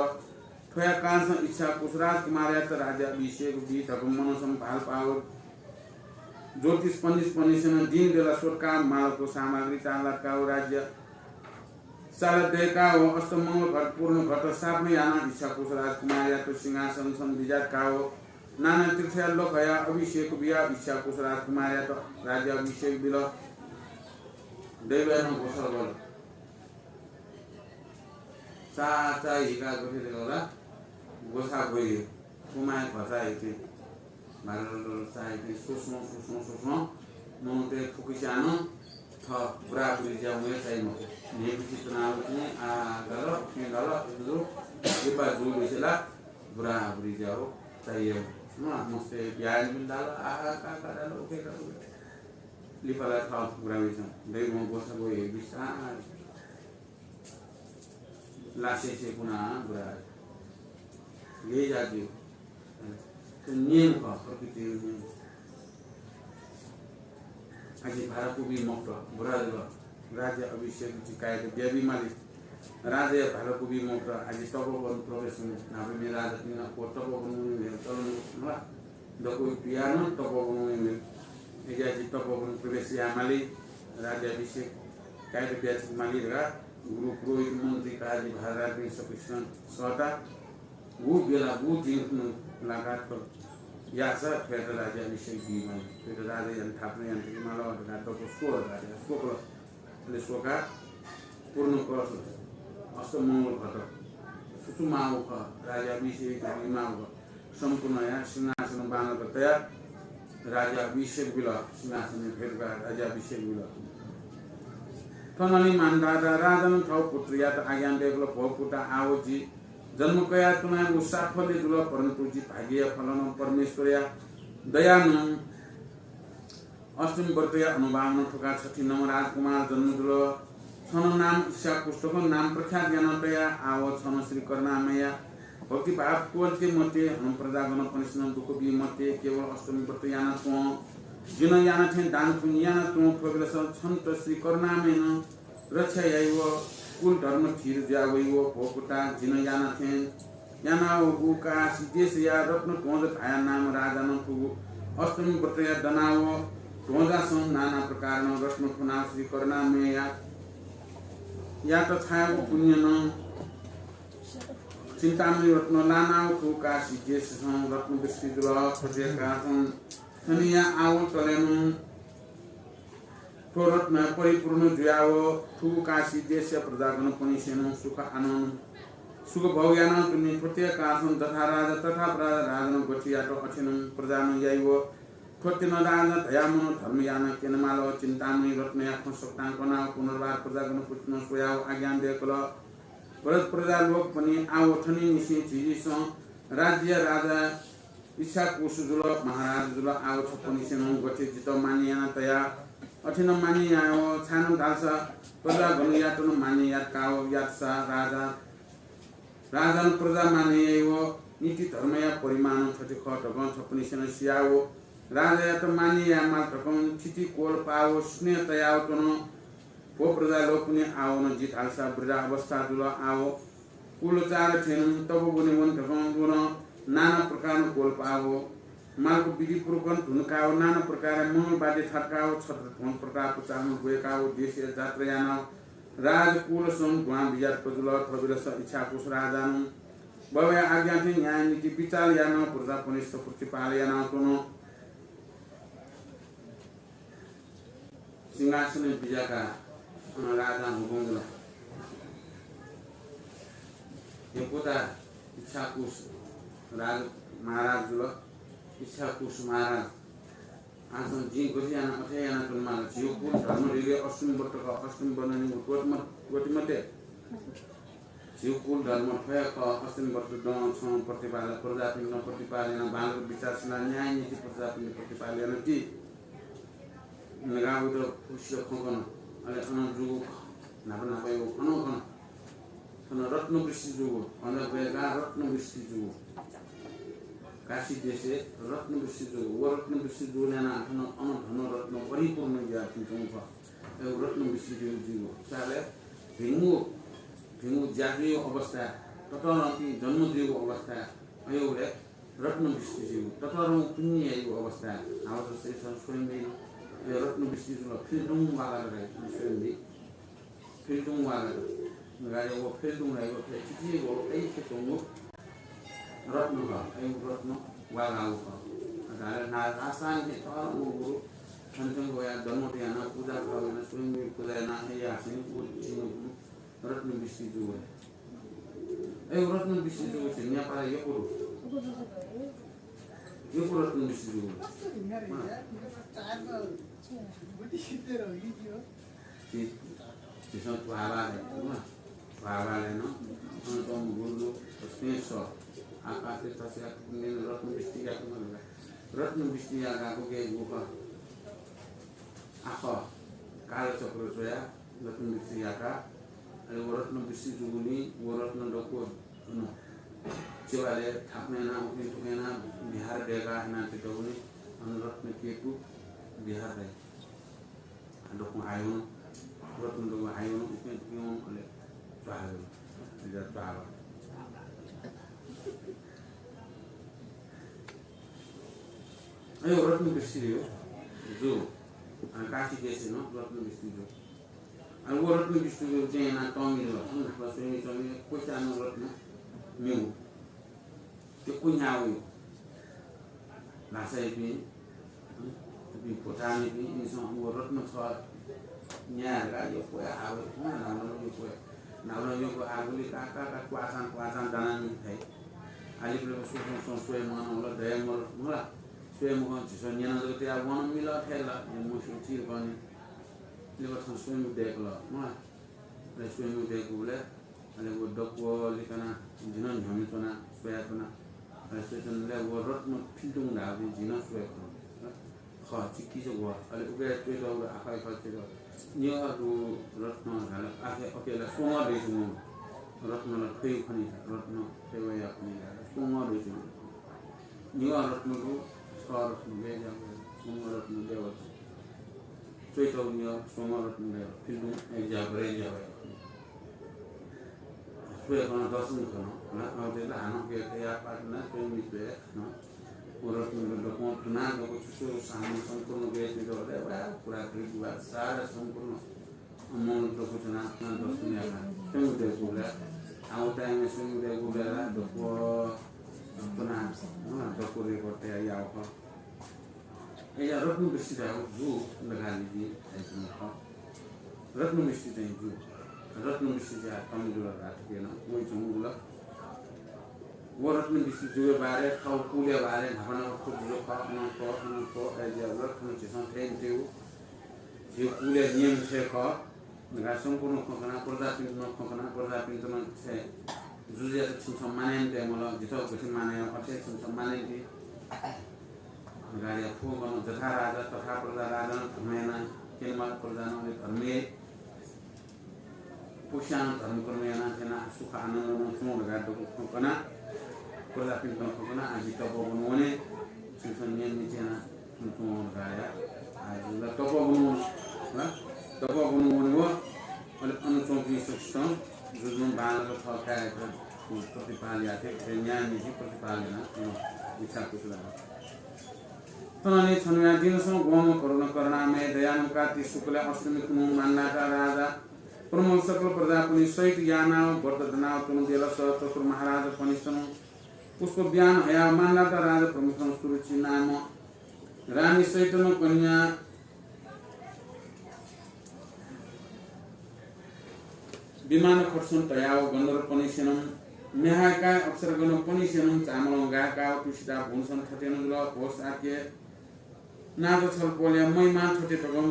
थ्वया कारणसं इच्छाकुश राजकुमारयात राज्याभिषेक बी धकं मनसं भालपाव ज्योतिषपनिसपनिसनं दिन बेला स्वतकाः मालको सामग्री चालाकाव राज्य साला दयकाव अष्टमंगल घट पूर्ण घट स्थापना यानाः इच्छाकुश राजकुमारयात सिंहासनसं बिजातकाव नाना तीर्थया लखया अभिषेक बियाः इच्छाकुश राजकुमारयात राज्याभिषेक बिल। दैवयानं ग्वसाल बल। चा, चा हिका गथे देगला ग्वसाः ग्वइ। कुमाय् भचा हिते। भारत चाहे सोसों, सोसों, सोसों। मनूतय् फुक्कसियानं थः बुराबुरी ज्या वये चाइ मखु। न्ह्यइपुसे च्वनावःपिं आ गाल, थें गाल, जुजु, लिपा जूलिसे ला बुराबुरी ज्या व चाइ हे मखु। मस्तय् ब्याहा यानाबिल धाल, आ, का, का धाल, उखे का, उखे। लिपा ला थः बुराबुरी ज्या। दैवं ग्वसाः ग्वइ बिस्तार। लासेसे कुना बुरा। यही जाति हो। त्यो नियम खः, प्रकृतिया नियम। आजि भालपुबी मफुत, बुरा जुल। राज्य अभिषेक जि काय्‌त ब्याबी माली। राजाया भालपुबी मफुत, आजि तपोवन प्रवेश यानाबी। न्हापांम्ह राजापिं व तपोवन वनेगु चलन दु। दक्व पियाः नं तपोवन वनेगु। अय्‌जुयाः जि तपोवन प्रवेश याये माली। राज्याभिषेक काय्‌त बियाच्वनेमाली धकाः गुरु पुरोहित मन्त्री काजी भारदारपिं सकसिनं सःता। व बेला व दिं खुन्हु लाकात याःसा थ्वयात राज्याभिषेक बीमाली, थ्वयात राजा यानाः थापना यानातकेमाल धकाः दक्व स्वः धकाः स्वकल। अले स्वकाः पूर्ण कलश अष्टमंगल घट सुचुमाव खः, राज्याभिषेक बीमाव खः। सम्पूर्ण यानाः सिंहासन बांलाक तयाः राज्याभिषेक बिल। सिंहासनय् थ्यंकाः राज्याभिषेक बिल। थनंलि मान्धाता राजानं थःगु पुत्रयात आज्ञा दय्‌कल, भो पुता, आव जि जन्म कयाच्वनागु साफल्य जुल, परन्तु जि भाग्यया फलं परमेश्वरया दयानं अष्टमी व्रतया अनुभावनं थुका छथि नं राजकुमार जन्म जुल। छनं नाम इच्छाकुष्ठकं नाम प्रख्यात यानातया। आव छनं श्री करुणामयया भक्तिभाव त्वःते मते, हनं प्रजागणपनिसेनं दुःख बी मते, केवल अष्टमी व्रत यानाच्वँ। जिनं याना थें दान पुण्य यानाच्वँ। थ्व बेलस छन्त श्री करुणामयनं रक्षा याइव, कुल धर्म थिर जुया वइव। भो पुता, जिनं याना थें यानावःगु काशी देशया रत्न ध्वजा धाया नाम राजानं थुगु अष्टमी व्रतया दनाव ध्वजासं नाना प्रकारनं रत्न थुनाव श्री करुणामयया यात छायागु पुण्यनं चिन्तामणि रत्न लानाव थुगु काशी देशसं रत्न वृष्टि जुल। थ्व जुया कारणं थनिया आव तलेनं थ्व रत्न परिपूर्ण जुयाव थुगु काशी देशया प्रजागणपनिसेनं सुख आनन्द सुख भोग यानाच्वनी। थ्वया कारणं दथा राजा तथा प्रजा राजानं गथे यात अथेनं प्रजानं याइव। थ्वतेनं राजा धयामनं धर्म यानाः क्यनेमाल। चिन्तामणि रत्नया खँ सकतां कनाव पुनर्वार प्रजागणपतिनं स्वयाव आज्ञा दय्‌कल। भरत प्रजालोकपनि आव थनिंनिसें झीसं राज्यया राजा इच्छाकुष जुल, महाराज जुल। आव छपनिसेनं गथे जितः मान्य याना तया, अथेनं मान्य याव। छाय्‌नं धालसा प्रजागणयातनं मान्य याकाव यातसा राजा, राजानं प्रजा मान्य याइव। नीति धर्मया परिमाणं थथे खः धकं छपनिसेनं सियाव। राजायात मान्य यायेमाल धकं थिति क्वल पाव स्नेह तयाव च्वन। भो प्रजालोकपनि, आव नं जि धालसा वृद्धा अवस्था जुल। आव कुलचार थें तप वने वन धकं व नं नाना प्रकारं क्वल पाव। मालक विधिपूर्वकं धुन काव नाना प्रकारया मंगल वाद्य थाकाव छत्र ध्वज प्रताप चामर ब्वय्‌काव देशया जात्रा यानाव राजकुलसं दुहां बिज्यात जुल। थ्व बेलस इच्छाकुष राजानं बाबाया आज्ञा थें न्याय नीति विचार यानाव प्रजापनिस्त प्रतिपाल यानाव च्वन। सिंहासनय् बिज्याकाः अन राजां हुकम जुल। हे पुता, इच्छाकुष राज महाराज जुल। इच्छाकुष महाराज, आः नं जिं गथे याना अथे यानाच्वनेमाल। झीगु कुल धर्म ऋग्वेदय् अष्टमी व्रत खः, अष्टमी व्रत निगू त्वःते म-, त्वःते मते। झीगु कुल धर्म थ्व हे खः, अष्टमी व्रत दँ छं प्रतिपाल, प्रजापिन्त प्रतिपाल यानाः बांलाक विचार सिलाः न्याय नीति प्रजापिन्त प्रतिपाल याना ति। नगाबुत फुक्कसित खँ कन। अले अन जूगु न्हापा न्हापा यो अन कन। थन रत्न वृष्टि जूगु, अन ब्वय्‌काः रत्न वृष्टि जूगु। काशी देशय् रत्न वृष्टि जूगु। व रत्न वृष्टि जूगु न्यानाः थन अन धन रत्न परिपूर्ण जुयाच्वंगु खः। अय् रत्न वृष्टि जूगु, जूगु। साले भिंगु, भिंगु ज्या जुइगु अवस्थाय्, ततःधंपिं जन्म जुइगु अवस्थाय्, अय्‌बलय् रत्न वृष्टि जुइगु, ततःधंगु पुण्य याइगु अवस्थाय्, हावस सय्‌सं स्वयम्भुइ नं, अय् रत्न वृष्टि जुल, फिल्टुङ वाला धकाः स्वयम्भुइ। फिल्टुङ वाला धकाः। गाडे व फिल्टुङ धाइगु, अथे चिचीगु, अय्‌खे च्वंगु रत्न खः, अय् रत्न वालागु खः। धाले ना रासायनिक थर व गुरु, थन थन वया जन्म यानाः, पूजा भाव यानाः, स्वयम्भुइ पूजा यानाः, अय् यासें व चिनु रत्न वृष्टि जूगु हे। अय् रत्न वृष्टि जूगु झी नेपालय् यक्व दु। यक्व रत्न वृष्टि जूगु। झी, झीसं ध्वाबा धाइ, ध्वाबा धाइ नं, अन च्वंगु गुरु दु, स्नेह स, आकाशय् तसया कुण्डेन रत्न वृष्टि याकूगु। रत्न वृष्टि याकाः गुके गु खः। आखः कालचक्र च्वया रत्न वृष्टि याकाः, अले व रत्न वृष्टि जूगुलिं व रत्न दक्व अन चेवालय् थापना यानाः उखें थुखें यानाः बिहार दय्‌काः यानातःगुलिं अन रत्नकेतु बिहार धाइ। दक्वं हाय्‌वन, रत्न दक्वं हाय्‌वन, उखें थुखें वन, अले च्वाः, अले च्वाः। अय् रत्न वृष्टि जू। अ, काशी देशय् नं रत्न वृष्टि जू। अले व रत्न बिष्टुगु चाहिँ यानाः तःमि जुल। सुं धाःसा स्वयम्भू च्वंम्ह क्वचानं रत्न म्यू। त्यो कुन्ह्याः वइ। भाषायापिं, इपिं भुटानयापिं, इमिसं व रत्न छ न्याये धकाः यक्व आः वइ। न्हापां यक्व, न्हापां यक्व आः वइ का, का, का, क्वाचां, क्वाचां दानाः मि थाइ। आः लिपा लिपा स्वयम्भू, स्वयम्भू, स्वयम्भू मला, दया मल, मला। स्वयम्भूं झीसं न्यना जक तयाः वन मिल थें ला, या मस्यू चिर कने। लिपा थन स्वयम्भू दय्‌कल, मला। अले स्वयम्भू दय्‌कूबलय् अले व दक्व लिकना जिं नं न्ह्यःने च्वना, स्वयाच्वना। अले स्वयाच्वनाबलय् व रत्न फिल्तुं धाःगु जिं नं स्वये खन। खः, चिकिचा ग्वः। अले उबलय् च्वय्‌तःगु आखः खः च्वय्‌तः। निगः दु रत्न धाल, आखे अकेला स्वंगः दइच्वंगु। रत्न ला थ्वइगु खनी, रत्न थ्वइगु खनी धाल, स्वंगः दइच्वंगु। निगः रत्न दु, छगः रत्न गय् ज्याःगु, स्वंगः रत्न गय् वःगु। च्वय्‌तःगु निगः, स्वंगः रत्न गय् वःगु, फिल्तुं अय् ज्याःगु, अय् ज्याःगु। स्वये खन, दर्शन खन, हानं अथे ला हानं के तया पाटना स्वयं मित्र खन। व रत्न दक्वं तुना, दक्व छुसु सामान सम्पूर्ण गय् च्वय्‌तः, अरे वाह, पूरा गृह विवाह सारा सम्पूर्ण। अमूल दक्व च्वना, दर्शन याना। स्वयं दय्‌कूबलय्, आव time-य् स्वयं दय्‌कूबलय् ला दक्व च्वना, अँ, दक्व record तयाः याःगु खः। अय्‌या रत्न बिष्टि धाःगु जु धकाः लिपा धाइच्वंगु खः। रत्न बिष्टि चाहिँ जु। रत्न बिष्टि चाहिँ तःमि जुल धाःथें नं वइच्वंगु जुल। व रत्न बिष्टि जुया बारे, थः कुलया बारे न्हापा न्हापा थ्व जु खः, अन खः, अन खः, अय्‌या रत्न झीसं थथे मतेगु। झी कुलया नियम थथे खः धकाः सम्पूर्ण खँ कनाः प्रजापिन्त नं खँ कनाः प्रजापिन्त नं थथे जुजुयात छिमिसं मानय् यानातये माल, जितः गथे मानय् याः अथे छिमिसं मानय् यानातये धकाः फुक्कं जथा राजा तथा प्रजा, राजां नं धर्म याना, केनेमाःगु प्रजां नं अले धर्म याइ। फुक्कस्यां धर्मकर्म यानाः थें नं सुख आनन्दं च्वँ धकाः दक्व खँ कनाः, प्रजापिन्त नं खँ कनाः, आः जि तपोवन वने, छिमिसं नियम नीति यानाः च्वँ धकाः या। आः जि ला तपोवन वन, ला तपोवन वने व, अले अन च्वंपिं सकसितं जुजुं बांलाक थःथाय् प्रतिपाल याःथें थथे न्याय नीति प्रतिपाल यानाः च्वँ। इच्छाकुस राजा। थनंलि छन्हुया दिनसं ग्वम्ह करुण करुणामय दयालु कार्तिक शुक्ल अष्टमी खुन्हु मान्धाता राजा प्रमुख सकल प्रजापनि सहित यानाव व्रत दनाव च्वनु बेलस चतुर महाराज पनिसं पुष्प ब्यान हयाव मान्धाता राज प्रमुखं सुरुचि नाम रानी सहितन कन्या विमान खटसं तयाव गन्धर्व पनिसेनं म्याहाय्‌काय अप्सरागण पनिसेनं चामलं गाय्‌काव तुसिता भुवनसं थथे नं जुल, भो शाक्य नाच छलपोलया महिमा थथे तकं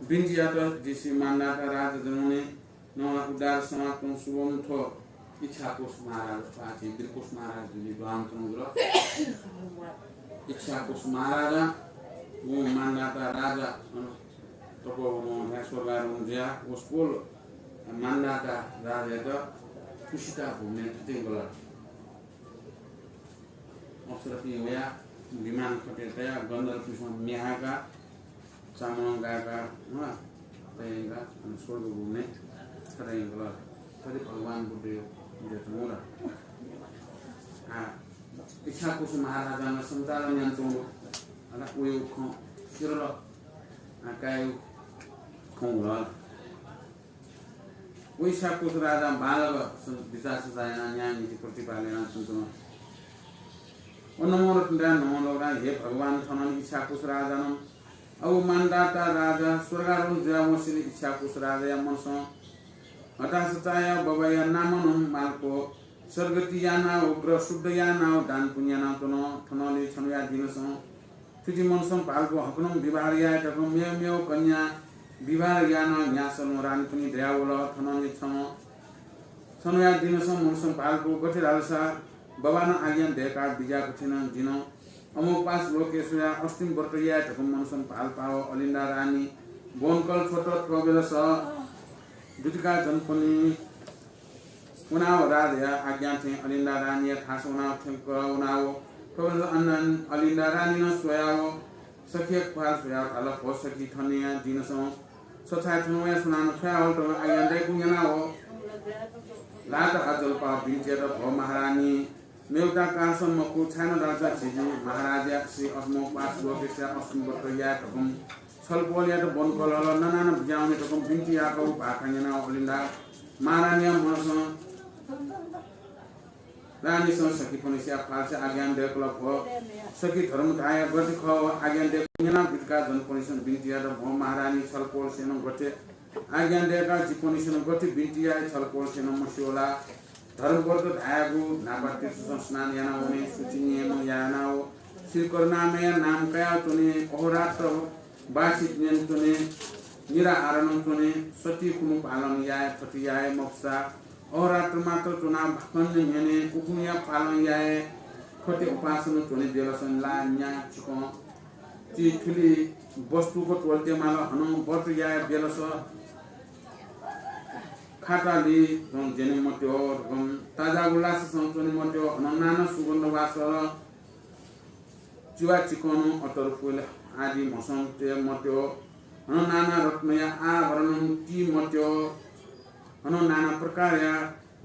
बिन्ति यात जिसि मान्धाता राज जनवने नवना उद्धार समाप्तं शुभं थ्व इच्छाकुस महाराज पाछि बिरकुस महाराज जुलि द्वान च्वंगु जुल। इच्छाकुस महाराजा व मान्धाता राजा अन तपोवनं हे स्वर्गारोहण जुया व स्पोल मान्धाता राजायात तुसिता भुवने थथे गल। अप्सरापिं वया विमान खटय् तया गन्धर्वपिन्सं म्याहाय्‌का चामलं गाय्‌का, हँ, तयंका, अन स्वर्ग भुवने थथे यंकल। थथे भगवान बुद्धया देत मुला। आ, इच्छाकुस महाराजां संचालन यानाच्वंगु, अन उयो खँ सिरल, आ, कायु खँ हुलल। व इच्छाकुस राजां बांलाक स-, बिचाः सचाः यानाः न्याय नीति प्रतिपाल यानाच्वंच्वन। व नमो रत्नया नमो रत्नया हे भगवान थनंलि इच्छाकुस राजानं अव मान्धाता राजा स्वर्गारोहण जुयावंसेंलि इच्छाकुस राजाया मनसं हताश चायाव बबाया नामनं मालको सर्गति यानाव ग्रह शुद्ध यानाव दान पुण्य यानाच्वन। थनंलि छन्हुया दिनसं थुति मनसं भालपु हकनं विवाह याये धकं मेव मेव कन्या विवाह यानाव न्यासलं रानीपनि दयावल। थनंलि छन्हुया दिनसं मनसं भालपु गथे धालसा बबानं आज्ञा दय्‌का बिज्याःगु थें नं जिनं अमोघपाश लोकेश्वरया अष्टमी व्रत याये धकं मनसं भालपाव अलिन्दा रानी ब्वंकल छ्वत। थ्व बेलस द्युतिका जनपनि वनाव राजाया आज्ञा थें अलिन्दा रानीया थासं वनाव थ्यंक वनाव थ्व बेलस अन-, अलिन्दा रानीनं स्वयाव सखिया ख्वाल स्वयाव धाल, भो सखि, थनया दिनसं छ छाय् थन वया सुनानं छ्वयाहल धकं आज्ञा दय्‌कूगु न्यनाव ल्हात हात जलपाव बिन्ति यात, भो महारानी, मेवता कालसं मखु, छाय्‌नं धालसा झी जि महाराजया श्री अमोघपाश लोकेश्वरया अष्टमी व्रत याये धकं छलपोलयात ब्वंकल। ननानं बिज्याहुने धकं बिन्ति याःगु भाखा न्यनाव अलिन्दा महारानीया मनसं रानीसं सखीपनिसया ख्वालसे आज्ञा दय्कल। भो सखी, धर्म धाया गथे खः, आज्ञा दय्क न्यनाव बितका जनपनिसं बिन्ति यात। भो महारानी, छलपोलसेनं गथे आज्ञा दय्का जिपनिसनं गथे बिन्ति याये, छलपोलसेनं मस्यू ला। धर्मव्रत धायागु न्हापा तीर्थसं स्नान यानावने, शुचि नियम यानाव श्री करुणामयया नाम कयाव च्वने, अहोरात्र बासित न्यने च्वने, निराहारनं च्वने, सती खुन्हु पालन याये, थथे याये मफुसा अहोरात्र मात्र च्वनाव भाकनं न्यने, उखुन्हुया पालन याये, थथे उपासनं च्वने बेलसं ला न्या चिकं ति थुलि वस्तुक त्वलते माल। हनं व्रत याये बेलस खातालि तं ज्यने मत्यो, धकं ताजागु लाससं च्वने मत्यो। हनं नाना सुगन्ध वासल चिवा चिकनं अत्तर फुल आदि म्हसं तये मत्यो। हनं नाना रत्नया आभरणं ति मत्यो। हनं नाना प्रकारया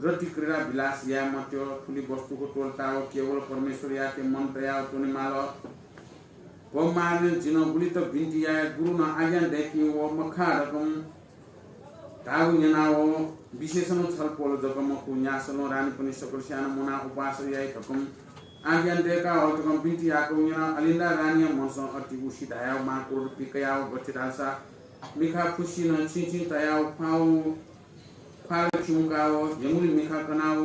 रति क्रीडा विलास याये मत्यो। थुलि वस्तुक त्वलताव केवल परमेश्वरयाके मन तयाव च्वने माल। भो महारानी, जिनं गुलित बिन्ति याये, गुरुनं आज्ञा दय्की व मखा धकं धाःगु न्यनाव विशेषनं छलपोल जक मखु, न्यासलं रानीपनि सकलस्यानं मुना उपास याइ धकं आज्ञा दय्का हल धकं बिन्ति याःगु न्यनाव अलिन्दा रानीया मनसं अति उसी धायाव मा क्रोध पिकयाव गथे धालसा मिखा फुसिनं छिं छिं तयाव ख्वाउ ख्वाल खिउँकाव, हेंगुलि मिखा कनाव,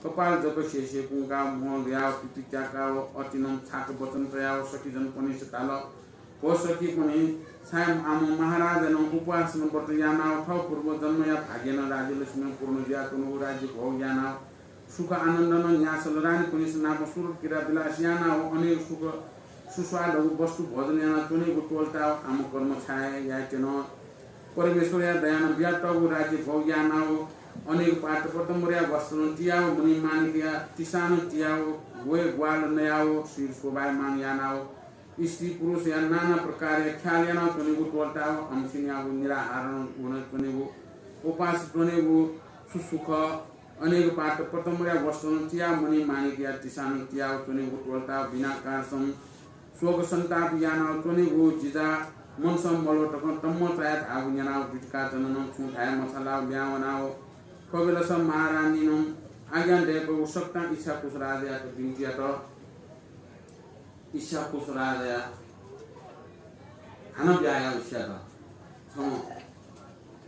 कपाल जक सेसे कुंकाव, म्ह ल्हुयाव, पिपि त्याकाव, अतिनं छाक वचन तयाव सखीजनपनिस धाल, भो सखीपनि, छाय् आम महाराजनं उपवासनं व्रत यानाव थःपूर्व जन्मया भाग्यनं राज्यलक्ष्मी पूर्ण जुयाच्वंगु राज्य भोग यानाव सुख आनन्दनं न्यासल रानीपनिस नाप सुरत क्रीडा विलास यानाव अनेक सुख सुस्वादु वस्तु भोजन यानाव च्वनेगु त्वलताव आम कर्म छाय् यायेत्यन। परमेश्वरया दयानं बियातःगु राज्य भोग यानाव अनेक पात्र पतम्बरया वस्त्रनं तियाव मणि माणिकया तिसानं तियाव ग्वय् ग्वाल नयाव शरीर शोभायमान यानाव स्त्री पुरुषया नाना प्रकारया ख्याल यानाव च्वनेगु त्वलताव अनसनयाव निराहारनं च्वनेगु उपास च्वनेगु सुसुख अनेक पात्र पतम्बरया वस्त्रनं तियाव मणि माणिकया तिसानं तियाव च्वनेगु त्वलताव बिना कारणसं शोक सन्ताप यानाव च्वनेगु जिजा मनसं मल्वः तकं तम्म चायाः धाःगु न्यनाव द्युतिका जननं छुं धाये मछालाव ब्यां वनाव थ्व बेलस महारानीनं आज्ञा दय्कूगु सकतां इच्छाकुस राजायात बिन्ति यात। इच्छाकुस राजाया हानं ब्याहा यानाव इच्छा यात। छं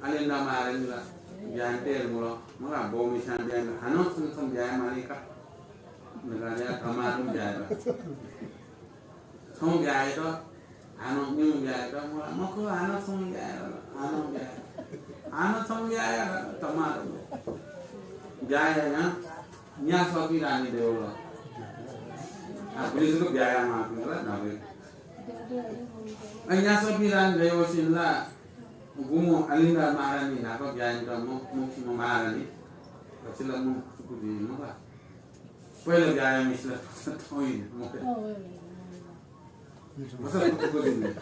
अलिन्दा महारानी ला ब्याहा याना तयार मुल। मला बौमिसां ब्याहा याना हानं छं छं ब्याहा याये माली का। नगारिया धमाधम ब्याहा यात। छं ब्याहा यात, हानं निम्ह ब्याहा यात, मला मखु हानं छं ब्याहा यात, हानं ब्याहा यात। हानं छं ब्याहा यात, धमाधम ब्याहा यात। ब्याहा याना न्यासःपिं रानी दय्वल। आ, भुलि जक ब्याहा याये माःपिं ला न्हापा। अ, न्यासःपिं रानी दय्वःसिन ला गुम्ह अलिन्दा महारानी न्हापा ब्याहा यानात म-, मुख्यम्ह महारानी। भचा ला म चुकु जुइ मखु। पहिला ब्याहा याःम्हसित थौं हे मखु। भचा चुकु जुइ।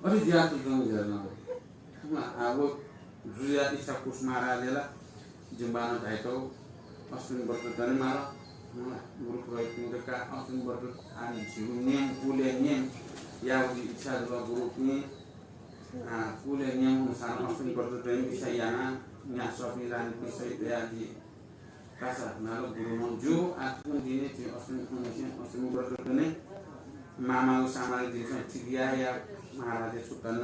अथे ज्या चुकं जुइ न। आ, व जुया इच्छाकुस महाराजया ला जिं बानं धायेत अष्टमी व्रत दने माल। गुरु पुरोहितपिं का अष्टमी व्रत आ झीगु नियम, कुलया नियम यायेगु इच्छा जुल। गुरुपिं, आ, कुलया नियम अनुसार अष्टमी व्रत दने इच्छा याना न्यासःपिं रानीपिं सहित दयादी। कासा नाल गुरुनं ज्यू, आखिर दिने झी अष्टमी खंनिसें अष्टमी व्रत दने। मामागु सामाजिक दिनसं ठीक याया महाराजया छुट्टा न।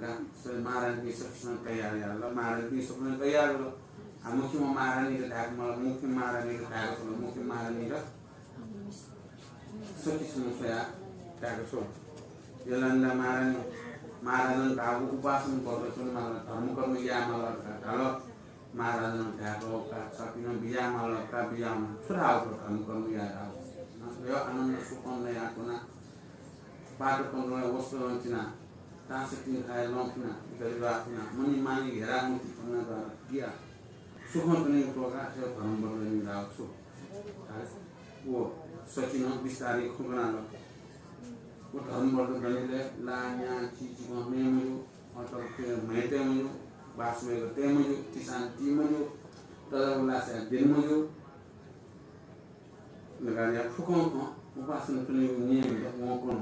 का, सर महारानीपिं सकसिनं तयार याल, महारानीपिं सकसिनं तयार याल। आ, मुख्यम्ह महारानीत धायेक मल, मुख्यम्ह महारानीत धायेक छल, मुख्यम्ह महारानीत सखीसं स्वयाः धायेक छल। यलन्दा महारानी, महाराजं धाःगु उपासन व्रत च्वने माल, धर्मकर्म याये माल धाल। महाराजं धायेक का, छपिनं बिज्याये माल का, बिज्याये माल। छु धाःगु धर्मकर्म याये धाःगु। यो आनन्द सुखं नयाच्वना। पात्र पद्मया वस्त्रं तिना, तास तिंखाया लं फिना, दरिद्र फिना, मणि माणिक हेरा मोती पन्ना द्वारा पिया। सुखं च्वनेगु त्वःताः थें धर्म बदलय् निंगु धाःगु छु। व सखीनं बिस्तारं खँ कनाल। व धर्म बदल दनेबलय् ला न्या चिचिकं नये मज्यू, अतल म्हय् तये मज्यू, बास वय्क तये मज्यू, तिसां ती मज्यू, तजाबु लासय् द्यने मज्यू। नगारिया फुकं खँ उपासन च्वनेगु नियमयात वं कन।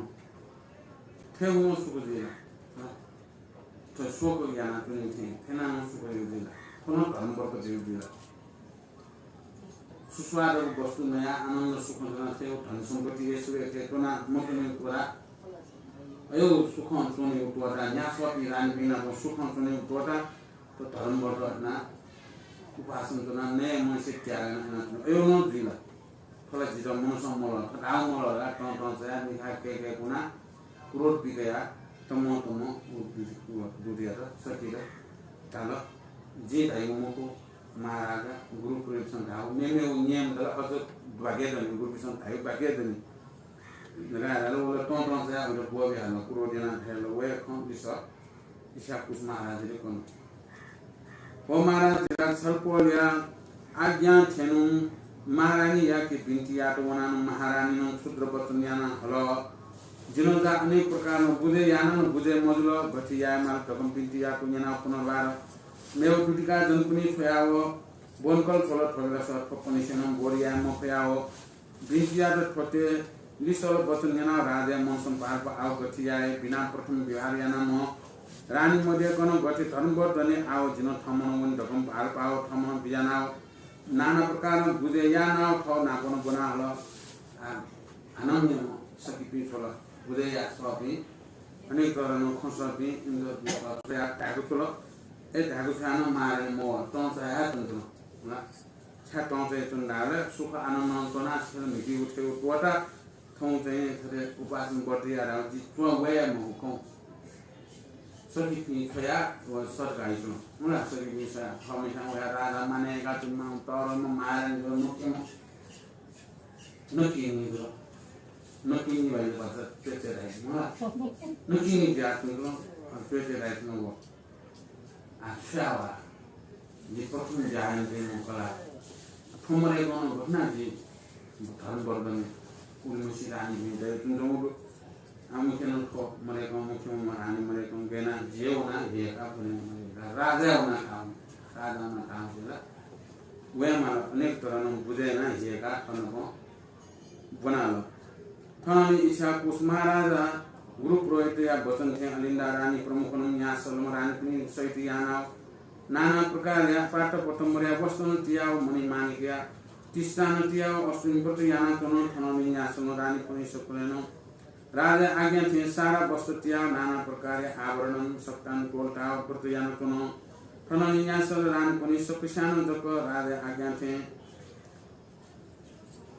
थथे वं सुख जुइ ला? शोक यानाच्वनी थें, थेनाः नं सुख जुइ जुइ ला? थ्व नं धर्मव्रत जुइ जुइ ला? सुस्वादुगु वस्तु नयाः आनन्द सुख नं थें, धन सम्पत्ति ऐश्वर्य थें त्वना मच्वनेगु त्वःता। अय् सुखं च्वनेगु त्वःता, न्यासःपिं रानीपिं नाप सुखं च्वनेगु त्वःता, थ्व धर्मव्रत यानाः उपासन च्वनाः नये मजिसे त्याग यानाः यानाच्वने। अय् नं जुइ ला? थ्व ला जितः मनसं मल्वः, थ्व धाःगु मल्वः ला, तं तं चायाः मिखा कय्कय् कुनाः क्रोध पिकयाः तमं तमं उ दु-, उ दूतयात सकीत धाल, जिं धाइगु मखु महाराज, गुरु पुरोहितसं धाःगु मेमेगु नियम दु ला, अझ वाक्य दनि, गुरुपिसं धाइगु वाक्य दनि। धकाः धाल, व ला तं तं चायाः उइत ब्वः बियाः हाल, क्रोध यानाः धाल, वया खँ लिसः इच्छाकुस महाराजले कन। व महाराज, जितः छलपोलया आज्ञा थें नं महारानीयाके बिन्ति यायेत वनाः नं महारानीं नं क्षुद्र वचन यानाः हल। जिं नं जा अनेक प्रकारं बुझे यानाः नं बुझे मजुल, गथे याये माल धकं बिन्ति यायेत न्यनाः पुनर्वार मेव दुतिका जनपनि छ्वयाव ब्वंकल छ्वल। थ्व बेलस थ्वपनिसें नं बोध याये मफयाव बिन्ति यात। थ्वते लिसः वचन न्यनाव राजाया मनसं भार पाव गथे याये बिना प्रथम व्यवहार यानाम्ह रानी मदय्कं गथे धर्मव्रत दने आव जिं थःम्हं वने धकं भार पाव थःम्हं बिज्यानाव नाना प्रकारं बुझे यानाव थः नापं ब्वना हल। आ, हानं न्यम्ह सखीपिं छ्वल। बुझे यासःपिं अनेक तःधंगु खँ सःपिं इन्द्र धायेगु छ्वल। ए धायेगु छ्वयाः नं महारानी मवः, तं चायाः च्वनाच्वन। छाय् तं चायाः च्वन धाःबलय् सुख आनन्दं च्वनाः छेँ म्हितीगु थें त्वःताः थौं चाहिँ थथे उपासन व्रत याये धाःगु जि च्वं वये मखु खँ। सखीपिं छ्वयाः व सत धाइ च्वन। मला सखीपिं छ्वयाः थःम्हस्यां वयाः राजा माने याकाच्वनेमा तःधंम्ह महारानी जुल, नकिम्ह। नकिनी जुल। नकिनी भाइ भचा च्वय् च्वय् धाइ। मला नकिनी जुयाच्वन, च्वय् च्वय् धाइ च्वन व। आ, छ्वयाः वा। जि प्रथम ज्या यानाच्वनेमाः कला। थ्व मदय्कं नं गथे यानाः जि धर्मव्रत दने, उलिमछि रानीपिं दयाच्वनाच्वंगु दु। आ, मुख्य नं थ्व मदय्कं, मुख्य रानी मदय्कं गय् यानाः जि हे वनाः हेय्काः ब्वने, राजा हे वनाः काः, राजा वनाः काः जुल। वयाः माल अनेक तःधंगु बुझे यानाः हेय्काः थन ब्वनाल। थनंलि इच्छाकुस महाराजा गुरु पुरोहितया वचन थें अलिन्दा रानी प्रमुखनं न्यासलं रानीपनि सहित यानाव नाना प्रकारया पाटपटम्बरया वस्त्रं तियाव मणि माणिकया तिस्तानं तियाव अष्टमी व्रत यानाच्वन। थनंलि न्यासलं रानीपनि सकलेनं राजाया आज्ञा थें सारा वस्त्र तियाव नाना प्रकारया आभरणं सकतां त्वःताव व्रत यानाच्वन। थनंलि न्यासलं रानीपनि सकस्यानं जक राजाया आज्ञा थें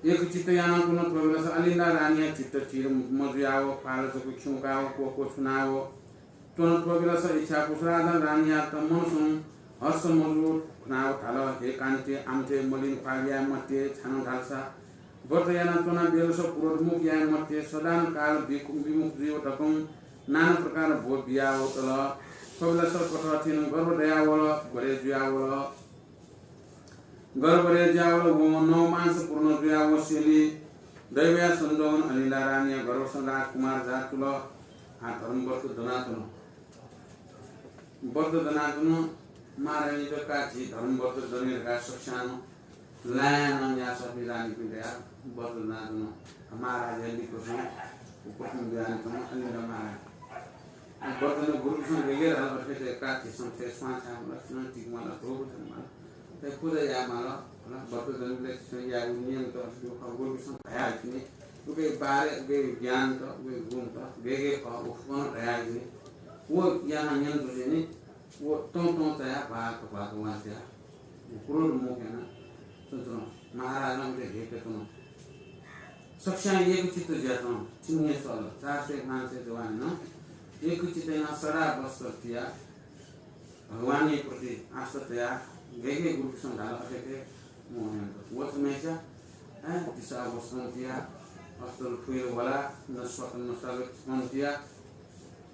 एकचित्त यानाच्वन। थ्व बेलस अलिन्दा रानीया चित्त थिर मजुयाव ख्वाल जक खिउँकाव क्वःक्वःछुनाव च्वन। थ्व बेलस इच्छाकुस राजां रानीयात मनसं हर्ष मजू खुनाव धाल, हे कान्ति, आमथे मलिन ख्वाल याये मते, छाय् धालसा व्रत यानाच्वना बेलस क्रोध मुख याये मते, सदान काल विकु-, विमुख जुइ धकं नाना प्रकार ब्व बियावल। थ्व बेलस कथं थें गर्व दयावल, गरे जुयावल। गर्भवती जुयावल, वं नवमास पूर्ण जुयावसेंलि दैवया संजोगं अलिन्दा रानीया गर्भसं राजकुमार जातुल। आ धर्मव्रत दनाच्वन। व्रत दनाच्वन। महारानीत का झी धर्मव्रत दने धकाः सकस्यां नं लँय् नं न्यासःपिं रानीपिं दयाः व्रत दनाच्वन। महाराजया लिक्कसं उपक्रम जुयाच्वन अलिन्दा महारानी। व्रत दनाः गुरुपिसं गय् गय् धाल, अथे का झीसं थथे स्वां छायेमाल, सुनं तिकेमाल, धोबु धनेमाल, थथे पुजा यायेमाल, होला, व्रत दनेबलय् झीसं यायेगु नियम त अथे दु खः, गुरुपिसं धयादिल नि, उकिया बारे, उकिया ज्ञान त, उकिया गुण त, गय् गय् खः, व फुक्कं धयादिल नि। व यानाः न्यन जुसेंलि, व तं तं चायाः भाक भाक वांछ्वयाः क्रोध मुख यानाः च्वन। महाराजं उइत हेक्क च्वन। सकस्यां एकचित्त जुयाच्वन। चिन्हय् सल, चार सय पाँच सय जवाननं एकचित्त यानाः सदा वस्त्र तियाः भगवानया प्रति आस्था तयाः गय् गय् गुरुपिसं धाल अथे अथे मोहन वचन मय्सा, हैं, तिसा वस्त्रं तियाः, अस्त्र फुइल वला, न स्वत न सगत तियाः,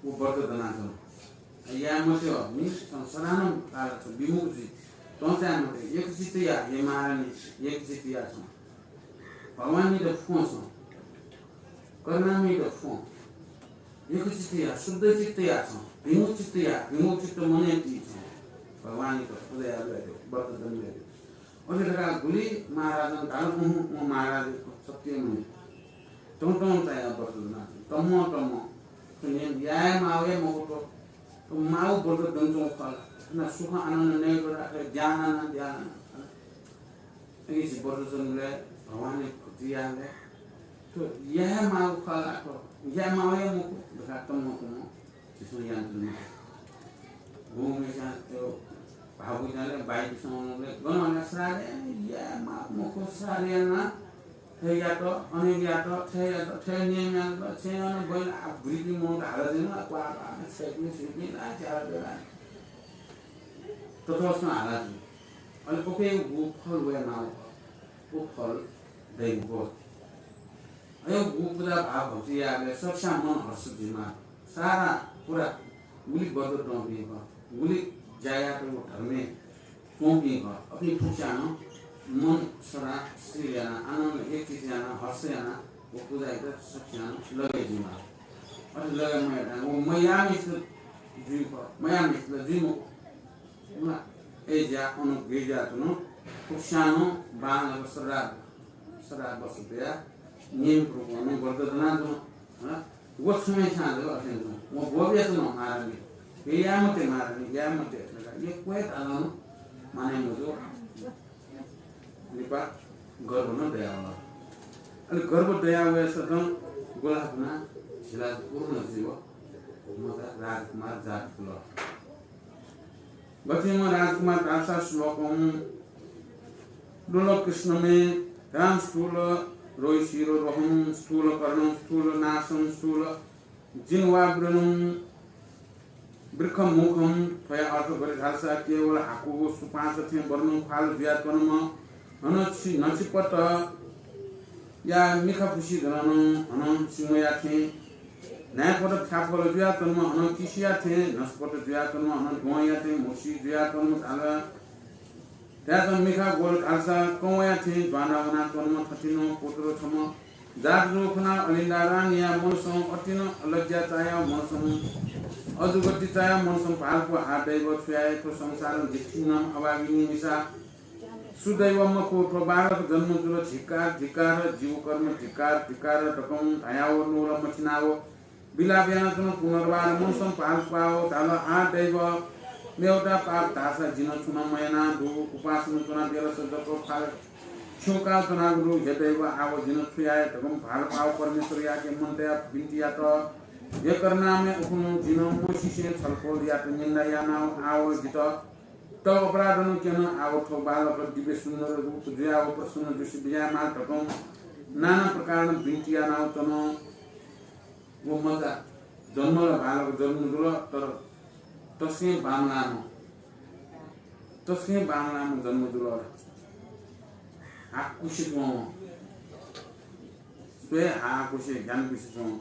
व व्रत दनाच्वन। याये मते नि, सदानं काल छ विमुख जुइ। तं चाये मते, एकचित्त या, हे महारानी, एकचित्त या छं। भगवानयात फ्वँ छं। करुणामययात फ्वँ। एकचित्त या, शुद्ध चित्त या छं। विमुख चित्त या, विमुख चित्त मनय् ति छं। भगवानयात पूजा याये, व्रत दने। अथे धकाः गुलि महाराजं धाल, उहुँ, व महाराज सत्य मने। तं तं चायाः व्रत दनाच्वन। तमं तमं। थ्व नियम याये माःगु हे मखु थ्व। माउ व्रत दनाच्वंगु खः ला? ना सुख आनन्द नयेगु ला? अथे ज्ञान आनन्द, ज्ञान आनन्द। अले झी व्रत दनाबलय् भगवानया भक्ति यायेबलय् थ्व याये माःगु खः ला, थ्व याये माःगु हे मखु धकाः तमं तमं झीसं यानाच्वने माः। गुम्हस्यां त्यो भाःबुइँचां बाइपिसं वनाबलय् गन वना श्राद्ध याये माःगु मखु, श्राद्ध याना थथे यात, अनेक यात, थथे यात, थथे नियम यात, थथे याना बहिन आ भुरिपिं मनूत हाला जुइन, आ क्वाः क्वाः छय्‌पिं छुइपिं ला ज्याला बेला ततःसं हाला जुइ। अले उकिया गु फल वये माःगु, व फल दइगु। अय् गु पुजा भाव भक्ति यायेबलय् सकसियां मन हर्ष जुइमाः। सारा पुरा गुलि व्रत दंपिं खः, गुलि ज्या यात व धर्मय् च्वंपिं खः, अपिं फुक्कसियां नं मन सदा स्थिर यानाः, आनन्द एक चित्त यानाः, हर्ष यानाः व पुजायात सकसियां नं लगे जुइमाः। अथे लगे मयात व मयाःम्हय्‌सित जुइ खः, मयाःम्हय्‌सित जुइ मखु। अय्‌ज्या अन गय् जुयाच्वन, फुक्कसियां नं बांलाक सदा, सदा व्रत दयाः नियमपूर्वक अन व्रत दनाच्वन। व छम्हस्यां जक अथे च्वन। व ब्वबियाच्वन महारानी। हे याये मते महारानी, याये मते धकाः यक्व हे धालं नं मानय् मजू। लिपा गर्भ नं दयावल। अले गर्भ दयावय्‌साथं गुलाफुना झिला पूर्ण जुइव मचा राजकुमार जात जुल। गथिंम्ह राजकुमार धाःसा श्लोकं लोलकृष्णमे राम स्थूल रोहिशिरो रोहं स्थूल कर्णं स्थूल नासं स्थूल जिह्वाग्रणं वृक्कमुखं। थ्वया अर्थ गथे धाःसा केवल हाकुगु सुपाँच थें वर्णं ख्वाल जुयाच्वंम्ह हनं छि न्हचिपटया मिखा फुसि जुल नं हनं सिंहया थें न्हाय्‌पट फ्याफल जुयाच्वंम्ह हनं किसिया थें न्हसपट जुयाच्वंम्ह हनं द्वहंया थें म्हुसि जुयाच्वंम्ह धाल। धाःसा मिखा ग्वल धाःसा कंवया थें द्वाना वनाच्वंम्ह थथिंम्ह पुत्र छम्ह जात जूगु खनाः अलिन्दा रानीया मनसं अतिनं लज्या चायाः मनसं अधोगति चायाः मनसं भालपु हा दैव छु याये थ्व संसारं धिक्खिन्नं अभागिनी मिसा सुदैव मखु थ्व बालक जन्म जुल धिक्कार धिक्कार जिगु कर्म धिक्कार धिक्कार धकं धयाव नुगलं मछिनाव विलाप यानाच्वन। पुनर्वार मनसं भालपाव धाल, आ दैव, मेवता पाप धाःसा जिं नं छुं नं मयाना दु। उपासं च्वना बेलस जक फाल खिउँकाव च्वनागु दु। हे दैव, आव जिं नं छु याये धकं भालपाव परमेश्वरयाके मन तयाः बिन्ति यात। हे करुणामय, उखुन्हु जिं नं मसिसें छलपोल यात निन्दा यानाव आव जितः तः अपराधं क्यन। आव थ्व बालक दिव्य सुन्दर रूप जुयाव प्रसन्न जुसि बिज्यायेमाल धकं नाना प्रकारं बिन्ति यानाव च्वन। व मचा जन्मल, बालक जन्म जुल, तर तसकं बांमलाःम्ह, तसकं बांमलाःम्ह जन्म जुल। हाकुसे च्वंम्ह, स्वये हाकुसे, ग्यानाकुसे च्वंम्ह।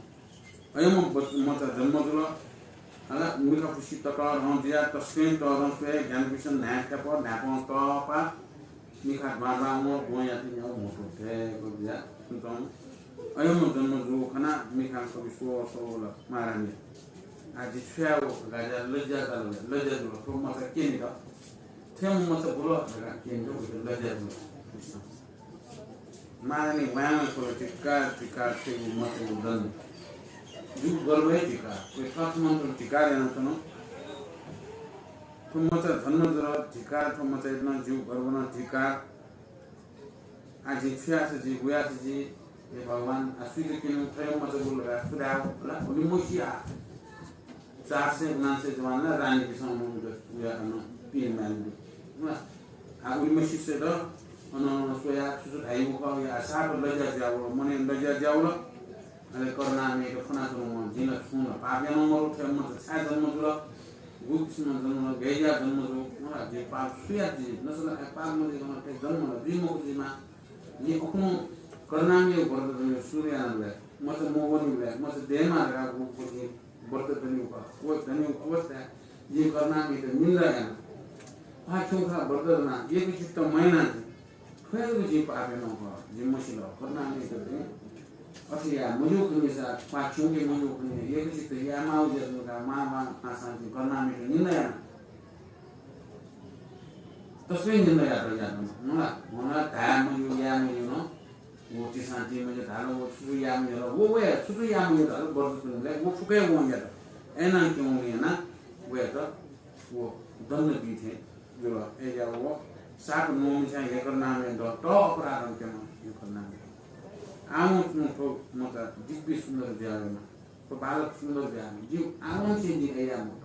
अय्‌म्ह बच-, मचा जन्म जुल। अले मिखा फुसि ततःधं जुयाः तसकं तःधं स्वये ग्यानाकुसे न्हाय् थ्याप, न्हाय्‌पं तःपा मिखा द्वां द्वां वं द्वहंया थें न्याव म्हुतु धय्‌क जुयाः च्वंच्वं। अय्‌म्ह जन्म जूगु खनाः मिखां कवि स्व स्व वल महारानी। आ, जि छु याये व धकाः लज्या चाल, लज्या जुल। थ्व मचा क्यनेत, थ्व मचा बुल धकाः क्यनेत वइत लज्या जुल। महारानी वाय्‌वय् ख्वल, धिक्कार, धिक्कार, थ्व मचाया जन्म। जिगु गर्व हे धिक्कार। वय् थःथम्हं नं धिक्कार यानाच्वन। थ्व मचा जन्म जुल, धिक्कार, थ्व मचायात नं जिगु गर्व नं धिक्कार। आ, जिं छु याःसा जुइ, गु याःसा जुइ, हे भगवान, आ, सुइत क्यने, थ्व हे मचा बुल धकाः छु धायेव ला, उलि मस्यू आ। चार सय उनान्सय जवान ला रानीपिसं अन उया अन पिने माःगु दु। आ, उलि मस्यूसेत अन स्वयाः छु छु धाइगु खः, या साप लज्या ज्यावल, मनय् लज्या ज्यावल। अले करुणामययात फ्वनाच्वन वं, जिं ला छुं ला पाप यानागु मदु, थ्व मचा छाय् जन्म जुल, गु किसिमं जन्म जुल, गय् जुयाः जन्म जुल, मला, जिं पाप छु यात, जिं नसला, ए, पाप मजुइकन थ्व जन्म ला जुइ मखु जुइमाः। जिं उखुन्हु करुणामय व्रत दनेगु सुरु यानाबलय्, मचा मवनीबलय्, मचा दयेमाः धकाः गु, गु जिं व्रत दनेगु खः, उपवास दनेगु खः, उपवास धाये, जिं करुणामययात निन्दा याना। ख्वाः खिउँकाः व्रत दना, एकचित्त मयाना जिं। थ्व हे जक जिं पाप यानागु खः, जिं मसिल, करुणामययात जिं अथे याये मज्यू खनीसा, ख्वाः खिउँके मज्यू खनी, एकचित्त याये माःगु ज्या धुंकाः मां मां मांसां जिं करुणामययात निन्दा याना। तसकं निन्दा यात, यात, मला, मला धाये मज्यू, याये मज्यू नं। व तिसां ति मज्यू धाल, व छु छु याये मज्यू धाल, व, व हे छु छु याये मज्यू धाल, व्रत च्वनीबलय् व फुक्क हे वं यात। अय्‌नं क्यं वं यानाः व हे दण्ड बीथें जुल। अय्‌या व सात नोमिछां हेकर नामय् द त अपराधं केन हेकर नामय्। आमु थ्व मचा दिव्य सुन्दर जुयावयेमा। थ्व बालक सुन्दर जुयावयेमा। जिं आमु थें जिं अय्‌या मुक्त।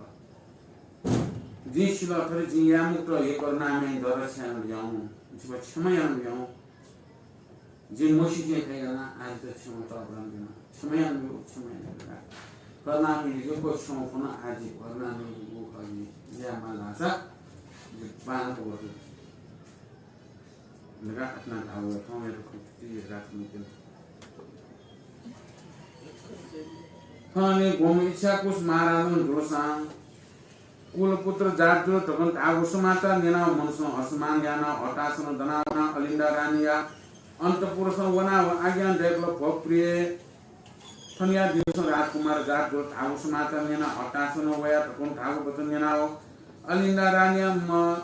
जिं सिल थथे जिं याये मुक्त हेकर नामय् द रक्षा यानाबियाउ। जिं क्षमा यानाबियाउ। जिं मसिसें थथे याना, आः जितः क्षमा तःधं बिना। क्षमा यानाबिउ, क्षमा यानाबिउ। करुणामयी यक्व क्षमा फुन, आः जि करुणामयी गुगु खः जि याये माल धाःसा जि बांलाक वःगु। धकाः आत्मा धाःगु थौंयात खुति धकाः थुमिके। थनंलि ग्वम्ह इच्छाकुस महाराजं जुलसां कुलपुत्र जात जुल धकं धाःगु समाचार न्यनाव मनसं हर्षमान यानाव हतासन दनाव वनाव अलिन्दा रानीया अन्तःपुरसं वनाव आज्ञा दय्‌कल, भो प्रिय, थनया दिवसं राजकुमार जात जुल धाःगु समाचार न्यनाव हतासन वया धकं धाःगु वचन न्यनाव अलिन्दा रानीया म-,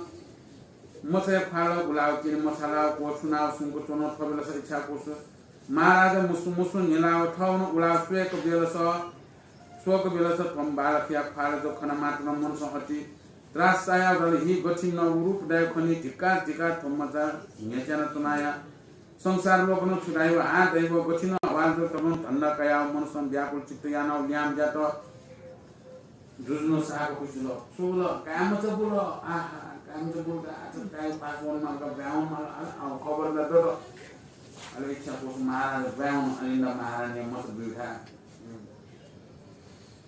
मचाया ख्वालं उलाव तिनि मछालाव क्वछुनाव सुंक च्वन। थ्व बेलस इच्छाकुस महाराज मुसु मुसु न्हिलाव थवन उलाव स्वय्‌क बेलस स्वक बेलस थ्व बालकया ख्वाल जक खना मात्रं मनसं अति त्रास चायाव धाल, हि गथिं न व रूप दायु खनी, धिक्कार धिक्कार, थ्व मचा न्ह्यच्याना च्वनाया संसार लोकनं छु धायु, हा दैव गथिं न हवाल जक थवन धन्दा कयाव मनसं व्याकुल चित्त यानाव ल्याहां ज्यात। जुजुं साःक खुसि जुल। छु बुल? काय्‌मचा बुल। आहा, काय्‌मचा बुल का। आः काय् पास वन माल का, ब्वाँय् वन माल। अले आः खबर ला दत। अले इच्छाकुस महाराज ब्वाँय् वन, अलिन्दा महारानीया मचा बुइखा।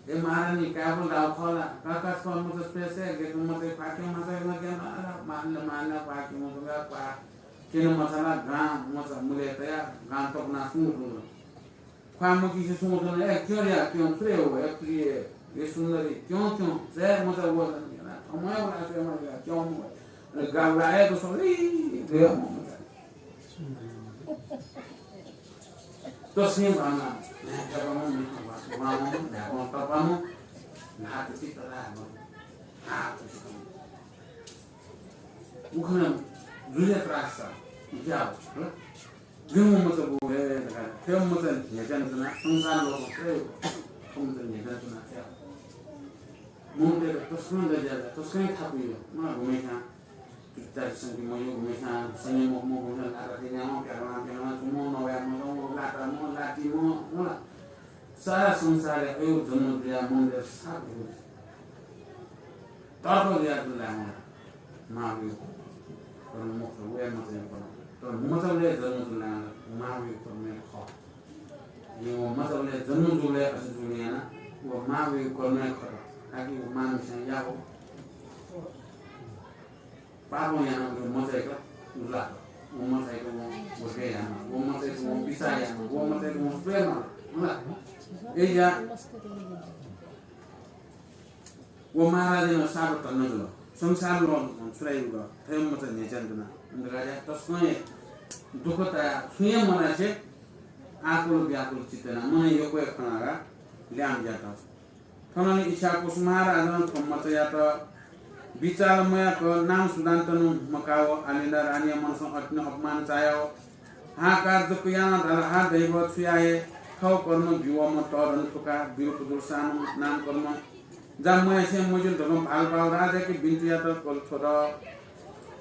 ए महारानी, काय् बुल धाःगु खः ला? का का, छु मचा स्पेस हे, गेक मचा ख्वाके मचा ला, महारानी, महारानी ख्वाके मचा ला, ख्वाके मचा ला, गां मचा मुले तया, गां तपना सुंगु सुंगु। ख्वाः मखुसे सुं च्वन, ए, क्यँ या, क्यँ, छु रे हो, ए, प्रिय, ए, सुन्दरी, क्यँ, क्यँ, जय मचा वःजन, थमय् वला, जय मचा, क्यँ, मचा। अले गाउला, ए, दोसो, ए, जय मचा। तसकं भावना, न्हाय् तपानु, न्हाय् तपानु, न्हाय् तपानु, न्हाय् तपानु। उखन जुले त्रास छ, ज्याव, हला? थ्व मचा बु हे धकाः, थ्व मचा न्ह्यच्यान च्वना, संसार लोकं थ्व मचा न्ह्यच्यान च्वना, थ्व। मनूतय्‌त तसकं लज्या, तसकं थाकुइ, मला गुम्हेस्यां कितासं कि मयु, गुम्हेस्यां संयम मखु, गुम्हेस्यां लाता थें न्याम्ह, प्यालां प्यालां, चुम्ह, नवाय् मजं, लाता म, लाति म, मला। सारा संसारय् अयु जन्म जुयाः मनूतय्‌त साप जुल। तर्क जुयाः जुल धायेमाः। मां वयु कर्म मखु, वया मचाया कर्म। तर मचाबलय् जन्म जुल धायेमाः, मां वयु कर्म हे खः। जिं व मचाबलय् जन्म जूबलय् अथे जूगुलिं यानाः व मां वयु कर्म हे खः। ताकि व मांम्हेस्यां याःगु पापं यानाः व मचायात उल्लात। व मचायात वं व हे यानाः, व मचायात वं बिचाः यानाः, व मचायात वं स्वये माल। होला? अय्‌या व महाराजं साप धन्दा जुल। संसार लोकं छु धाइ, थ्व मचा न्ह्यच्यान च्वना। अन्तकालय् तसकं हे दुःख तायाः छुं हे मल्हासे आकुल व्याकुल चित्त यानाः मनय् यक्व हे खनाः ल्याहां ज्यात। थनंलि इच्छाकुस महाराजं थ्व मचायात बिचाल मयाक नाम सुदां तनु मकाव अलिन्दा रानीया मनसं अतिनं अपमान चायाव हाहाकार जक यानाव धाल, हा दैव, छु याये, थव कर्म ब्यूवम्ह तःधं थुका विरूप जुलसां नं नाम कर्म जा मयासें मजिल धकं भालपाव राजायाके बिन्ति यात कल छ्वत।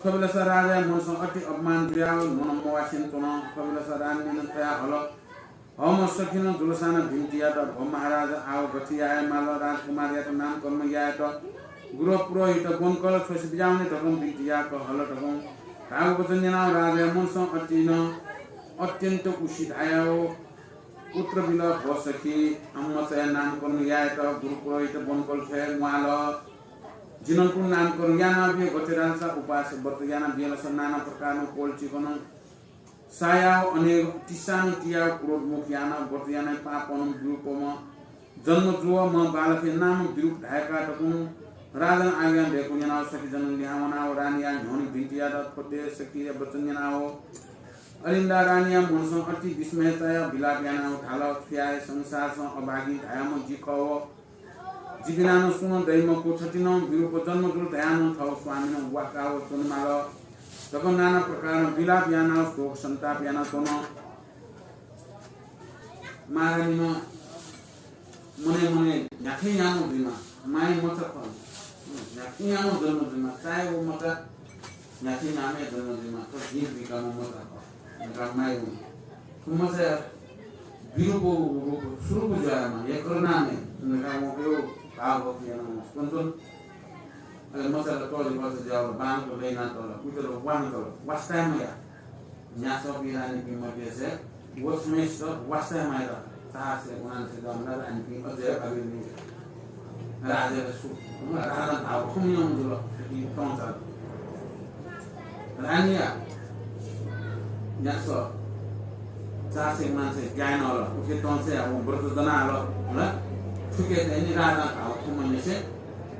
थ्व बेलस राजाया मनसं अति अपमान जुयाव न्ह्यनं मवासें च्वन। थ्व बेलस रानीनं छ्वया हल। हःम्ह सखीनं जुलसां नं बिन्ति यात, भो महाराज, आव गथे याये माल राजकुमारयात नामकर्म यायेत? गुरु पुरोहित ब्वंकल छ्वसि बिज्याहुने धकं बिन्ति याक हल धकं धाःगु वचन न्यनाव राजाया मनसं अतिनं अत्यन्त उसि धायाव उत्तर बिल, भो सखी, आम मचाया नामकर्म यायेत गुरु पुरोहित ब्वंकल छ्वये म्वाल। जिं नं तुं नामकर्म यानाबिये, गथे धालसा उपास व्रत यानाबियलस नाना प्रकारं कोल चिकनं सायाव अनेक तिसानं तियाव क्रोध मुख यानाव व्रत यानाः पापनं विरूपम्ह जन्म जूवम्ह बालकया नाम विरूप धायेका धकं राजानं आज्ञा दयेकु न्यनाव सखीजनं लिहां वनाव रानीया न्ह्यःने बिन्ति यात। थ्व सखीया वचन न्यनाव अलिन्दा रानीया मनसं अति विस्मय चायाव विलाप यानाव धाल, छु याये, संसारसं अभागी धायाम्ह जि खः व जि बिना नं सुं नं दइ मखु, थथे नं विरूप जन्म जुल धयाः नं थव स्वामिनं वाकाव च्वनेमाल धकं नाना प्रकारं विलाप यानाव शोक सन्ताप यानाच्वन। महारानीनं मनय् मनय् न्ह्याथे यानाव जुइमा, माया मचा खः। उयाम्ह जन्म जुइमा, चाहे व मचा न्याथि नामया जन्म जुइमा, थ्व जिं बुइकाम्ह मचा खः धकाः माया वनी। थ्व मचाया बिरूपं रूप स्वरूप जुयाम्ह, या करुणामय धकाः वं अय् भावभक्ति यानाः वं कुन तुन। अले मचायात तःजिक जुयावल, बांलाक लहिनातल, उइत ला वानातल, वास्ता हे मयाः। न्यासःपिं रानीपिं मध्येसे व छम्हय्सित वास्ता हे मयात। चार सय उनान्सय जम्मा रानीपिं अझ अभिमन्यु राजाया सु, राजां धाःगु खँ मन्यंम्ह जुल, इपिं तं चाल। रानीया न्यासः चार सय उनान्सय ज्या यानावल, उखे तं चायाः वं व्रत दनाहल, हला? थुके चाहिँ नि राजां धाःगु खँ मन्यंसे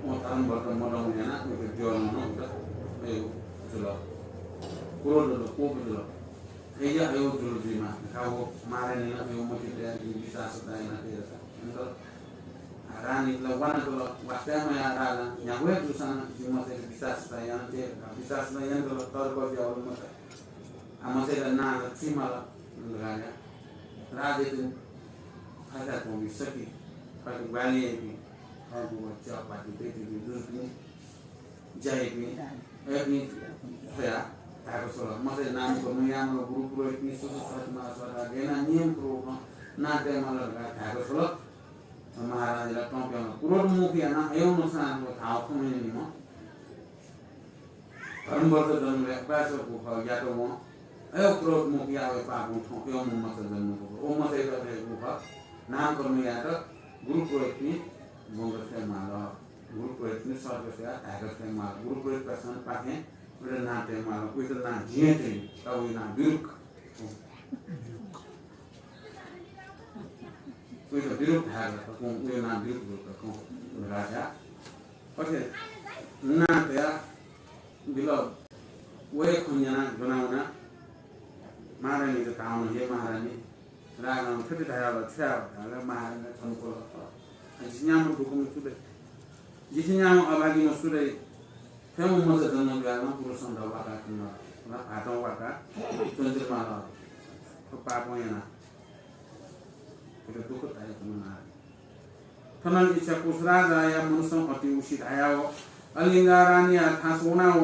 वं धर्म व्रत मदंगु यानाः उके द्यः नं उत अय् जुल। क्रोध जुल, कोप जुल। अय् अय् जुल जुइमा धकाः व महारानीं अय् मतिइ तयाः जिं विचार सल्लाह याना तये धकाः। अन्तः रानी ला वानातल, वास्ता हे मयाः राजां, न्ह्यागु हे जूसां नं जिं मचायात विचार सल्लाह याना तये धकाः विचार सल्लाह यानातल, तर्क जुयावल मचाया। आ, मचाया नां ला च्वयेमाल धकाः राजायात थःथाय् च्वंपिं सखी, थःके ग्वाहालि याइपिं, थःगु व च्याः पार्टी दइपिं जुजुपिं, ज्या याइपिं, अय्‌पिं छ्वयाः धाय्‌क छ्वल, मचाया नामकरण यायेमाल, गुरु पुरोहितपिं सु सु छ्वयेमाल, छ्वयाः गय् यानाः नियम पूर्वकं नां तयेमाल धकाः धाय्‌क छ्वल। महारानीं ला तं प्यंकल। क्रोध मखु यानाः अय्‌नं छाय् धाःगु खँ मन्यंनिम्ह धर्मव्रत जन्म यात, उपासक गुखः यात वं। अय् क्रोध मखु याः, अय् पापं थौं अय्‌म्ह मचा जन्म गुखः। व मचायात अय् गुखः नामकरण यात, गुरु पुरोहितपिं ब्वंक छ्वयेमाल। गुरु पुरोहितपिं सःतक छ्वयाः धाय्‌क छ्वयेमाल। गुरु पुरोहितपाखें उइत नां तयेमाल। उइत नां जिं हे तये, का उया नां बिरुक। उइत बिरुक धाय्‌क खः, उया नां बिरुक जुल का धकाः। अथे नां तयाः बिल। व हे खँ न्यनाः ज्वनाः वनाः महारानीयात धाः वन, हे महारानी, राजां थथे धयावल, छु याये धाल। महारानी ला झन क्वल। अ, जि न्याम्ह दुःखम्ह सु दइ? जि थें न्याम्ह अभागीम्ह सु दइ? थ्वम्ह मचा जन्म जुयाः नं पुरुषं द वाकाः खनी, ला भातं वाकाः च्वनेमाल। थ्व पापं यानाः थुलि दुःख धाइ खनी महारानी। थन इच्छाकुश राजाया मनसं अति उसी धायाव, अलिन्दा रानीया थासं वनाव,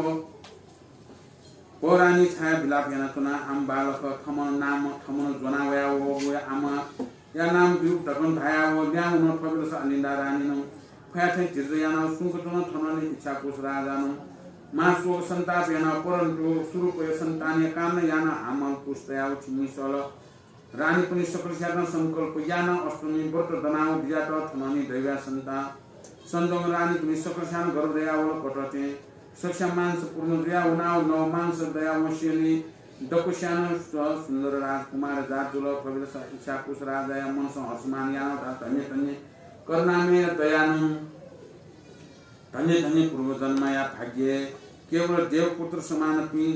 व रानी छाय् विलाप यानाच्वना। आम बालक थम्हं नाम थम्हं ज्वना वयाव, वया आमाया नाम बिरुक धकं धायाव ल्याहां वन। थ्व बेलस अलिन्दा रानीनं ख्वया थें धिर्ज यानाव सुंक च्वन। थनंलि इच्छाकुश राजानं महाशोक सन्ताप यानाव, परन्तु सुरूपया सन्तानया कामना यानाव हामल कुश तयाव छिमि सल। रानीपनि सकलस्यां संकल्प यानाव अष्टमी व्रत दनाव बिज्यात। थनंलि दैवया सन्ता-, संजोगं रानीपनि सकलस्यां गर्भ दयावल। कथं थें सकस्या मानस पूर्ण जुयाव वनाव नव मानस दयाव वंसेंलि दक्वस्यां स-, सुन्दर राजकुमार जात जुल। थ्व बेलस इच्छाकुश राजाया मनसं हर्षमान यानाव धाल, धन्य धन्य करुणामय दयानं। धन्य धन्य पूर्वजन्मया भाग्य, केवल देवपुत्र समानपिं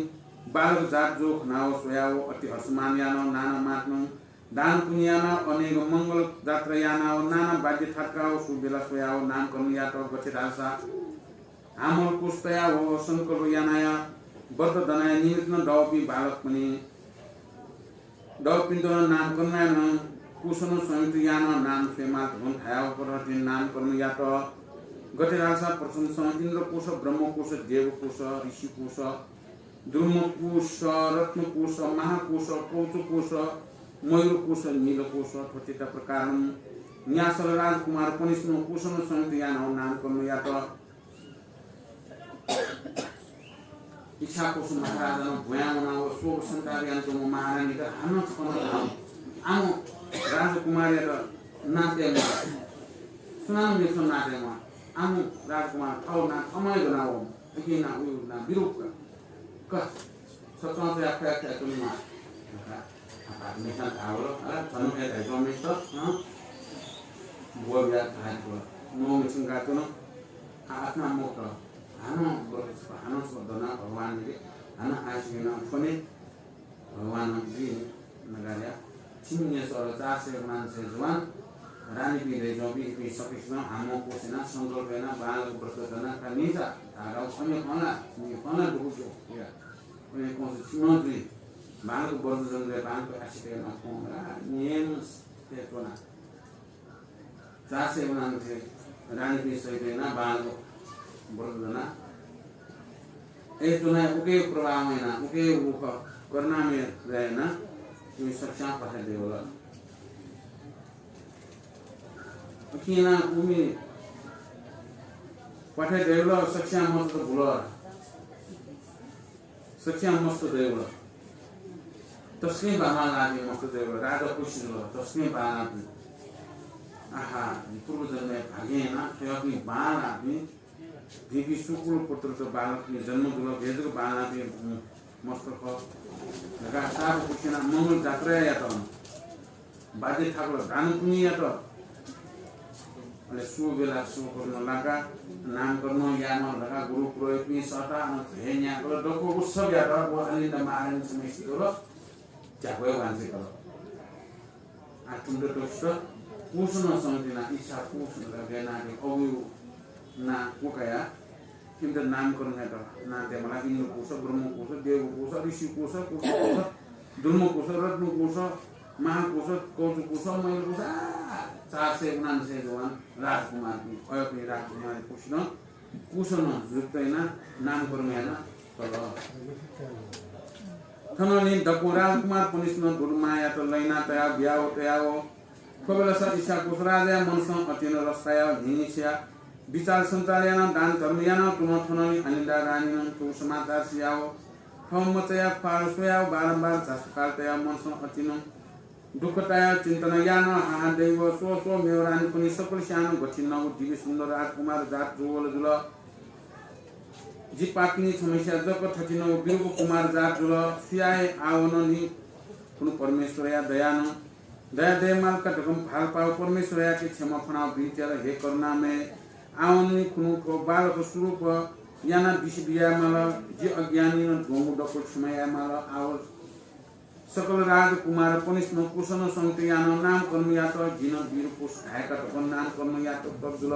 बालक जात जूगु खनाव स्वयाव अति हर्षमान यानाव नाना मातनं दान पुण्य यानाव अनेक मंगल जात्रा यानाव नाना वाद्य थाकाव सुबेला स्वयाव नामकरण यात। गथे धालसा हामल कुश तयाव संकल्प यानाया व्रत दनाया निमित्तं दःपिं बालकपनि दःपिन्त नं नामकरण यानाव कुशनं संयुक्त यानाव नाम स्वयेमाल धकं धायाव कथं थें नामकरण यात। गथे धालसा प्रथमसं इन्द्रकुश, ब्रह्मकुश, देवकुश, ऋषिकुश, द्रुमकुश, रत्नकुश, महाकुश, कवचकुश, मयूरकुश, नीलकुश, थ्व चेता प्रकारं न्यासल राजकुमारपनिसनं कुशनं संयुक्त यानाव नामकरण यात। इच्छाकुश महाराजानं भ्वयां वनाव शोक सन्ताप यानाच्वंम्ह महारानीत हानं छकः नं धाल, आम राजकुमारयात नां तयेमाः। सुनानं मेपिसं नां तयेमाः। आम राजकुमार थःगु नां थःम्हं हे ज्वनावःम्ह। उकिं नां उया नां बिरुक का। का। छ च्वंच्वयाः ख्वया ख्वया च्वनेमाः धकाः भाःतम्हेसिनं धाःवल। अले झन हे धाइच्वंम्हेसित, हँ, ब्वःबियाः धाःवल। नवम्हेसिनं गाःच्वन। आ, आः नं मखुत। हानं व्रत छकः, हानं छकः दनाः भगवानयाके हानं आशिष यानाः फ्वने। भगवानं जुइ नगार्या। छिमि न्यासः ला चार सय उनान्सय जुवान, रानीपिं दइच्वंपिं इपिं सकसिनं हामं कुश यानाः संकल्प यानाः बांलाक व्रत दनाः का निसा धाःगु खँ खला, छिमि खँ ला दुगु जुया। अले कंस छिमं जुइ। बांलाक व्रत दनाः बांलाक आशिष यानाः फ्वँ ला, न्यने हे त्वना। चार सय उनान्सय रानीपिं सहित यानाः बांलाक व्रत दना। ए च्वना उके प्रभाव याना, उके उख करुणामय याना, उमि सकस्यां प्वाथय् दयेवल। अकिं याना उमि प्वाथय् दयेवल, सकस्यां मस्त बुल। सकस्यां मस्त दयेवल। तसकं बांलाःपिं मस्त दयेवल, राजा खुसि जुल, तसकं बांलाःपिं। आहा, पूर्वजन्मया भाग्यं याना थ्वयापिं बांलाःपिं धिंपिं सुकुल पुत्रत बालकपिं जन्म जुल, गय् जक बांलाःपिं मस्त खः धकाः साप खुसि याना मंगल जात्राया यात। वाद्य थाकल, दान पुण्य यात। अले सु बेला सु करुण लाका, नामकरण यायेमाल धकाः गुरु पुरोहितपिं सःता अन भ्वय् न्याकल, दक्व उत्सव यात। व अलिन्द महारानी छम्हय्सित व झ्याक्वय् वांछ्वय् कल। आः थुमित दक्वसित कुसनं संगति याना, इच्छा कुस धकाः गय् नां दय्, अबुया नां क्वकाया इमित नामकरण यात। नां दयेमाल इन्द्रकुस, ब्रह्मकुस, देवकुस, ऋषिकुस, कुसकुस, दुर्मकुस, रत्नकुस, महाकुस, कौचकुस, मयलकुस, आः चार सय उनान्सय जवान राजकुमारपिं, अय्पिं राजकुमारपिं कुसनं, कुसनं जुक्त याना नामकरण याना तल। थनंलि दक्व राजकुमारपनिसनं दुर्मायात लहिना तयाव बियाव तयाव। थ्व बेलस इच्छाकुस राजाया मनसं अतिनं रस तायाव न्हिनिसिया बिचाल सञ्चाल यानाव दान धर्म यानाव तुं थनंलि अनिन्दा रानीनं थुगु समाचार सियाव थव मचाया ख्वाल स्वयाव बारम्बार झासुकाल तयाव मनसं अतिनं दुःख तायाव चिन्तन यानाव हाहां दयेव, स्व स्व मेव रानीपनि, सकलस्यां नं गथिनगु दिव्य सुन्दर राजकुमार जात जूवल जुल। जि पापिनी छम्हय्सिया जक थथिनगु बिरुप कुमार जात जुल। सुयाये आवननि खुन्हु परमेश्वरया दया नं दया दयेमाल का धकं भालपाव परमेश्वरयाके क्षमा फ्वनाव बिन्ति यात, हे करुणामय, आवननि खुन्हु थ्व बालक स्वरूप यानाव बिसि बियायेमाल। जि अज्ञानी नं द्वंगु दक्व क्षमा यायेमाल। आव सकल राजकुमारपनिसनं कुसनं संगति यानाव नामकरण यात। जिं नं बिरुकुस धाये का धकं नामकरण यात तब जुल।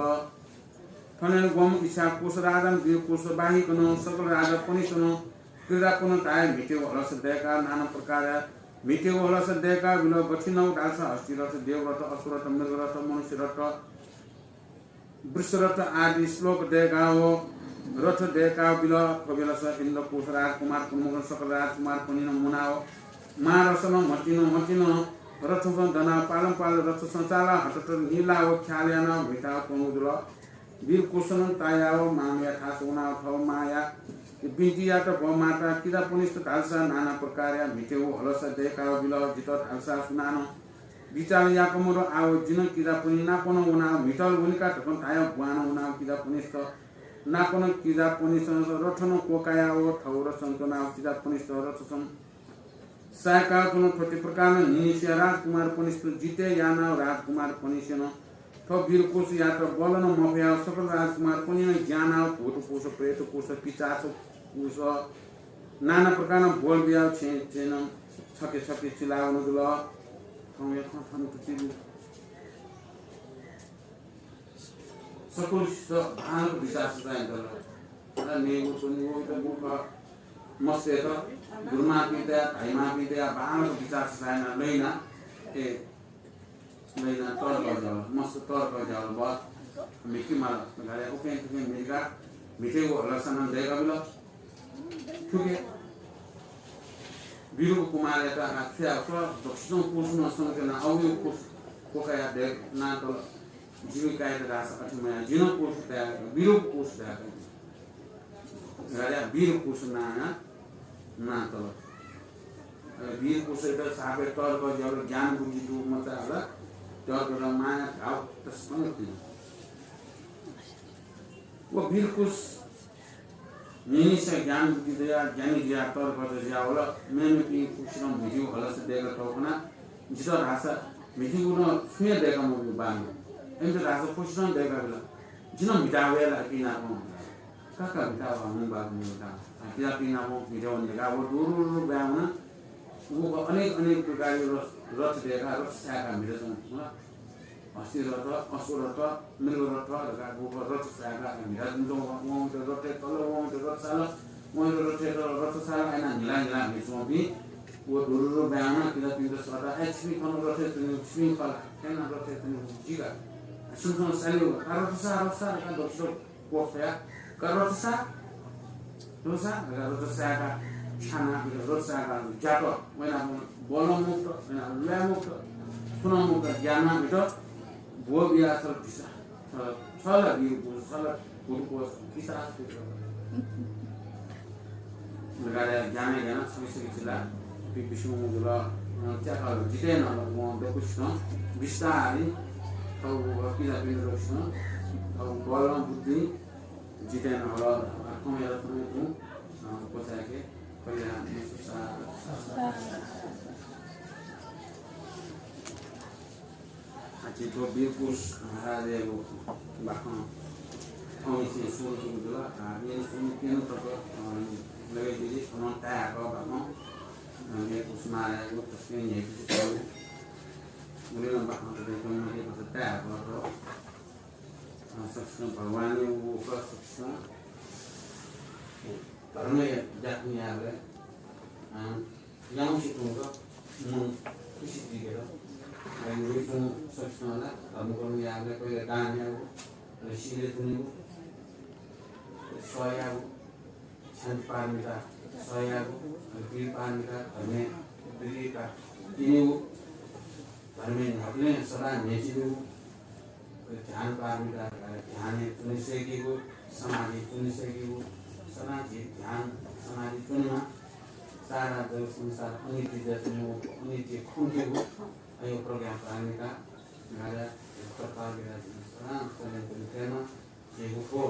थनय् ग्वम्ह इच्छाकुस राजां बिरुकुस बाहेकनं सकल राजापनिसनं क्रीडापन धाये म्हितेव हलस दयेकाव नाना प्रकारया म्हितेव हलस दयेकाव बिल। गथिनगु धालसा हस्तिरथ, देवरथ, अश्वरथ, मृगरथ, मनुष्यरथ, वृषरथ आदि श्लोक दयेकाव रथ दयेकाव बिल। थ्व बेलस इन्द्रकुस राजकुमार कुम्भकर्ण सकल राजकुमारपनिनं मुनाव महारसनं म्हतिनं म्हतिनं रथसं दनाव पालंपाल रथसं चालाव हतत न्हिलाव ख्याल यानाव म्हिताव च्वंगु जुल। बिरुकुसनं तायाव मांम्हया थास वनाव थव मांया बिन्ति यात, भो माता, किजापनिसत धालसा नाना प्रकारया म्हितेव हलस दयेकाव बिल। जितः धालसा सुनानं बिचाल याकमदु। आव जिं नं किजापनि नापनं वनाव म्हितल वनेका धकं धायाव ब्वानं वनाव किजापनिसत नापनं किजापनिसं रथनं क्वकायाव थव रथसं च्वनाव किजापनिसत रथसं साय्काव च्वन। थथे प्रकारनं न्हिनिसिया राजकुमारपनिसत जितय् यानाव राजकुमारपनिसेनं थ्व बिरुकुसयात बलं मफयाव सकल राजकुमारपनिनं ज्यानाव भूतकुस, प्रेतकुस, पिशाचकुस, नाना प्रकारनं ब्वल बियाव छेँ छेँनं छखे छखे चिलावन जुल। थौंया खँ थन तुति सकलसित बांलाक बिचाः सचाः यानातल। अले मेगु च्वनेगु, मूर्ख मस्तय्त, दुर्मापिं तया, धाइमापिं तया बांलाक बिचाः सचाः यानाः लहिना, ए, लहिना तर्क ज्यावल, मस्त तर्क ज्यावल, बस, म्हिके माल, गाले उकें तुकें म्हिका, म्हितेगु हलसनं दयेका बिल। थुके बिरुप कुमारयात आः छु याये, दक्वसितं कुसनं संगति यानाव अबुया कुस क्वकाया दयेकातल। जिमि काय्‌त धाःसा अथे मयाः, जिं नं कुस दयेका, बिरुप कुस दयेका। गाले बिरुकुस नां, नां तल। अले बिरुकुसयात सापय् तर्क ज्यावल, ज्ञान बुद्धि दुम्ह मचा हल, तर्क माया धाव तसकं थिन। व बिरुकुस न्हिनिसिया ज्ञान बुद्धि दयाः ज्ञानी जुयाः तर्क ज्यावल, मेमेपिं कुसनं म्हितेगु हलस दयेका थ्व खनाः जितः धाःसा म्हितेगु नं छुं हे दयेका मब्यू बांलाक। इमित धाःसा फुसिनं दयेका बिल। जिं नं म्हिता वये ला इपिं नाप? का का म्हिता वा, हुँ बाक म्हिता। आ, किजापिं नाप म्हिते वने धकाः व दुरुरु ब्वाँय् वना। व अनेक अनेक प्रकारया रथ, रथ दयेकाः रथ साय्काः म्हिते च्वन। हस्तिरथ, अश्वरथ, मृगरथ धकाः गुगु रथ साय्काः म्हिता च्वंच्वं वं, वंम्हेसित रथय् तल, वंम्हेसित रथ साल, वंम्हेसित रथय् तल, रथ साल, अय्‌नं न्हिला न्हिला म्हिते च्वंपिं व धुरुरु ब्वाँय् वनाः किजापिन्त सःताः, "अय्, छिपिं थन रथय् च्वनीगु छिपिं खः ला? अय्‌नं रथय् च्वनीगु जि का। छिमिसं सालेगु, आ, रथ सा, रथ सा" धकाः दक्वसित क्वःछ्वयाः रोचसा, रोचसा, रोचसा का छाना, रोचसा का जातो, वैना बोलो मुक्त, वैना लय मुक्त, सुनो मुक्त, ज्ञान इतो, वो बिया सल दिसा, सल, सल बियो, सल, वो को दिसा, लगाया ज्ञान ज्ञान छवि छवि चिला, पि विष्णु मुजुला, त्याका जिते न वो दकुछ न, बिस्तारी, तो वो किला बिन रोक्ष न, तो बोलो बुद्धि, जिते न होला, आत्मा यार तुम, अ, पोचाके, कल्याण, सुसा। आछि थ्व वीरकुश महाराजयागु बाखं थौंनिसें सुरु सुरु जुल। आ, मेगु सुरु प्यन्हु तक, अ, लगय् जुइति थनं ताये हाकः बाखं, अ, वीरकुश महाराजयागु तसकं न्ह्यइपुसे तःगु। गुलिं नं बाखं तक च्वंगु मते पचा ताये हाकः तः। अ, सकसिनं भगवानयागु खः सकसिनं धर्मया ज्या खँ यायेबलय्, अ, याउँसे तुं का मन खुसी जुइकेत। अले वइच्वंगु सकसिनं ला धर्मकर्म यायेबलय् पहिला दान यायेगु, अले शीलय् च्वनेगु, सह यायेगु, क्षान्ति पारमिता सह यायेगु, अले वीर पारमिता, धर्मय् दृढता तिनेगु, धर्मय् न्ह्याबलें सदा न्ह्यचिनेगु, ध्यान पारमिता, ध्यानय् च्वने सय्‌केगु, समाधि च्वने सय्‌केगु, सदा झी ध्यान समाधि च्वनेमा, सारा जग संसार अनित्य जुयाच्वनेगु, अनित्य खंकेगु, अयो प्रज्ञा पारमिता, गाजा खट पारमिता झी सदा च्वने च्वने फयेमा, झीगु थ्व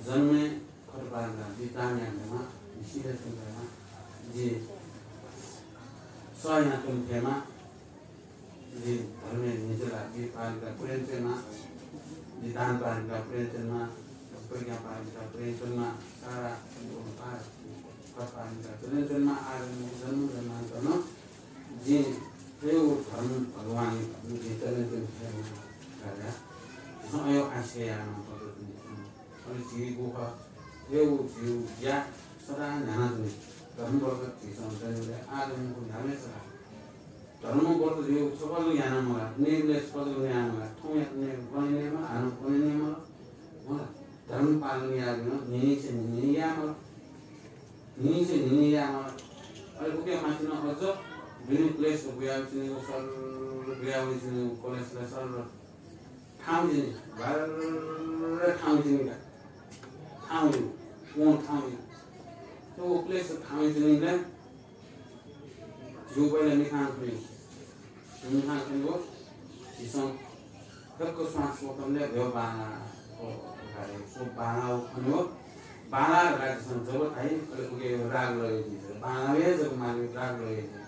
जन्मय् खट पारमिता झी दान याये फयेमा, झी शीलय् च्वने फयेमा, झी सह याना च्वने फयेमा, झी धर्मय् न्ह्यचिला, झी पारमिता पुरय् च्वनेमा, झी दान पारमिता पुरय् च्वनेमा, प्रज्ञा पारमिता पुरय् च्वनेमा, सारा पार, खट पारमिता पुरय् च्वनेमा, आगामी जन्म जन्मान्तरं झी थ्व धर्म भगवान झी चलन च्वने फयेमा, गाजा झीसं अयो आशा याना पद्धति अले झीगु खः, थ्व झीगु ज्या सदा न्ह्यानाच्वने। धर्म बरकत झीसं दनेबलय् आः दनेगु न्ह्याबलें सदा। धर्म बरकत झीगु छपा जक याना मला, नयेबलय् छपा जक नया मला, थौंयात नये, कन्हय् नये मला, हानं कन्हय् नये मला। मला, धर्म पालन यायेबलय् न्हिनय्‌से न्हिनय् याये मला। न्हिनय्‌से न्हिनय् याये मला। अले उके माथि नं अझ दुने क्लेश बुया वइच्वनेगु, सरर बुया वइच्वनेगु, कलेश ला सरर थां वइच्वनी, बारर थां वइच्वनी का। थां वइच्वनी, वं थां वइच्वनी। तो वो क्लेश थां वइच्वनीबलय् झीगु पहिला मिखां खनी। मिखां खनी वो, झीसं दक्व श्वास स्वकंबलय् भ्यः बांलाः, ओ, गाडे, स्व बांलाः वो खनी वो। बांलाः धकाः झीसं जब धाइ, अले उके राग लगे जुइ। बांलाः हे जक मानि राग लगे जुइ।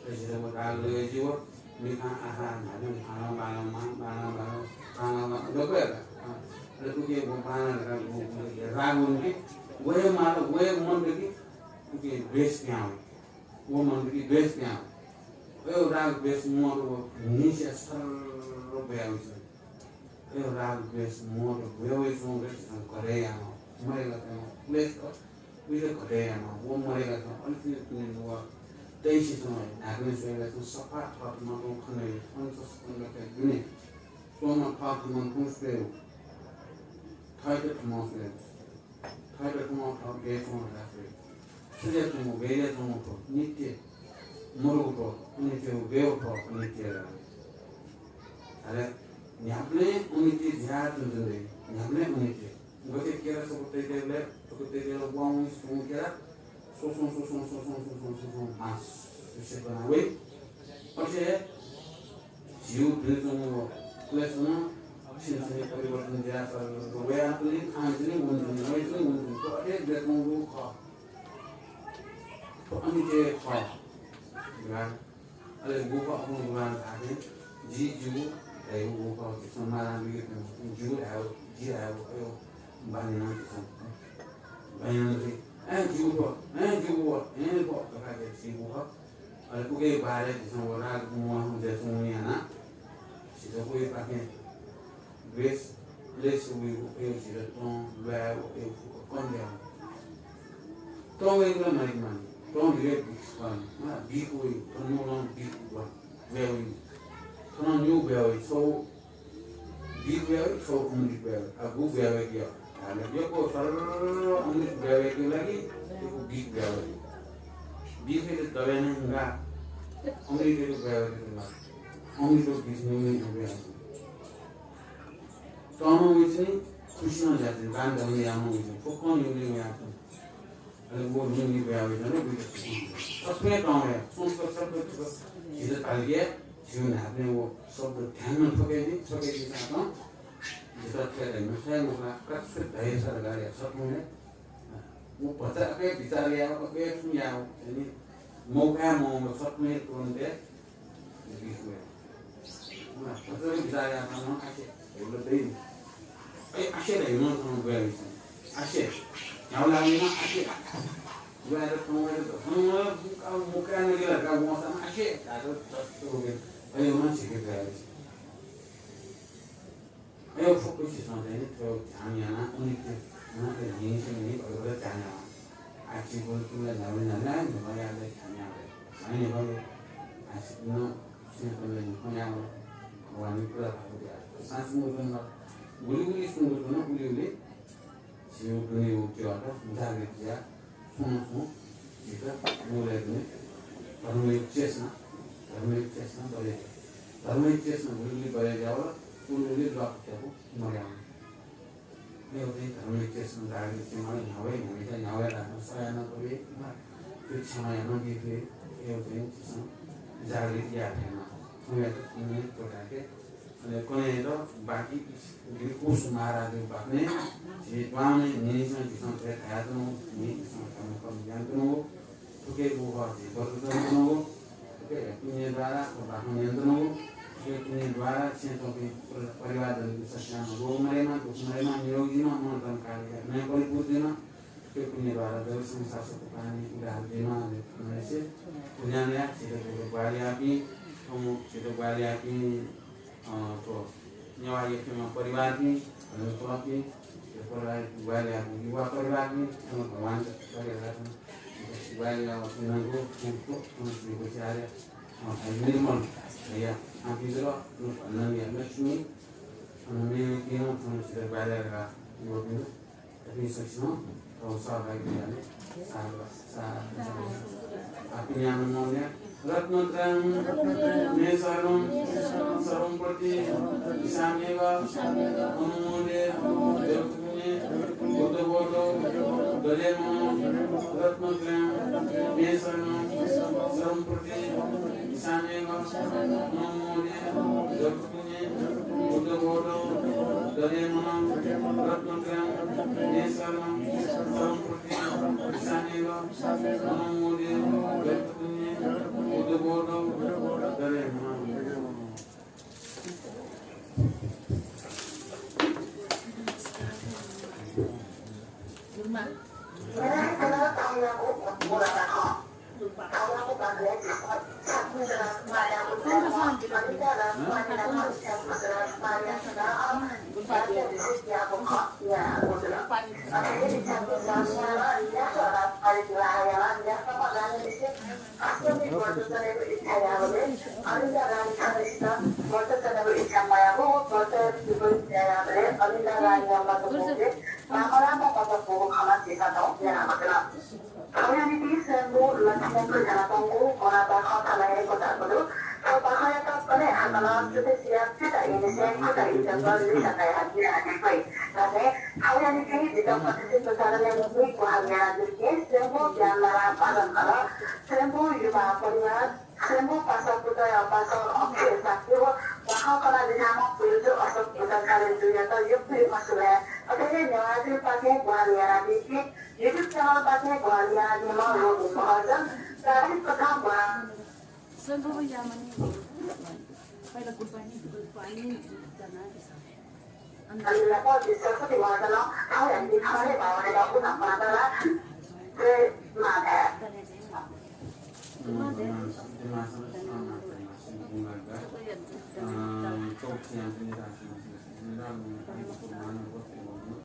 अले झीसं वो राग लगे जुइ वो। मिखां आशा न्ह्याबलें बांलाः, बांलाः, बांलाः, बांलाः, बांलाः, बांलाः, दक्व हे का। अँ, अले उके वो बांलाः धकाः वो, वो राग वनी कि, वो हे माल, वो हे मन कि, उके द्वेष पिहां वइ। वो मन कि द्वेष पिहां वइ। अयो राग द्वेष मोह वो न्हिनय्‌से सरर बुया वइच्वनी। अयो राग द्वेष मोह बुया वइच्वंगु झीसं घटय् यायेमाः, मदय्‌काच्वनेमाः, क्लेश खः, उइत घटय् यायेमाः, वो मदय्‌काच्वनेमाः, अले तिनि तिनि व तइसे च्वं, न्हाय्‌कं स्वयाच्वं, सफा थःत मनूत खने, पञ्चस्कन्धया दुने, स्वम्ह थःत मनूत स्वयेगु, थःत थम्हं स्वयेगु। थःत थम्हं थः गय् च्वं धकाः स्वये। सुजय् च्वंगु, गय् च्वंगु थ्व नित्य, मरुगु थ्व अनित्य, गय् थ्व अनित्य ला। अले न्ह्याबलें अनित्य जुयाच्वंच्वं दइ, न्ह्याबलें अनित्य। गथे केरा सफू तइतय्‌बलय्, सफू तइतय्‌बलय् वां वं स्वं केरा, स्वस्वं, स्वस्वं, मास सुसे बना वइ। अथे हे झीगु दुने च्वंगु क्लेश नं छिं छिं परिवर्तन जुयाः सर वयाच्वनी, थाहां वइच्वनी, वनाच्वनी, वइच्वनी, वनाच्वनी। थ्व अथे जुयाच्वंगु खः। थ्व अनित्य खः। अले गुफा अपुं गुफा धाःथें जि, जिगु धाइगु गुफा झीसं मालां बिगे, जिगु धाइगु, जि धाइगु, अयो बानी नं झीसं बानी नं दइ। अँ, जिगु खः, अँ, जिगु खः, अँ, खः धकाः झीगु खः। अले उके बारे झीसं व राग मोह जुयाच्वंगु यानाः झीसं उकिपाखें द्वेष, क्लेश वइगु, अयो झीत तं ल्वायेगु, अयो फुक्क कम जुयावनी। तं वइगु ला माइक मानि, तं धइगु बिख वनी, मला बिख वइ, थन नं बिख वइ, बुया वइ। थन निगू बुया वइ, छगू बिख बुया वइ, छगू अमृत बुया वइ, आ गु बुया वइ कि यक्व सरर अमृत ब्वयावयेकेगु लागि यक्व विष ब्वयावयेकेगु। विषयात दबे यानाः हिंकाः अमृतयात ब्वयावयेकेगु। अमृत व विष न्यंगु न्यंगु ब्वयावयेकेगु। तःनं वइतिनि, खुसिनं जुयाच्वनी, दान धर्म याःम्ह वइतिनि, फुक्कं न्यंगु न्यंगु याःच्वनी। अले व न्यंगु न्यंगु ब्वयावयेकेगु बुझे। छुं हे तं वया, संस्कृत शब्द छुं झीत धाल कि झीगु न्हाय्पनय् व शब्द ध्यान नं थ्वके नि, थ्वके नि साथं जितः थथे धइम्ह स्वयां मखु ला, कति धयासा धकाः या छथुं हे। व भचा अके विचार याः, अके छुं याः, यानि मौका मौका छथुं हे तुरुन्त हे बिखु हे। व भचा विचार याः, थन आखे, हेबल दइ। ए, आखे धइम्ह थन ब्वया बिसन। आखे। न्ह्याउ लागिन आखे। ब्वया त थन वया त थन वया मौका, मौका नगेला का वंसा आखे। का त तत्व हो के। अय् वन छिके ब्वया बिसन। अय् फुक्क झीसं चाहिँ नि थ्व ध्यान याना, उनी के, उनी के, न्हिं से न्हिं भर भर ध्यान याना। आखि बोल तुला न्यावे न्यावे, न्यावे ध्यान यावे। ध्यान यावे। आखि न से बोल न्हिं यावे। भगवान पूरा भाव दिया। सांस मुद्रा, गुली गुली सुंगु तुना, गुली गुली झीगु दुने व ज्यात जागृत जुयाः छुं न छुं झीत मूलय् दुने धर्मया चेतना, धर्मया चेतना बढे जुयाः। धर्मया चेतना गुलि गुलि बढे जुयाः वल, उलि उलि ल्वापु त्यापु मर्यावल। अय् वजह धर्मया चेतना जागृत जुइमाः, न्ह्यावय् न्ह्यावय् न्ह्यावय् धाःसा सह याना तबे, क्षमा याना बी फइ, अय् वजह झीसं जागृत याये फयेमाः। थौंयात थौंया त्वःताके अले कन्हय्‌यात बाकी इस-, इस-, कुश महाराजया बाखनय् झी द्वांनि न्हिंनिसें झीसं थथे धयाच्वनागु, न्हिंनिसें धर्मकर्म यानाच्वनागु, थुकिया गुगु झी व्रत च्वनाच्वनागु, थुकिया पुण्य द्वारा थ्व बाखं न्यनाच्वनागु, थुकिया पुण्य द्वारा छेँय् च्वंपिं परि-, परिवारजनपिं सकसियां रोग मदयेमा, दुःख मदयेमा, निरोगी जुइमा, मनोकामना कार्य यानाः परिपूर्ण जुइमा, थुकिया पुण्य द्वारा जगत संसार सत्त्व प्राणी उद्धार जुइमा, अले कन्हय्‌से कल्याण याः। झीत ग्वाहालि याःपिं, अँ, झीत ग्वाहालि याःपिं अ, थ्व नेवाः यक्खेमा परिवारपिं, अ, थ्वपिं, थ्व परिवार ग्वाहालि याःपिं युवा परिवारपिं, अ, भगवानयात परिवारपिं ग्वाहालि याःपिं नं दु, थ्व, थ्व, थ्व, थ्व, अ, भाइ निर्मल, भैया, आपिं जुल, अ, ननिया लक्ष्मी, अ, मेपिं नं थ्व, थ्व, ग्वाहालि याः युवापिं। अपिं सकसिनं थौं सहभागी जुयाः साधु, साधु, साधु। आपिं यानाः मौलिया रत्नत्रयं मे शरणं शरणं प्रति इच्छाम्यघं अनुमोदे जगत्पुण्ये बुद्धबोधौ दधे मनं रत्नत्रयं मे शरणं शरणं प्रति इच्छाम्यघं अनुमोदे जगत्पुण्ये बुद्धबोधौ दधे मनं रत्नत्रयं मे शरणं शरणं प्रति इच्छाम्यघं अनुमोदे जगत्पुण्ये बुद्धबोधौ दधे मनं। थौंयानिसें स्वयम्भू लक्ष्मी पुजा यानातःगु मोना बाखं थन हे क्वचाःगु दु। थ्व बाखंयात कन्हय् हाकनं सुथसिया प्यता इमिसं खुँता इचंक लिसा कयाः बियादीगु खः। धात्थें थौंयानिसें जितः प्रतिष्ठित चरणय् गुहालय् यानादीके। स्वयम्भू ज्ञानमाला पालन कल। स्वयम्भू युवा परिवार, स्वयम्भू पासा पुजाया पासा अक्षय शाक्य व बाखं कनादिल धाःम्ह पुजा अशोक भट्टाचार्य जुयात यक्व यक्व सुभाय्। अथे हे नेवाः पाखें गुहालय् यानादीके। YouTube channel पाखें ग्वाहालि यानादीम्ह रोहन महर्जन, प्राविधिक कथं ग्वाहालि। अलिलाप विश्वपति महर्जन, थौंयानिसें थन हे भावना उना पातला। जय माता।